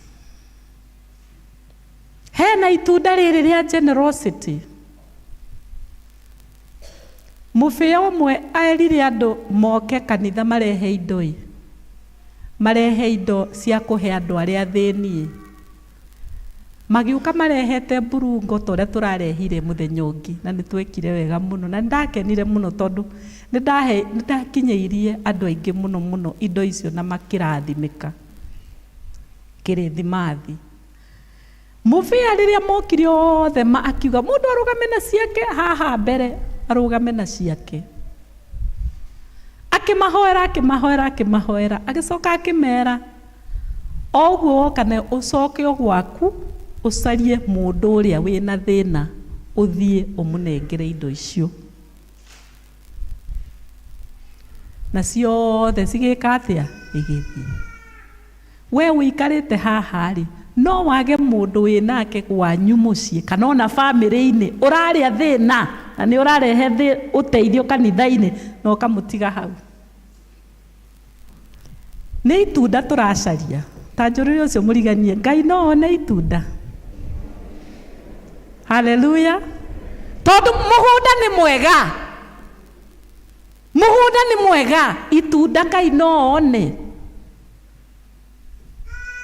Hena itunda rĩrĩ rĩa generosity. Mũbĩa ũmwe erire andũ moke kanitha marehe indo-ĩ, marehe indo cia kũhe andũ arĩa athĩni-ĩ. Magĩũka marehete mburungo ta ũrĩa tũrarehire mũthenya ũngĩ, na nĩ twekire wega mũno, na nĩ ndakenire mũno tondũ nĩ ndakinyĩirie andũ aingĩ mũno mũno indo icio na makĩrathimĩka kĩrĩthimathi. Mũbĩa rĩrĩa mokire othe akiuga mũndũ arũgame na ciake haha mbere, arũgame na ciake. Akĩmahoera, akĩmahoera, akĩmahoera, agĩcoka akĩmera, o ũguo woka nayo ũcoke o gwaku ũcarie mũndũ ũrĩa wĩna thĩna ũthiĩ ũmũnengere indo icio. Na ciothe cigĩka atĩa? Igĩthiĩ. We ũikarĩte haha-rĩ, no wage mũndũ wĩ nake gwanyu mũciĩ kana ona bamĩrĩ-inĩ ũrarĩa thĩna na nĩ ũrarehe ũteithio kanitha-inĩ na ũkamũtiga hau. Nĩ itunda tũracaria. Ta njũrĩre ũcio mũriganie, Ngai no one itunda? Haleluya. Tondũ mũgũnda nĩ mwega. Mũgũnda nĩ mwega, itunda Ngai no one.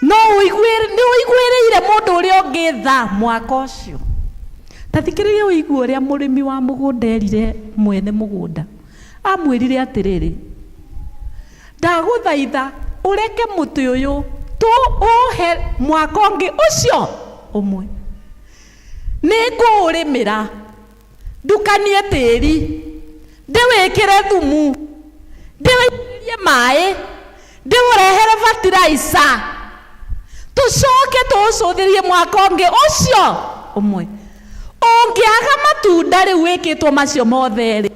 No ũiguĩre, nĩ ũiguĩrĩire mũndũ ũrĩa ũngĩ tha mwaka ũcio. Ta thikĩrĩria ũigue ũrĩa mũrĩmi wa mũgũnda erire mwene mũgũnda. Amwĩrire atĩrĩrĩ, ndagũthaitha ũreke mũtĩ ũyũ tũũhe mwaka ũngĩ ũcio ũmwe. Nĩ ngũũrĩmĩra, ndukanie tĩri, ndĩwĩkĩre thumu, ndĩwĩitĩrĩrie maĩ, ndĩũrehere fertilizer, tũcoke tũũcũthĩrie mwaka ũngĩ ũcio ũmwe. Ũngĩaga matunda rĩu wĩkĩtwo macio mothe rĩ,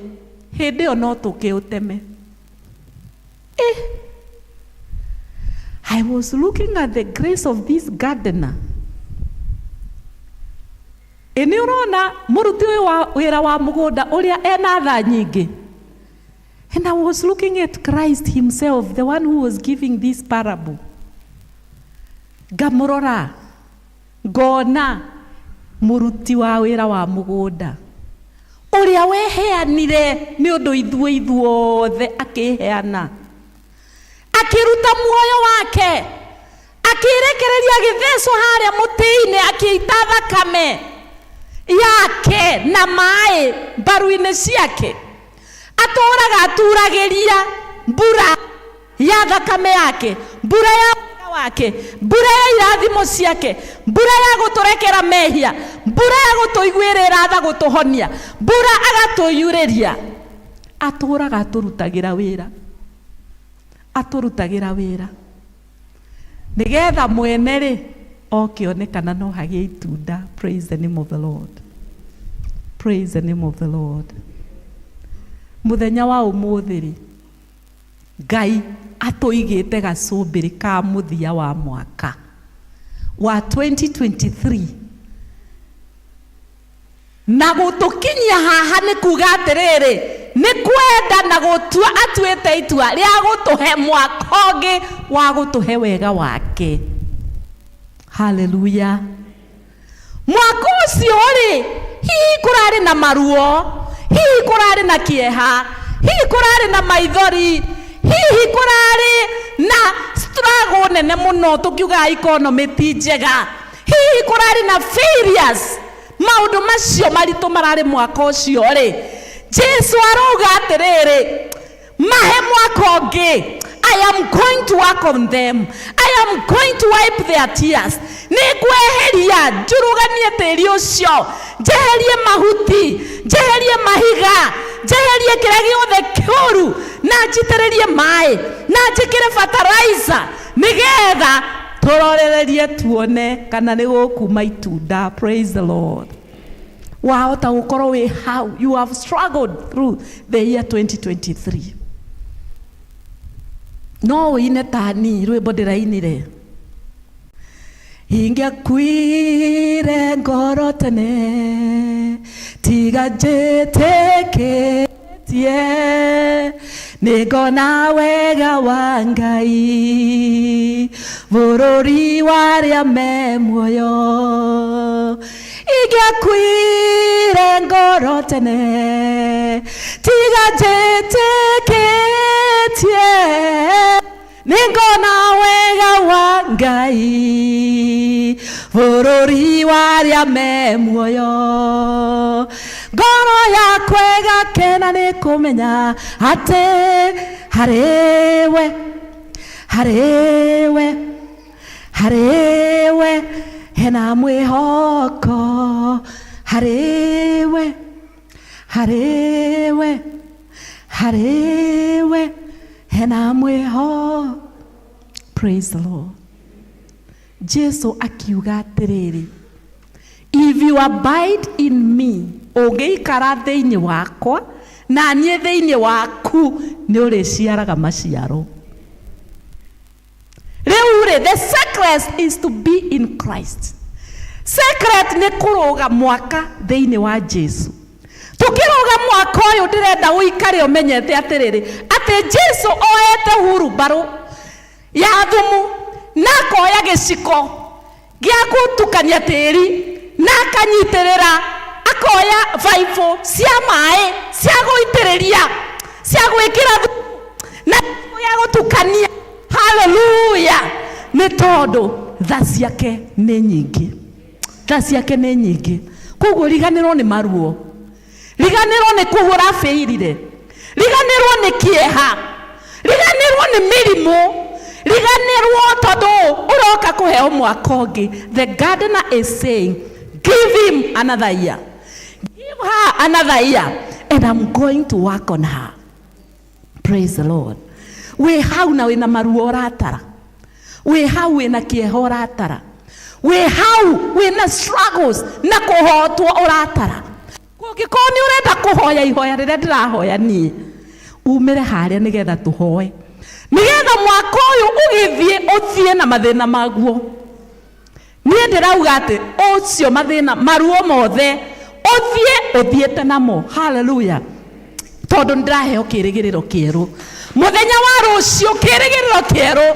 hĩndĩ ĩyo no tũkĩũteme. I was looking at the grace of this gardener. Ĩ nĩ ũrona mũruti ũyũ wa wĩra wa mũgũnda ũrĩa ena tha nyingĩ? And I was looking at Christ himself, the one who was giving this parable. Ngamũrora, ngona mũruti wa wĩra wa mũgũnda ũrĩa weheanire nĩ ũndũ ithuĩ ithuothe, akĩheana, akĩruta muoyo wake, akĩrekereria, agĩthecwo harĩa mũtĩ-inĩ, akĩita thakame yake na maĩ mbaru-inĩ ciake. Atũraga aturagĩria mbura ya thakame yake, mbura ya wega wake, mbura ya irathimo ciake, mbura ya gũtũrekera mehia, mbura ya gũtũiguĩrĩra tha, gũtũhonia, mbura agatũiyũrĩria. Atũraga atũrutagĩra wĩra, atũrutagĩra wĩra nĩgetha mwene rĩ oke one kana no hagĩe itunda. Praise the name of the Lord. Praise the name of the Lord. Mũthenya wa ũmũthĩ rĩ, Ngai atũigĩte gacũmbĩrĩ ka mũthia wa mwaka wa 2023 na gũtũkinyia haha nĩ kuga atĩrĩrĩ, nĩ kwenda na gũtua atuĩte itua rĩa gũtũhe mwaka ũngĩ wa gũtũhe wega wake. Haleluya. Mwaka ũcio rĩ, hihi kũrarĩ na maruo, hihi kũrarĩ na kĩeha, hihi kũrarĩ na maithori, hihi kũrarĩ na struggle nene mũno, tũkiugaga economy ti njega, hihi kũrarĩ na failures, maũndũ macio maritũ mararĩ mwaka ũcio rĩ, Jesu arauga atĩrĩrĩ, mahe mwaka ũngĩ. I am going to work on them. I am going to wipe their tears. Nĩ ngweheria njuruganie tĩri ũcio, njeherie mahuti, njeherie mahiga, njeherie kĩrĩa gĩothe kĩũru, na njitĩrĩrie maĩ, na njĩkĩre fertilizer nĩgetha tũrorererie tuone kana nĩ gũkuma itunda. Praise the Lord. Wahota gũkorwo wĩ hau, you have struggled through the year 2023. No ũine tani rwĩmbo ndĩrainire, ingĩakuire ngoro tene tiga njĩtĩkĩtie, nĩngona wega wa Ngai bũrũri wa arĩa me muoyo. Ingĩakuire ngoro tene tiga njĩtĩkĩtie, nĩngona wega wa Ngai bũrũri wa arĩa me muoyo. Ngoro yakwa ĩgakena nĩ kũmenya atĩ harĩwe, harĩwe, harĩwe hena mwĩhoko, harĩwe, harĩwe, harĩwe hena mwĩhoko. Praise the Lord. Jesu akiuga atĩrĩrĩ, if you abide in me, ũngĩikara thĩinĩ wakwa na niĩ thĩinĩ waku, nĩ ũrĩciaraga maciaro. Rĩu rĩ, the secret is to be in Christ. Secret nĩ kũrũga mwaka thĩinĩ wa Jesu. Tũkĩrũga mwaka ũyũ, ndĩrenda ũikare ũmenyete atĩrĩrĩ, atĩ Jesu oete hurumbarũ ya thumu na akoya gĩciko gĩa gũtukania tĩri na akanyitĩrĩra, akoya baibũ cia maĩ cia gũitĩrĩria, cia gwĩkĩra thumu na gĩa gũtukania. Haleluya. Nĩ tondũ tha ciake nĩ nyingĩ, tha ciake nĩ nyingĩ. Koguo riganĩrwo nĩ maruo, riganĩrwo nĩ kũu ũrabĩirire, riganĩrwo nĩ kĩeha, riganĩrwo nĩ mĩrimũ, riganĩrwo tondũ ũroka kũheo mwaka ũngĩ. The gardener is saying, give him another year, give her another year, and I'm going to work on her. Praise the Lord. Wĩ hau na wĩna maruo ũratara, wĩ hau wĩna kĩeha ũratara, wĩ hau wĩna struggles na kũhotwo ũratara, kũngĩkorwo nĩ ũrenda kũhoya ihoya rĩrĩa ndĩrahoya niĩ, umĩre harĩa nĩgetha tũhoe, nĩgetha mwaka ũyũ ũgĩthiĩ ũthiĩ na mathĩna maguo. Niĩ ndĩrauga atĩ ũcio mathĩna maruo mothe ũthiĩ ũthiĩte namo. Haleluya. Tondũ nĩndĩraheo kĩrĩgĩrĩro kĩerũ mũthenya wa rũciũ, kĩrĩgĩrĩro kĩerũ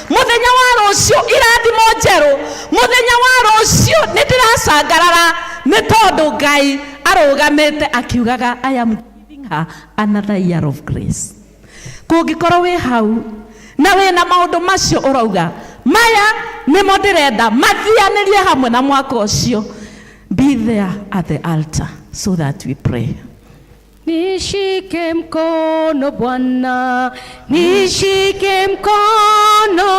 mũthenya wa rũciũ, irathimo njerũ mũthenya wa rũciũ. Nĩ ndĩracangarara nĩ tondũ Ngai arũgamĩte akiugaga, I am giving her another year of grace. Kũngĩkorwo wĩ hau na wĩna maũndũ macio ũrauga maya nĩmo ndĩrenda mathianĩrie hamwe na mwaka ũcio, be there at the altar so that we pray. Nishike mkono Bwana, nishike mkono,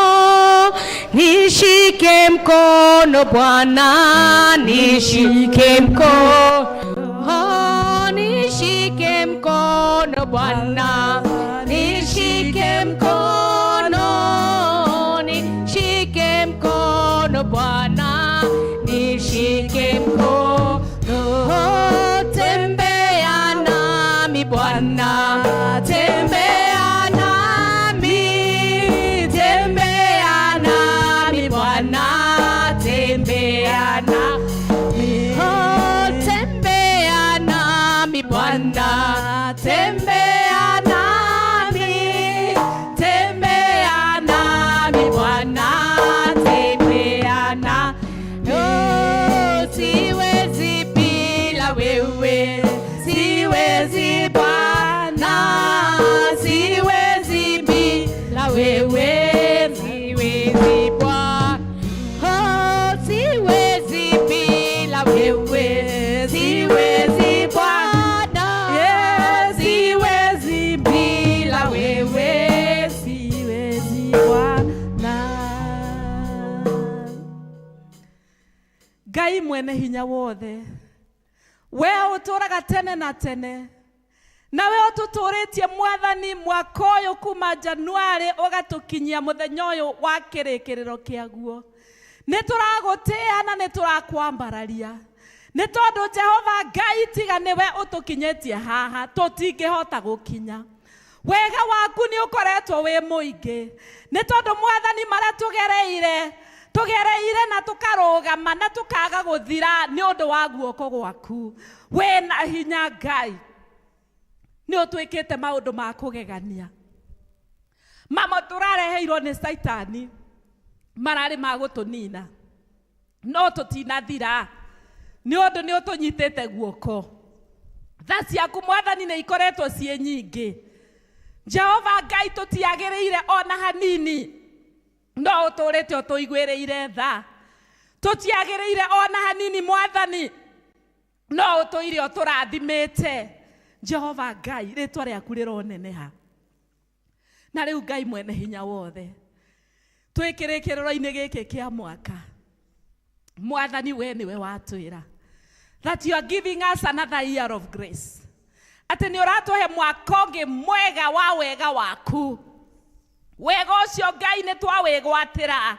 nishike mkono Bwana, nishike mkono, oh, nishike mkono. Bwana, nishike mkono, nishike mkono Bwana, nishike mkono, tembea nami Bwana, tembea nami, tembea nami Bwana, tembea nami, oh, tembea nami Bwana, tembea nami, tembea nami Bwana, tembea nami. Oh, siwezi bila wewe, siwezi Bwana, siwezi bila wewe, siwezi Bwana. Oh, siwezi bila wewe, siwezi Bwana, Yeah, siwezi bila wewe, siwezi Bwana. Ngai mwene hinya wothe, we ũtũũraga tene na tene, nawe ũtũtũũrĩtie Mwathani mwaka ũyũ kuma Januarĩ ũgatũkinyia mũthenya ũyũ wa kĩrĩkĩrĩro kĩaguo. Nĩ tũragũtĩĩa na nĩ tũrakwambararia nĩ tondũ Jehova Ngai tiga nĩwe ũtũkinyĩtie haha tũtingĩhota gũkinya. Wega waku nĩ ũkoretwo wĩ mũingĩ nĩ tondũ Mwathani marĩa tũgereire tũgereire na tũkarũgama na tũkaga gũthira nĩ ũndũ wa guoko gwaku. Wĩna hinya Ngai, nĩ ũtwĩkĩte maũndũ ma kũgegania. Mamo tũrareheirwo nĩ Caitani mararĩ ma gũtũnina, no tũtinathira nĩ ũndũ nĩ ũtũnyitĩte guoko. Tha ciaku Mwathani nĩ ikoretwo ciĩ nyingĩ. Jehova Ngai tũtiagĩrĩire ona hanini, no ũtũũrĩte ũtũiguĩrĩire tha. Tũtiagĩrĩire ona hanini Mwathani, no ũtũire ũtũrathimĩte. Jehova Ngai, rĩtwa rĩaku rĩroneneha. Na rĩu Ngai mwene hinya wothe, twĩ kĩrĩkĩrĩro-inĩ gĩkĩ kĩa mwaka, Mwathani we nĩwe watwĩra that you are giving us another year of grace, atĩ nĩ ũratũhe mwaka ũngĩ mwega wa wega waku. Wega ũcio Ngai nĩ twawĩgwatĩra,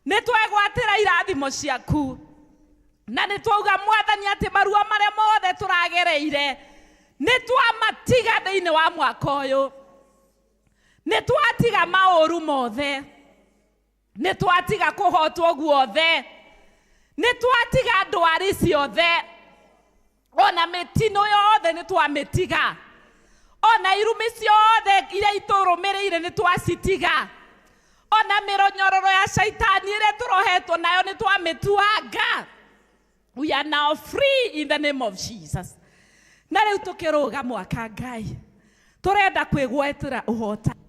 nĩ twegwatĩra irathimo ciaku, na nĩ twauga Mwathani atĩ maruo marĩa mothe tũragereire nĩ twamatiga thĩinĩ wa mwaka ũyũ, nĩ twatiga maũru mothe, nĩ twatiga kũhotwo guothe, nĩ twatiga ndwari ciothe, ona mĩtino yothe nĩ twamĩtiga, ona irumi ciothe iria itũrũmĩrĩire nĩ twacitiga, ona mĩronyororo ya caitani ĩrĩa tũrohetwo nayo nĩ twamĩtuanga. We are now free in the name of Jesus. Na rĩu tũkĩrũga mwaka Ngai, tũrenda kwĩgwatĩra ũhotani,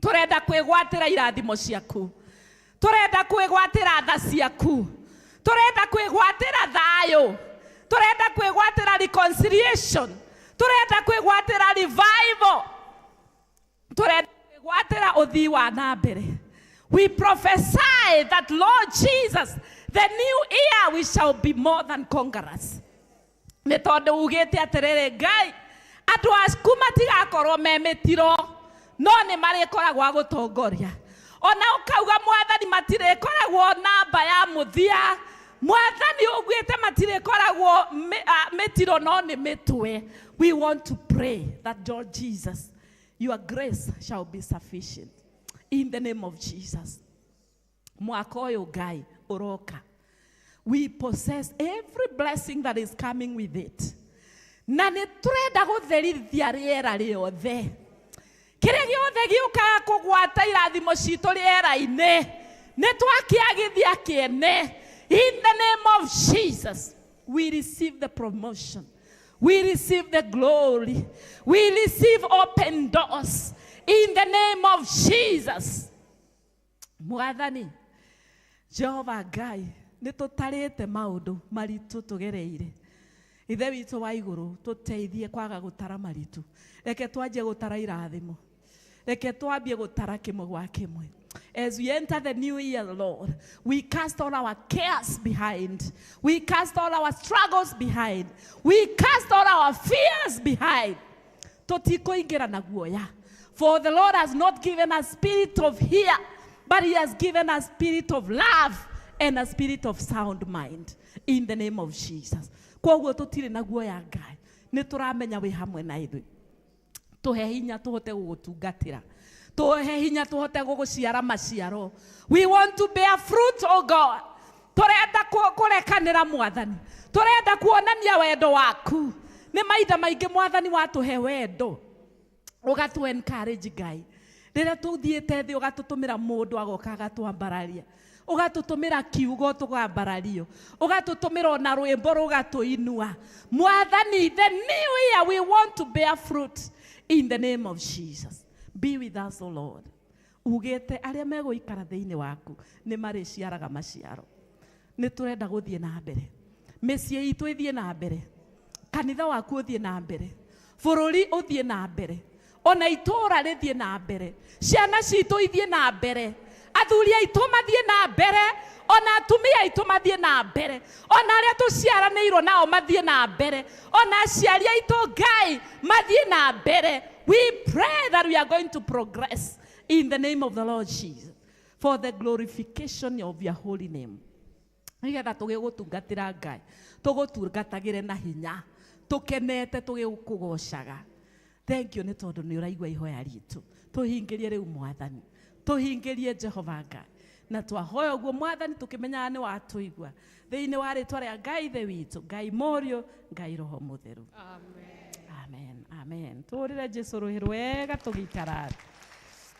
tũrenda kwĩgwatĩra irathimo ciaku, tũrenda kwĩgwatĩra tha ciaku, tũrenda kwĩgwatĩra thayũ, tũrenda kwĩgwatĩra reconciliation, tũrenda kwĩgwatĩra revival, tũrenda kwĩgwatĩra ũthii wa na mbere. We prophesy that Lord Jesus, the new year we shall be more than conquerors. Nĩ tondũ ugĩte atĩrĩrĩ Ngai, andũ aku matigakorwo me mĩtiro, no nĩ marĩkoragwo a gũtongoria. Ona ũkauga Mwathani matirĩkoragwo namba ya mũthia, Mwathani ugĩte matirĩkoragwo mĩtiro no nĩ mĩtwe. We want to pray that Lord Jesus, your grace shall be sufficient in the name of Jesus. Mwaka ũyũ Ngai ũroka, we possess every blessing that is coming with it. Na nĩ tũrenda gũtherithia rĩera rĩothe, kĩrĩa gĩothe gĩũkaga kũgwata irathimo citũ rĩera-inĩ, nĩ twakĩagithia kĩene. In the name of Jesus, we receive the promotion, we receive the glory, we receive open doors in the name of Jesus. Mwathani Jehova Ngai, nĩ tũtarĩte maũndũ maritũ tũgereire. Ithe witũ wa igũrũ, tũteithie kwaga gũtara maritũ. Reke twanjie gũtara irathimo, reke twambie gũtara kĩmwe gwa kĩmwe. As we enter the new year, Lord, we cast all our cares behind. We cast all our struggles behind. We cast all our fears behind. Tũtikũingĩra na guoya. For the Lord has not given us spirit of fear, but he has given us spirit of love and a spirit of sound mind, in the name of Jesus. Kwoguo tũtirĩ na guoya Ngai, nĩ tũramenya wĩ hamwe na ithuĩ. Tũhe hinya tũhote gũgũtungatĩra, tũhe hinya tũhote gũgũciara maciaro. We want to bear fruit, oh God. Tũrenda kũrekanĩra Mwathani, tũrenda kuonania wendo waku. Nĩ mahinda maingĩ Mwathani watũhe wendo, ũgatũ encourage Ngai rĩrĩa tũthiĩte thĩ, ũgatũtũmĩra mũndũ agoka agatwambararia, ũgatũtũmĩra kiugo tũgambarario, ũgatũtũmĩra ona rwĩmbo rũgatũinua. Mwathani, the new year we want to bear fruit, in the name of Jesus. Be with us, O Lord. Ugĩte arĩa megũikara thĩinĩ waku nĩ marĩciaraga maciaro. Nĩ tũrenda gũthiĩ na mbere, mĩciĩ itũ ĩthiĩ na mbere, kanitha waku ũthiĩ na mbere, bũrũri ũthiĩ na mbere, ona itũũra rĩthiĩ na mbere, ciana citũ ithiĩ na mbere, athuri aitũ mathiĩ na mbere, ona atumia aitũ mathiĩ na mbere, ona arĩa tũciaranĩirwo nao mathiĩ na mbere, ona aciari aitũ Ngai mathiĩ na mbere. We pray that we are going to progress in the name of the Lord Jesus, for the glorification of your holy name, nigetha tũgĩgũtungatĩra Ngai tũgũtungatagĩre na hinya, tũkenete, tũgĩkũgocaga. Thank you nĩ tondũ nĩ ũraigua ihoya ritũ. Tũhingĩrie rĩu Mwathani, tũhingĩrie Jehova Ngai, na twahoya ũguo Mwathani tũkĩmenyaga nĩ watũigua, thĩinĩ wa rĩtwa rĩa Ngai Ithe witũ, Ngai Mũriũ, Ngai Roho Mũtheru, amen, amen. Tũrĩre Jesu rũhĩ rwega tũgĩikara thĩ.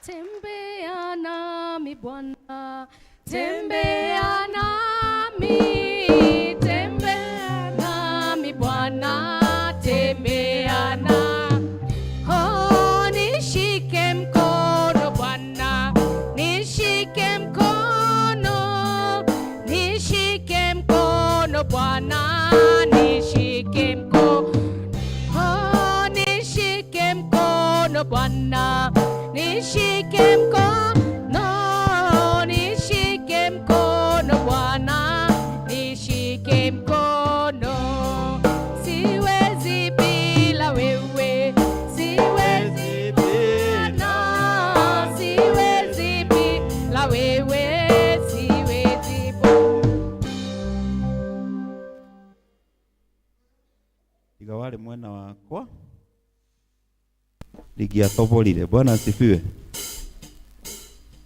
Tembea nami Bwana, tembea nami, tembea nami Bwana, tembea nami. Oh, nishike mkono Bwana, nishike mkono, nishike mkono Bwana, nishike mkono. Oh, nishike mkono Bwana, nishike mkono, nishike mkono Bwana, nishike mkono. Siwezi bila wewe, siwezi Bwana, siwezi bila wewe, siwezi Bwana. Tiga warĩ mwena wakwa ndingĩatoborire. Bwana asifiwe.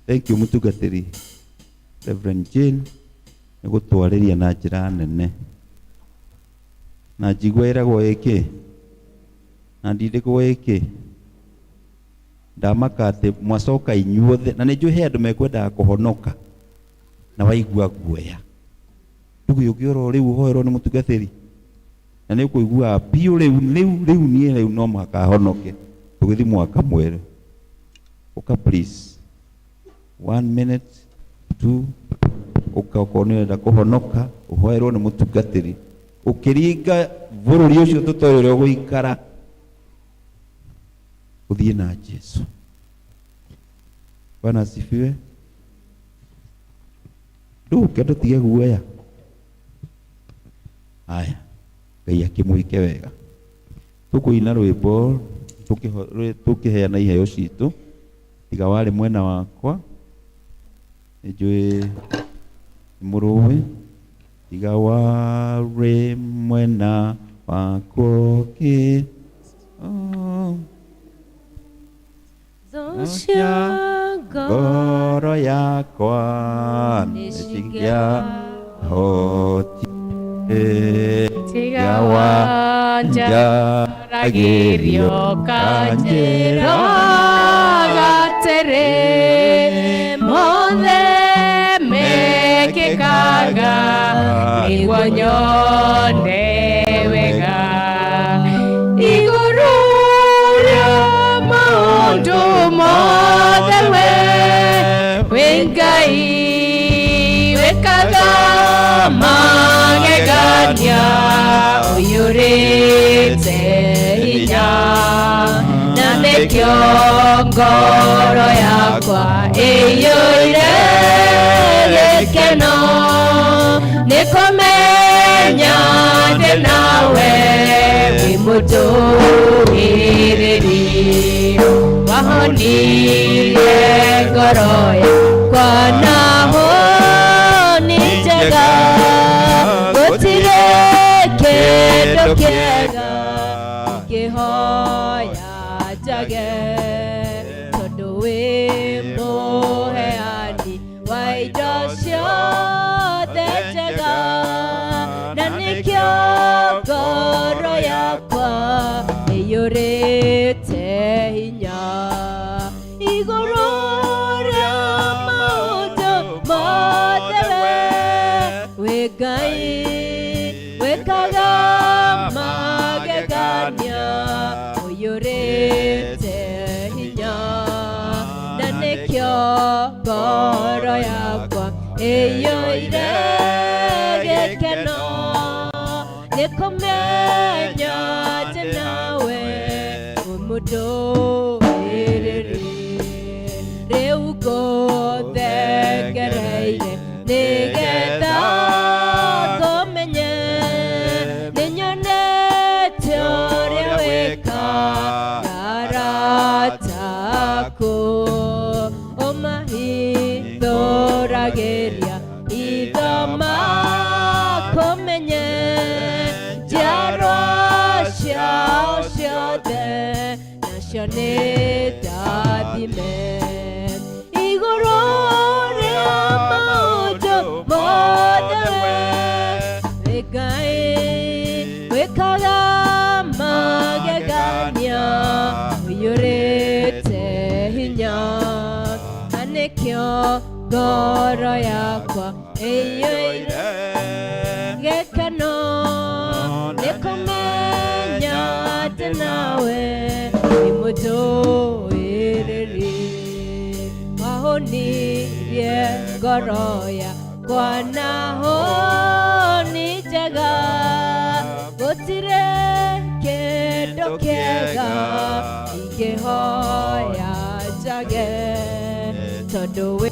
Thank you mũtungatĩri Reverend Jane nĩ gũtwarĩria na njĩra nene, na njigua ĩragwo ĩkĩ na ndindĩkwo ĩkĩ. Ndamaka atĩ mwacoka inyuothe, na nĩ njũĩ he andũ mekwendaga kũhonoka na waigua guoya. Ndũgĩũke oro rĩu ũhoerwo nĩ mũtungatĩri na nĩ ũkũigua biũ rĩu rĩu rĩu niĩ rĩu no mũhaka honoke. Tũgĩthiĩ mwaka mwerũ, ũka please, one minute, two, ũka okorwo nĩ ũrenda kũhonoka, ũhoerwo nĩ mũtungatĩri ũkĩringa bũrũri ũcio tũtoĩ ũrĩa ũgũikara, ũthiĩ na Jesu. Bwana asifiwe. Ndũke ndũtige guoya. Haya, Ngai akĩmwĩke wega. Tũkũina rwĩmbo tũkĩheana iheo citũ. Tiga warĩ mwena wakwa, nĩ njũĩ nĩ mũrũĩ. Tiga warĩ mwena wakwa ũkĩ oh. Cia ngoro yakwa nĩcingĩahotire. Tiga wanjaragĩrio kanjĩra gatĩrĩ, mothe mekĩkaga nĩguo nyone wega igũrũ rĩa maũndũ mothe. We wĩ Ngai wĩkaga magegania, ũiyũrĩte hinya na Nĩkĩo ngoro yakwa ĩiyũire gĩkeno nĩ kũmenya ndĩ nawe wĩ mũtũgĩrĩri wahonirie ngoro yakwa na honi njega gũtirĩ kĩndũ kĩega ingĩhoya njage tondũ wĩ mũheani wa indo ciothe njega na nĩkĩo ngoro yakwa ĩiyũrĩte hinya igũrũ rĩa maũndũ mothe we wĩ Ngai wĩkaga magegania ũiyũrĩte hinya na nĩkĩo ngoro yakwa ĩiyũire gĩkeno nĩ kũmenya atĩ nawe wĩ mũtũgĩrĩri rĩu ngũthengereire nĩgetha ngũmenye nĩnyonete ũrĩa wĩkaga arata aku ũmahithũragĩria itho makũmenye njiarwa ciao ciothe nacio nĩ ndathime igũrũ rĩa maũndũ mothe we wĩ Ngai wĩkaga magegania ũiyũrĩte hinya na nĩkĩo ngoro yakwa ĩiyũire gĩkeno nĩ kũmenya atĩ nawe wĩ mũtũĩrĩri wahonirie ngoro yakwa na honi njega gũtirĩ kĩndũ kĩega ingĩhoya njage tondũ wĩ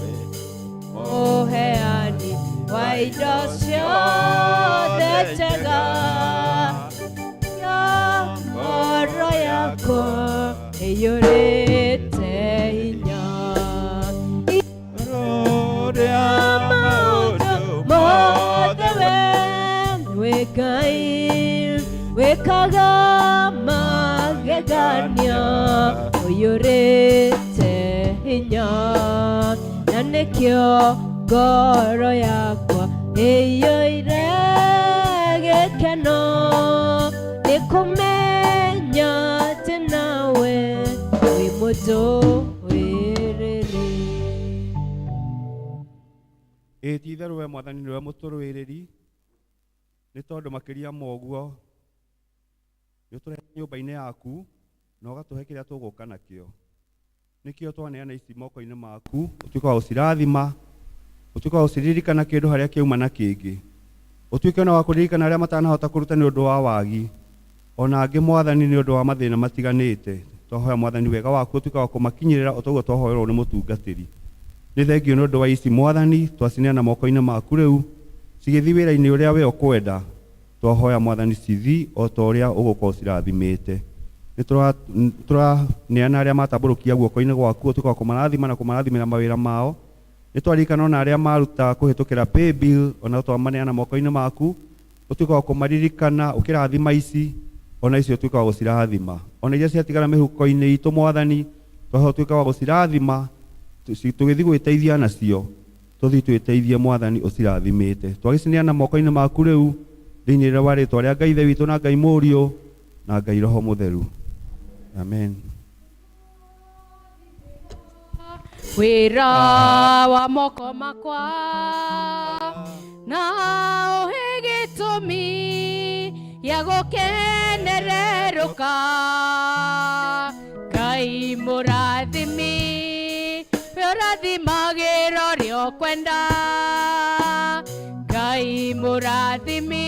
mũheani wa indo ciothe njega ya ngoro yakwa ĩiyũrĩte hinya rĩa maũndũ mothe we wĩ Ngai wĩkaga magegania ũiyũrĩte hinya na nĩkĩo ngoro yakwa ĩiyũire gĩkeno nĩ kũmenya atĩ nawe wĩ mũtũĩrĩri. Ĩ ti itherũ we mwathani nĩwe mũtũrũĩrĩri nĩ tondũ makĩria ma ũguo nĩ ũtũrehe nyũmba-inĩ yaku na ũgatũhe kĩrĩa tũgũka nakĩo nĩkĩo twaneana ici moko-inĩ maku ũtuĩke wa gũcirathima ũtuĩke wa gũciririkana kĩndũ harĩa kĩauma na kĩngĩ ũtuĩke ona wa kũririkana arĩa matanahota kũruta nĩ ũndũ wa wagi ona angĩ mwathani nĩ ũndũ wa mathĩna matiganĩte twahoya mwathani wega waku ũtuĩke wa kũmakinyĩrĩra o toguo twahoerwo nĩ mũtungatĩri nĩ thengio nĩ ũndũ wa ici mwathani twacineana moko-inĩ maku rĩu cigĩthiĩ wĩra-inĩ ũrĩa we ũkwenda twahoya mwathani cithi o ta ũrĩa ũgũkorwo cirathimĩte nĩ tũraneana arĩa matambũrũkia guoko-inĩ gwaku ũtuĩke wa kũmarathima na kũmarathimĩra mawĩra mao nĩ twaririkana ona arĩa maruta kũhĩtũkĩra paybill ona twamaneana moko-inĩ maku ũtuĩke wa kũmaririkana ũkĩrathima ici ona icio ũtuĩke wa gũcirathima ona iria ciatigara mĩhuko-inĩ itũ mwathani twahoya ũtuĩke wa gũcirathima tũgĩthiĩ gwĩteithia nacio tũthiĩ twĩteithie mwathani ũcirathimĩte twagĩcineana moko-inĩ maku rĩu thĩinĩ wa rĩtwa rĩa Ngai Ithe witũ na Ngai Mũriũ na Ngai Roho Mũtheru amen. Wĩra wa moko makwa na ũhe gĩtũmi gĩa gũkenererũka Ngai mũrathimi we ũrathimagĩra ũrĩa ũkwenda Ngai mũrathimi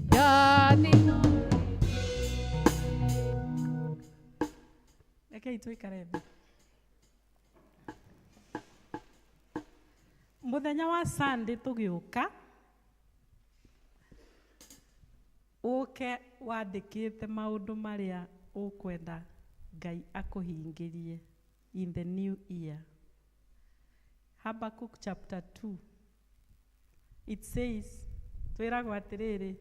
ndathima. Rekei tũikare thĩ. Mũthenya wa Sunday tũgĩũka, ũke wandĩkĩte maũndũ marĩa ũkwenda Ngai akũhingĩrie in the new year. Habakkuk chapter 2. It says, twĩragwo atĩrĩrĩ,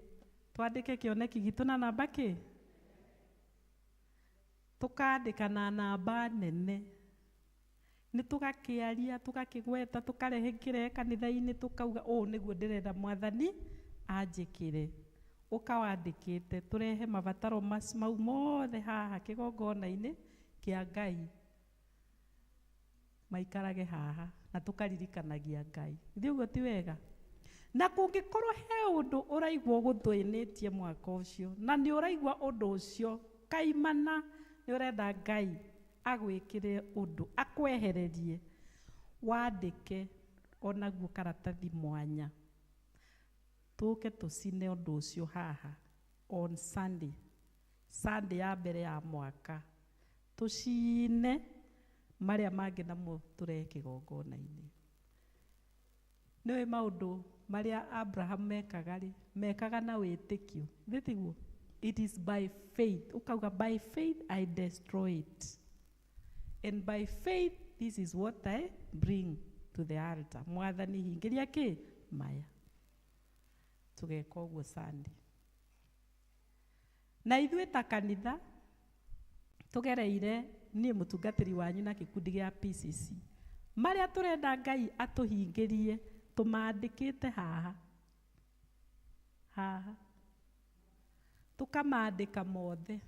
twandĩke kĩoneki gitũ na namba kĩ? Tũkandĩka na namba nene. Nĩ tũgakĩaria, tũgakĩgweta, tũkarehe kĩrehe kanitha-inĩ, tũkauga ũũ nĩguo ndĩrenda mwathani anjĩkĩre. Ũkawandĩkĩte, tũrehe mabataro mau mothe haha kĩgongona-inĩ kĩa Ngai. Maikarage haha na tũkaririkanagia Ngai. Githĩ ũguo ti wega? Na kũngĩkorwo he ũndũ ũraigua ũgũthĩnĩtie mwaka ũcio, na nĩ ũraigua ũndũ ũcio kaimana, nĩ ũrenda Ngai agwĩkĩre ũndũ, akwehererie, wandĩke onaguo karatathi mwanya. Tũke tũcine ũndũ ũcio haha on Sunday, Sunday ya mbere ya mwaka. Tũcine marĩa mangĩ namo tũrehe kĩgongona-inĩ. Nĩũĩ maũndũ marĩa Abraham mekaga rĩ, mekaga na wĩtĩkio. Githĩ tiguo? It is by faith. Ũkauga by faith I destroy it. And by faith this is what I bring to the altar. Mwathani hingĩria kĩ? Maya. Tũgeka ũguo Sunday. Na ithuĩ ta kanitha tũgereire niĩ mũtungatĩri wanyu na gĩkundi gĩa PCC. Marĩa tũrenda Ngai atũhingĩrie tũmandĩkĩte haha. Haha. Tũkamandĩka mothe.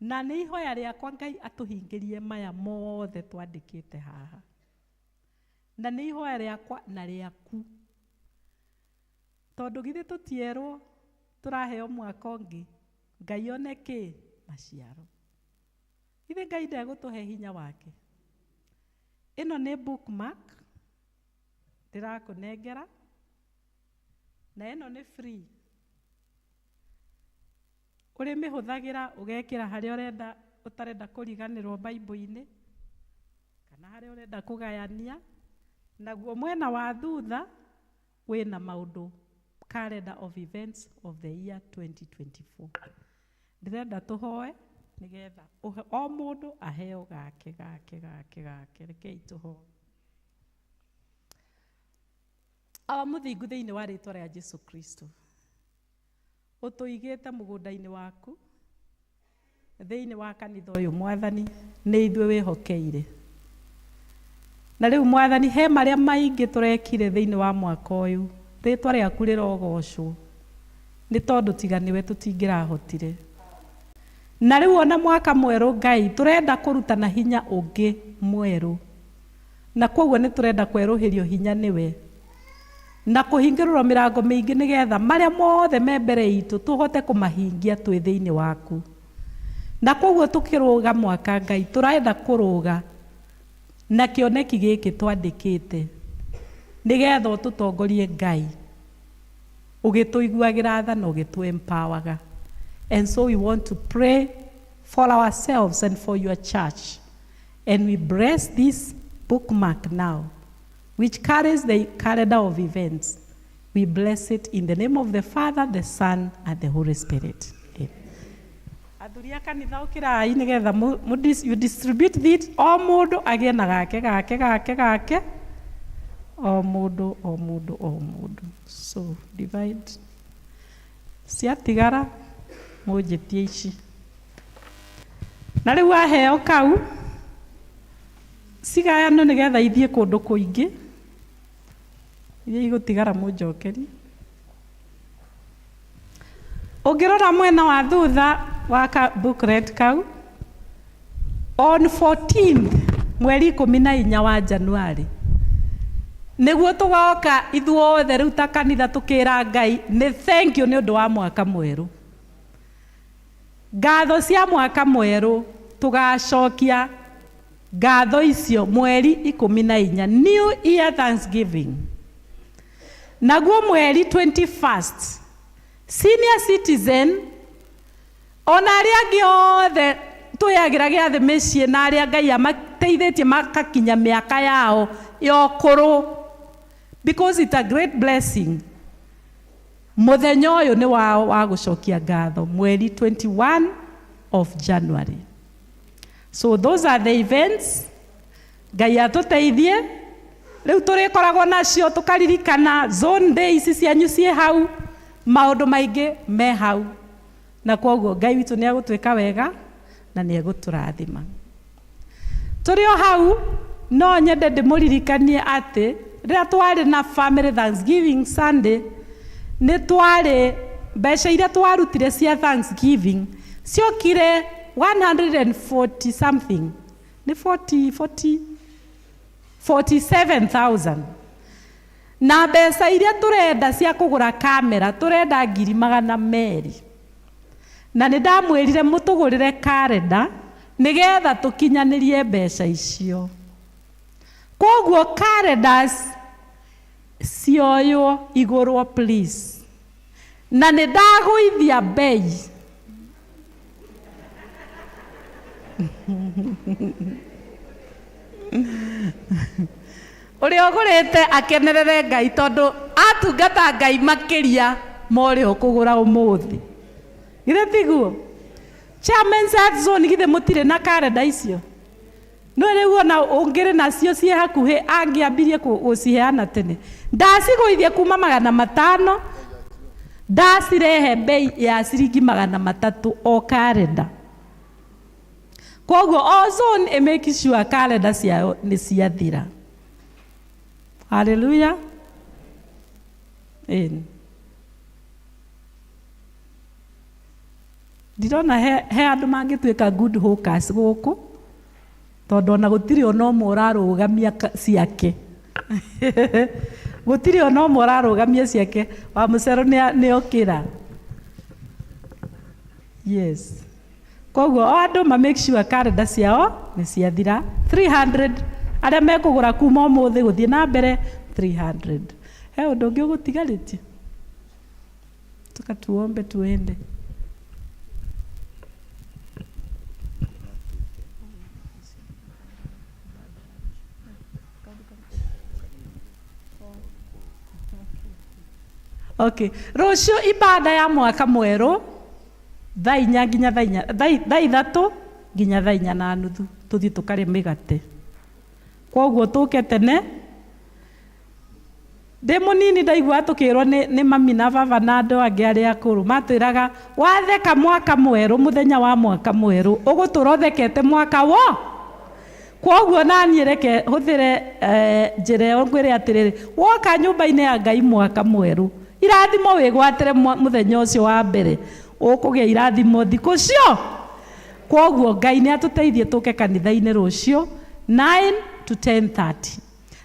Na nĩ ihoya rĩakwa Ngai atũhingĩrie maya mothe twandĩkĩte haha. Na nĩ ihoya rĩakwa na rĩaku. Tondũ githĩ tũtierwo tũraheo mwaka ũngĩ, Ngai one kĩ? Maciaro. Githĩ Ngai ndegũtũhe hinya wake? Ĩno nĩ bookmark ndĩrakũnengera, na ĩno nĩ free. Ũrĩmĩhũthagĩra ũgekĩra harĩa ũrenda ũtarenda kũriganĩrwo Bible-inĩ, kana harĩa ũrenda kũgayania. Naguo mwena wa thutha wĩna maũndũ, calendar of events of the year 2024. Ndĩrenda tũhoe nĩgetha o mũndũ aheo gake gake gake gake. Rekei tũhoe. Awa mũthingu thĩinĩ wa rĩtwa rĩa Jesu Kristo, ũtũigĩte mũgũnda-inĩ waku thĩinĩ wa kanitha ũyũ mwathani, nĩ ithuĩ wĩhokeire. Na rĩu mwathani, he marĩa maingĩ tũrekire thĩinĩ wa mwaka ũyũ, rĩtwa rĩaku rĩrogocwo, nĩ tondũ tiga nĩwe tũtingĩrahotire. Na rĩu ona mwaka mwerũ Ngai, tũrenda kũruta na hinya ũngĩ mwerũ. Na kwoguo nĩ tũrenda kwerũhĩrio hinya nĩwe. Na kũhingĩrĩrwo mĩrango mĩingĩ nĩgetha marĩa mothe me mbere itũ tũhote kũmahingia twĩ thĩinĩ waku. Na kwoguo tũkĩrũga mwaka Ngai, tũrenda kũrũga na kĩoneki gĩkĩ twandĩkĩte nĩgetha ũtũtongorie Ngai, ũgĩtũiguagĩra tha na ũgĩtũ empowerga. And so we want to pray for ourselves and for your church. And we bless this bookmark now, which carries the calendar of events. We bless it in the name of the Father, the Son, and the Holy Spirit. Amen. Athuri a kanitha ũkĩrai nĩgetha you distribute this, o mũndũ agĩe na gake gake gake gake, o mũndũ o mũndũ o mũndũ. So divide. Ciatigara mũnjĩtie ici. Na rĩu waheo kau cigayano nĩgetha ithiĩ kũndũ kũingĩ, iria igũtigara mũnjokeri. Ũngĩrora mwena wa thutha wa ka booklet kau, on 14th mweri 14 wa Januari nĩguo tũgoka ithuothe rĩu ta kanitha tũkĩra Ngai nĩ thank you nĩ ũndũ wa mwaka mwerũ. Ngatho cia mwaka mwerũ tũgacokia ngatho icio mweri 14, New Year Thanksgiving. Naguo mweri 21st, senior citizen ona arĩa angĩ othe marĩagira gĩathĩ mĩciĩ na arĩa Ngai amateithĩtie makakinya mĩaka yao ya ũkũrũ, because it's a great blessing. Mũthenya ũyũ nĩ wao wa gũcokia ngatho, mweri 21 of January. So those are the events. Ngai atũteithie. Rĩu tũrĩkoragwo nacio tũkaririkana zone day ici cianyu ciĩ hau, maũndũ maingĩ me hau, na kwoguo Ngai witũ nĩ agũtwĩka wega na nĩ egũtũrathima. Tũrĩ o hau, no nyende ndĩmũririkanie atĩ rĩrĩa twarĩ na family Thanksgiving Sunday, nĩ twarĩ mbeca iria twarutire cia Thanksgiving ciokire 140 something, nĩ 40 40 47,000, na mbeca iria tũrenda cia kũgũra kamera tũrenda 200,000, na nĩ ndamwĩrire mũtũgũrĩre karenda nĩgetha tũkinyanĩrie mbeca icio. Koguo calendars cioywo igũrwo please, na nĩ ndagũithia bei. Ũrĩa ũgũrĩte akenerere Ngai, tondũ atungata Ngai makĩria ma ũrĩa ũkũgũra ũmũthĩ. Githĩ tiguo? Chairman South Zone, githĩ mũtirĩ na karenda icio? No rĩu ona ũngĩrĩ nacio ciĩ hakuhĩ, angĩambirie gũciheana tene. Ndacigũithia kuma 500, ndacirehe bei ya ciringi 300 o karenda. Koguo o zone ĩ make sure karenda ciao nĩ ciathira. Haleluya. Ĩni ndirona he andũ mangĩtuĩka good hawkers gũkũ, tondũ ona gũtirĩ ona ũmwe ũrarũgamia ciake, gũtirĩ ona ũmwe ũrarũgamia ciake. Wa mũcero nĩ okĩra. Yes, koguo o andũ ma make sure karenda ciao nĩ ciathira. 300 arĩa mekũgũra kuma ũmũthĩ gũthiĩ na mbere, 300. He ũndũ ũngĩ ũgũtigarĩtie? Tuka tuombe tuende. Okay, rũciũ ibada ya mwaka mwerũ thaa 4 nginya thaa 4, thaa 3 nginya thaa 4:30, tũthiĩ tũkarĩe mĩgate. Koguo tũke tene. Ndĩ mũnini ndaigua tũkĩrwo nĩ mami na baba na andũ angĩ arĩa akũrũ, matwĩraga watheka mwaka mwerũ, mũthenya wa mwaka mwerũ ũgũtũra ũthekete mwaka wo. Koguo naniĩ reke hũthĩre njĩra ĩyo, ngwĩre atĩrĩrĩ, woka nyũmba-inĩ ya Ngai mwaka mwerũ, irathimo wĩgwatĩre mũthenya ũcio wa mbere, ũkũgĩa irathimo thikũ cio. Koguo Ngai nĩ atũteithie tũke kanitha-inĩ rũciũ 9 to 10:30.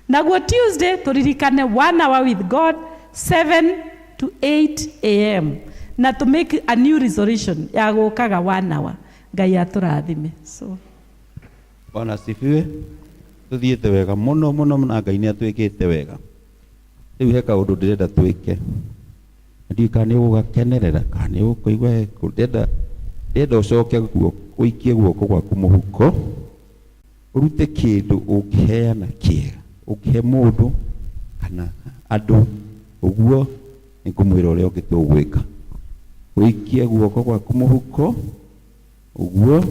Naguo Tuesday tũririkane one hour with God, 7 to 8 a.m., na to make a new resolution ya gũkaga one hour. Ngai atũrathime. So Bwana asifiwe. Tuthiĩte wega mũno mũno, na Ngai nĩ atwĩkĩte wega. Rĩu he kaũndũ ndĩrenda twĩke, na ndiũĩ kana nĩ ũgũgakenerera kana nĩ ũkũigua ndĩrenda ũcoke ũikie guoko gwaku mũhuko, ũrute kĩndũ ũngĩheana kĩega, ũngĩhe mũndũ kana andũ. Ũguo nĩ ngũmwĩra ũrĩa ũngĩ tũgwĩka. Ũikie guoko gwaku mũhuko ũguo.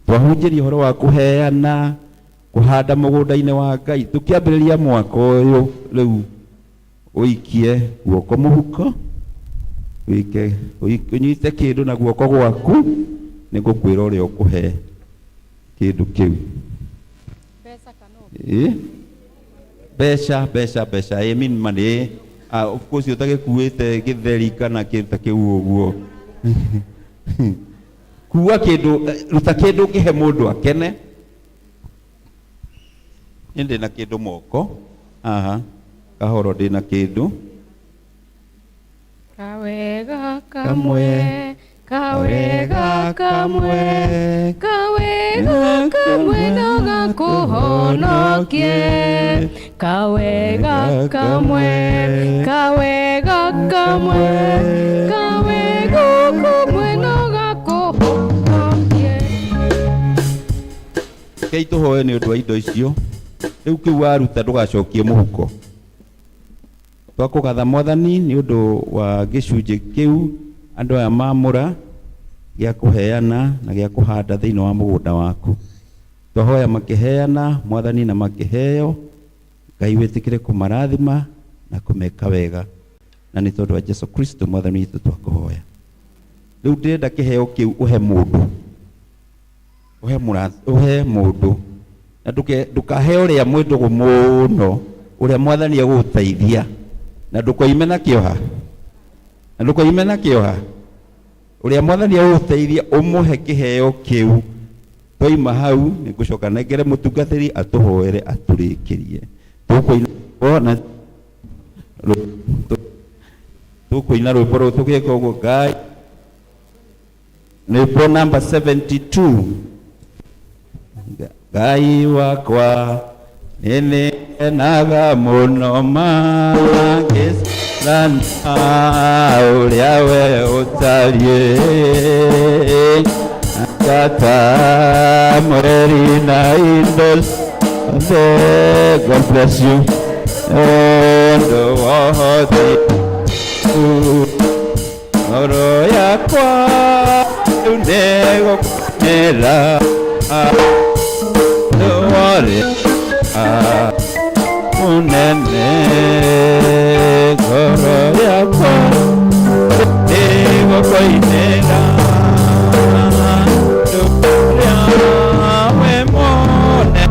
Twahunjĩria ũhoro wa kũheana, kũhanda mũgũnda-inĩ wa Ngai tũkĩambĩrĩria mwaka ũyũ. Rĩu ũikie guoko mũhuko, wĩke ũnyite kĩndũ na guoko gwaku. Nĩ ngũkwĩra ũrĩa ũkũhe kĩndũ kĩu. Ĩ mbeca, mbeca, mbeca, I mean money. Ah, of course ũtagĩkuĩte gĩtheri kana kĩndũ ta kĩu ũguo. Kua kĩndũ, ruta kĩndũ ũngĩhe mũndũ akene. Niĩ ndĩna kĩndũ moko haha, kahoro, ndĩna kĩndũ. Kawega kamwe, kawega kamwe, kawega kamwe no gakũhonokie. Kawega kamwe, kawega kamwe, kawega kamwe no gakũhonokie. Rekei tũhoe nĩ ũndũ wa indo icio. Rĩu kĩu waruta ndũgacokie mũhuko. Twakũgatha Mwathani nĩ ũndũ wa gĩcunjĩ kĩu andũ aya maamũra gĩa kũheana na gĩa kũhanda thĩinĩ wa mũgũnda waku. Twahoya makĩheana Mwathani na makĩheo, Ngai wĩtĩkĩre kũmarathima na kũmeka wega, na nĩ tondũ wa Jesu Kristo Mwathani witũ twakũhoya. Rĩu ndĩrenda kĩheo kĩu ũhe mũndũ, ũhe mũra, ũhe mũndũ, na ndũke ndũkahe ũrĩa mwĩ ndũgũ mũno, ũrĩa Mwathani egũgũteithia, na ndũkoime na kĩoha, na ndũkoime na kĩoha, ũrĩa Mwathani egũgũteithia ũmũhe kĩheo kĩu. Twaima hau nĩngũcoka nengere mũtungatĩri atũhoere atũrĩkĩrie. Tũkũina na tũkũina rwĩmbo rũu tũgĩka ũguo. Ngai, rwĩmbo namba 72. Ngai wakwa nĩnĩkenaga mũno mangĩcũrania ũrĩa we ũtariĩ, ngata mweri na indo ciothe. God bless you. Ũndũ wothe ngoro yakwa rĩu nĩgũkenera ũndũ worĩa mũnene, ngoro yakwa nĩgũkũinĩra ũrĩa wĩ mũnene,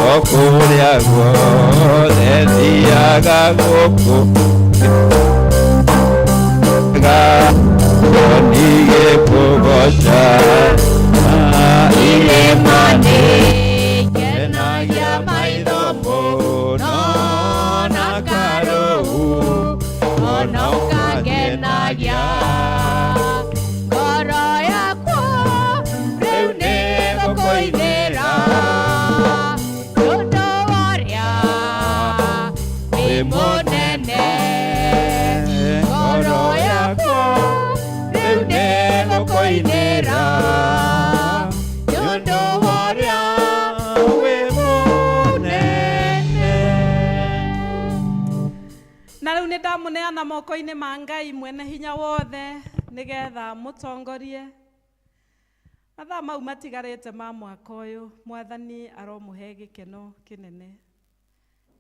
o kũrĩa guothe thiaga gũkũ nigĩkũgoca irĩma-inĩ kenagia maitho mũno na karũu ona ũkangenagia ngoro yakwa rĩu nĩgũkũinĩra ũndũ ũrĩa wĩ mũnene, ngoro yakwa rĩu nĩgũkũinĩra ũndũ ũrĩa wĩ mũnene. Na rĩu nĩ ndamũneana moko-inĩ ma Ngai mwene hinya wothe, nĩgetha mũtongorie mathaa mau matigarĩte ma mwaka ũyũ. Mwathani aromũhe gĩkeno kĩnene.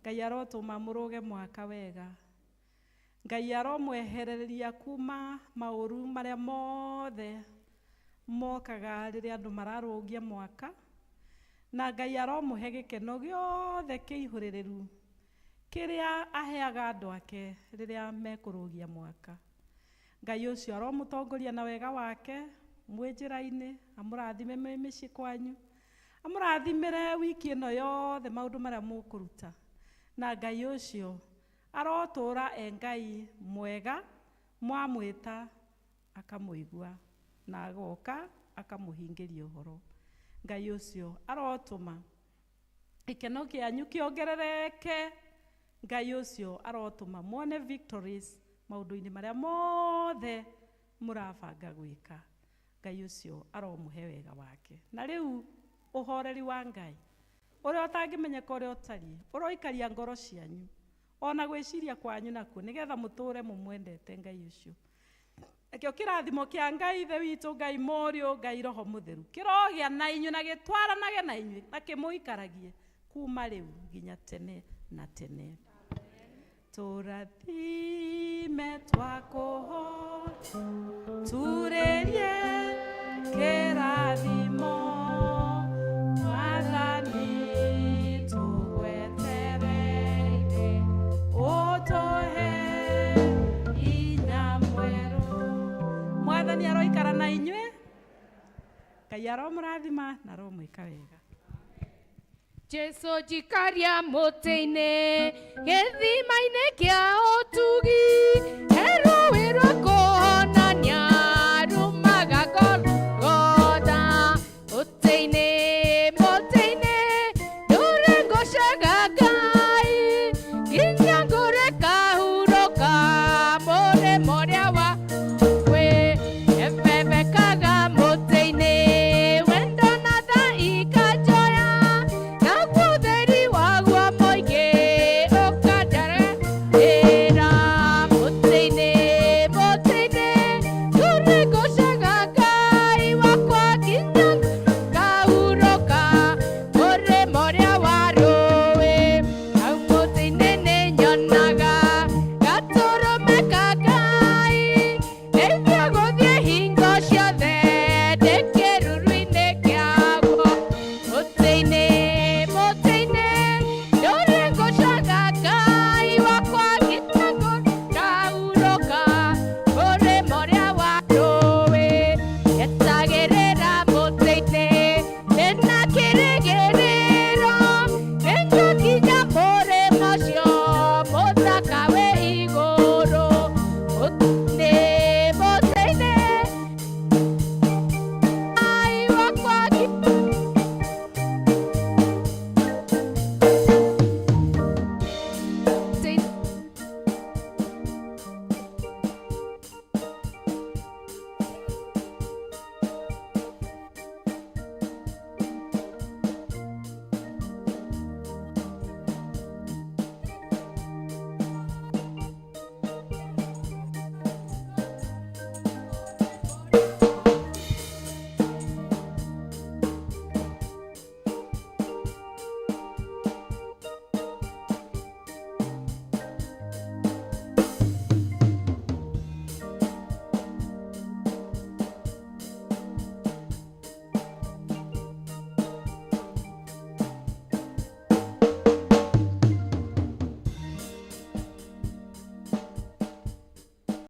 Ngai arotũma mũrũge mwaka wega. Ngai aromwehereria kuma maũru marĩa mothe mokaga rĩrĩa andũ mararũgia mwaka, na Ngai aromũhe gĩkeno gĩothe kĩihũrĩrĩru kĩrĩa aheaga andũ ake rĩrĩa mekũrũgia mwaka. Ngai ũcio aromũtongoria na wega wake mwĩ njĩra-inĩ, amũrathime mwĩ mĩciĩ kwanyu, amũrathimĩre wiki ĩno yothe maũndũ marĩa mũkũruta, na Ngai ũcio arotũra e Ngai mwega, mwamwĩta akamũigua na agoka akamũhingĩria ũhoro. Ngai ũcio arotũma gĩkeno kĩanyu kĩongerereke. Ngai ũcio arotũma muone victories maũndũ-inĩ marĩa mothe mũrabanga gwĩka. Ngai ũcio aromũhe wega wake. Na rĩu ũhoreri wa Ngai ũrĩa ũtangĩmenyeka ũrĩa ũtariĩ, ũroikaria ngoro cianyu ona gwĩciria kwanyu nakuo, nĩgetha mũtũre mũmwendete Ngai ũcio. Nakĩo kĩrathimo kĩa Ngai Ithe witũ, Ngai Mũriũ, Ngai Roho Mũtheru kĩrogĩa na inyuĩ na gĩtwaranage na inyuĩ na kĩmũikaragie kuma rĩu nginya tene na tene. Tũrathime twakũhoya, turĩrie kĩrathimo Mwathani tũgwetereire, ũtũhe hinya mwerũ. Mwathani aroikara na inyuĩ. Ngai aromũrathima na aromwĩka wega. Jesu njikaria mũtĩ-inĩ gĩthima-inĩ kĩa ũtugi.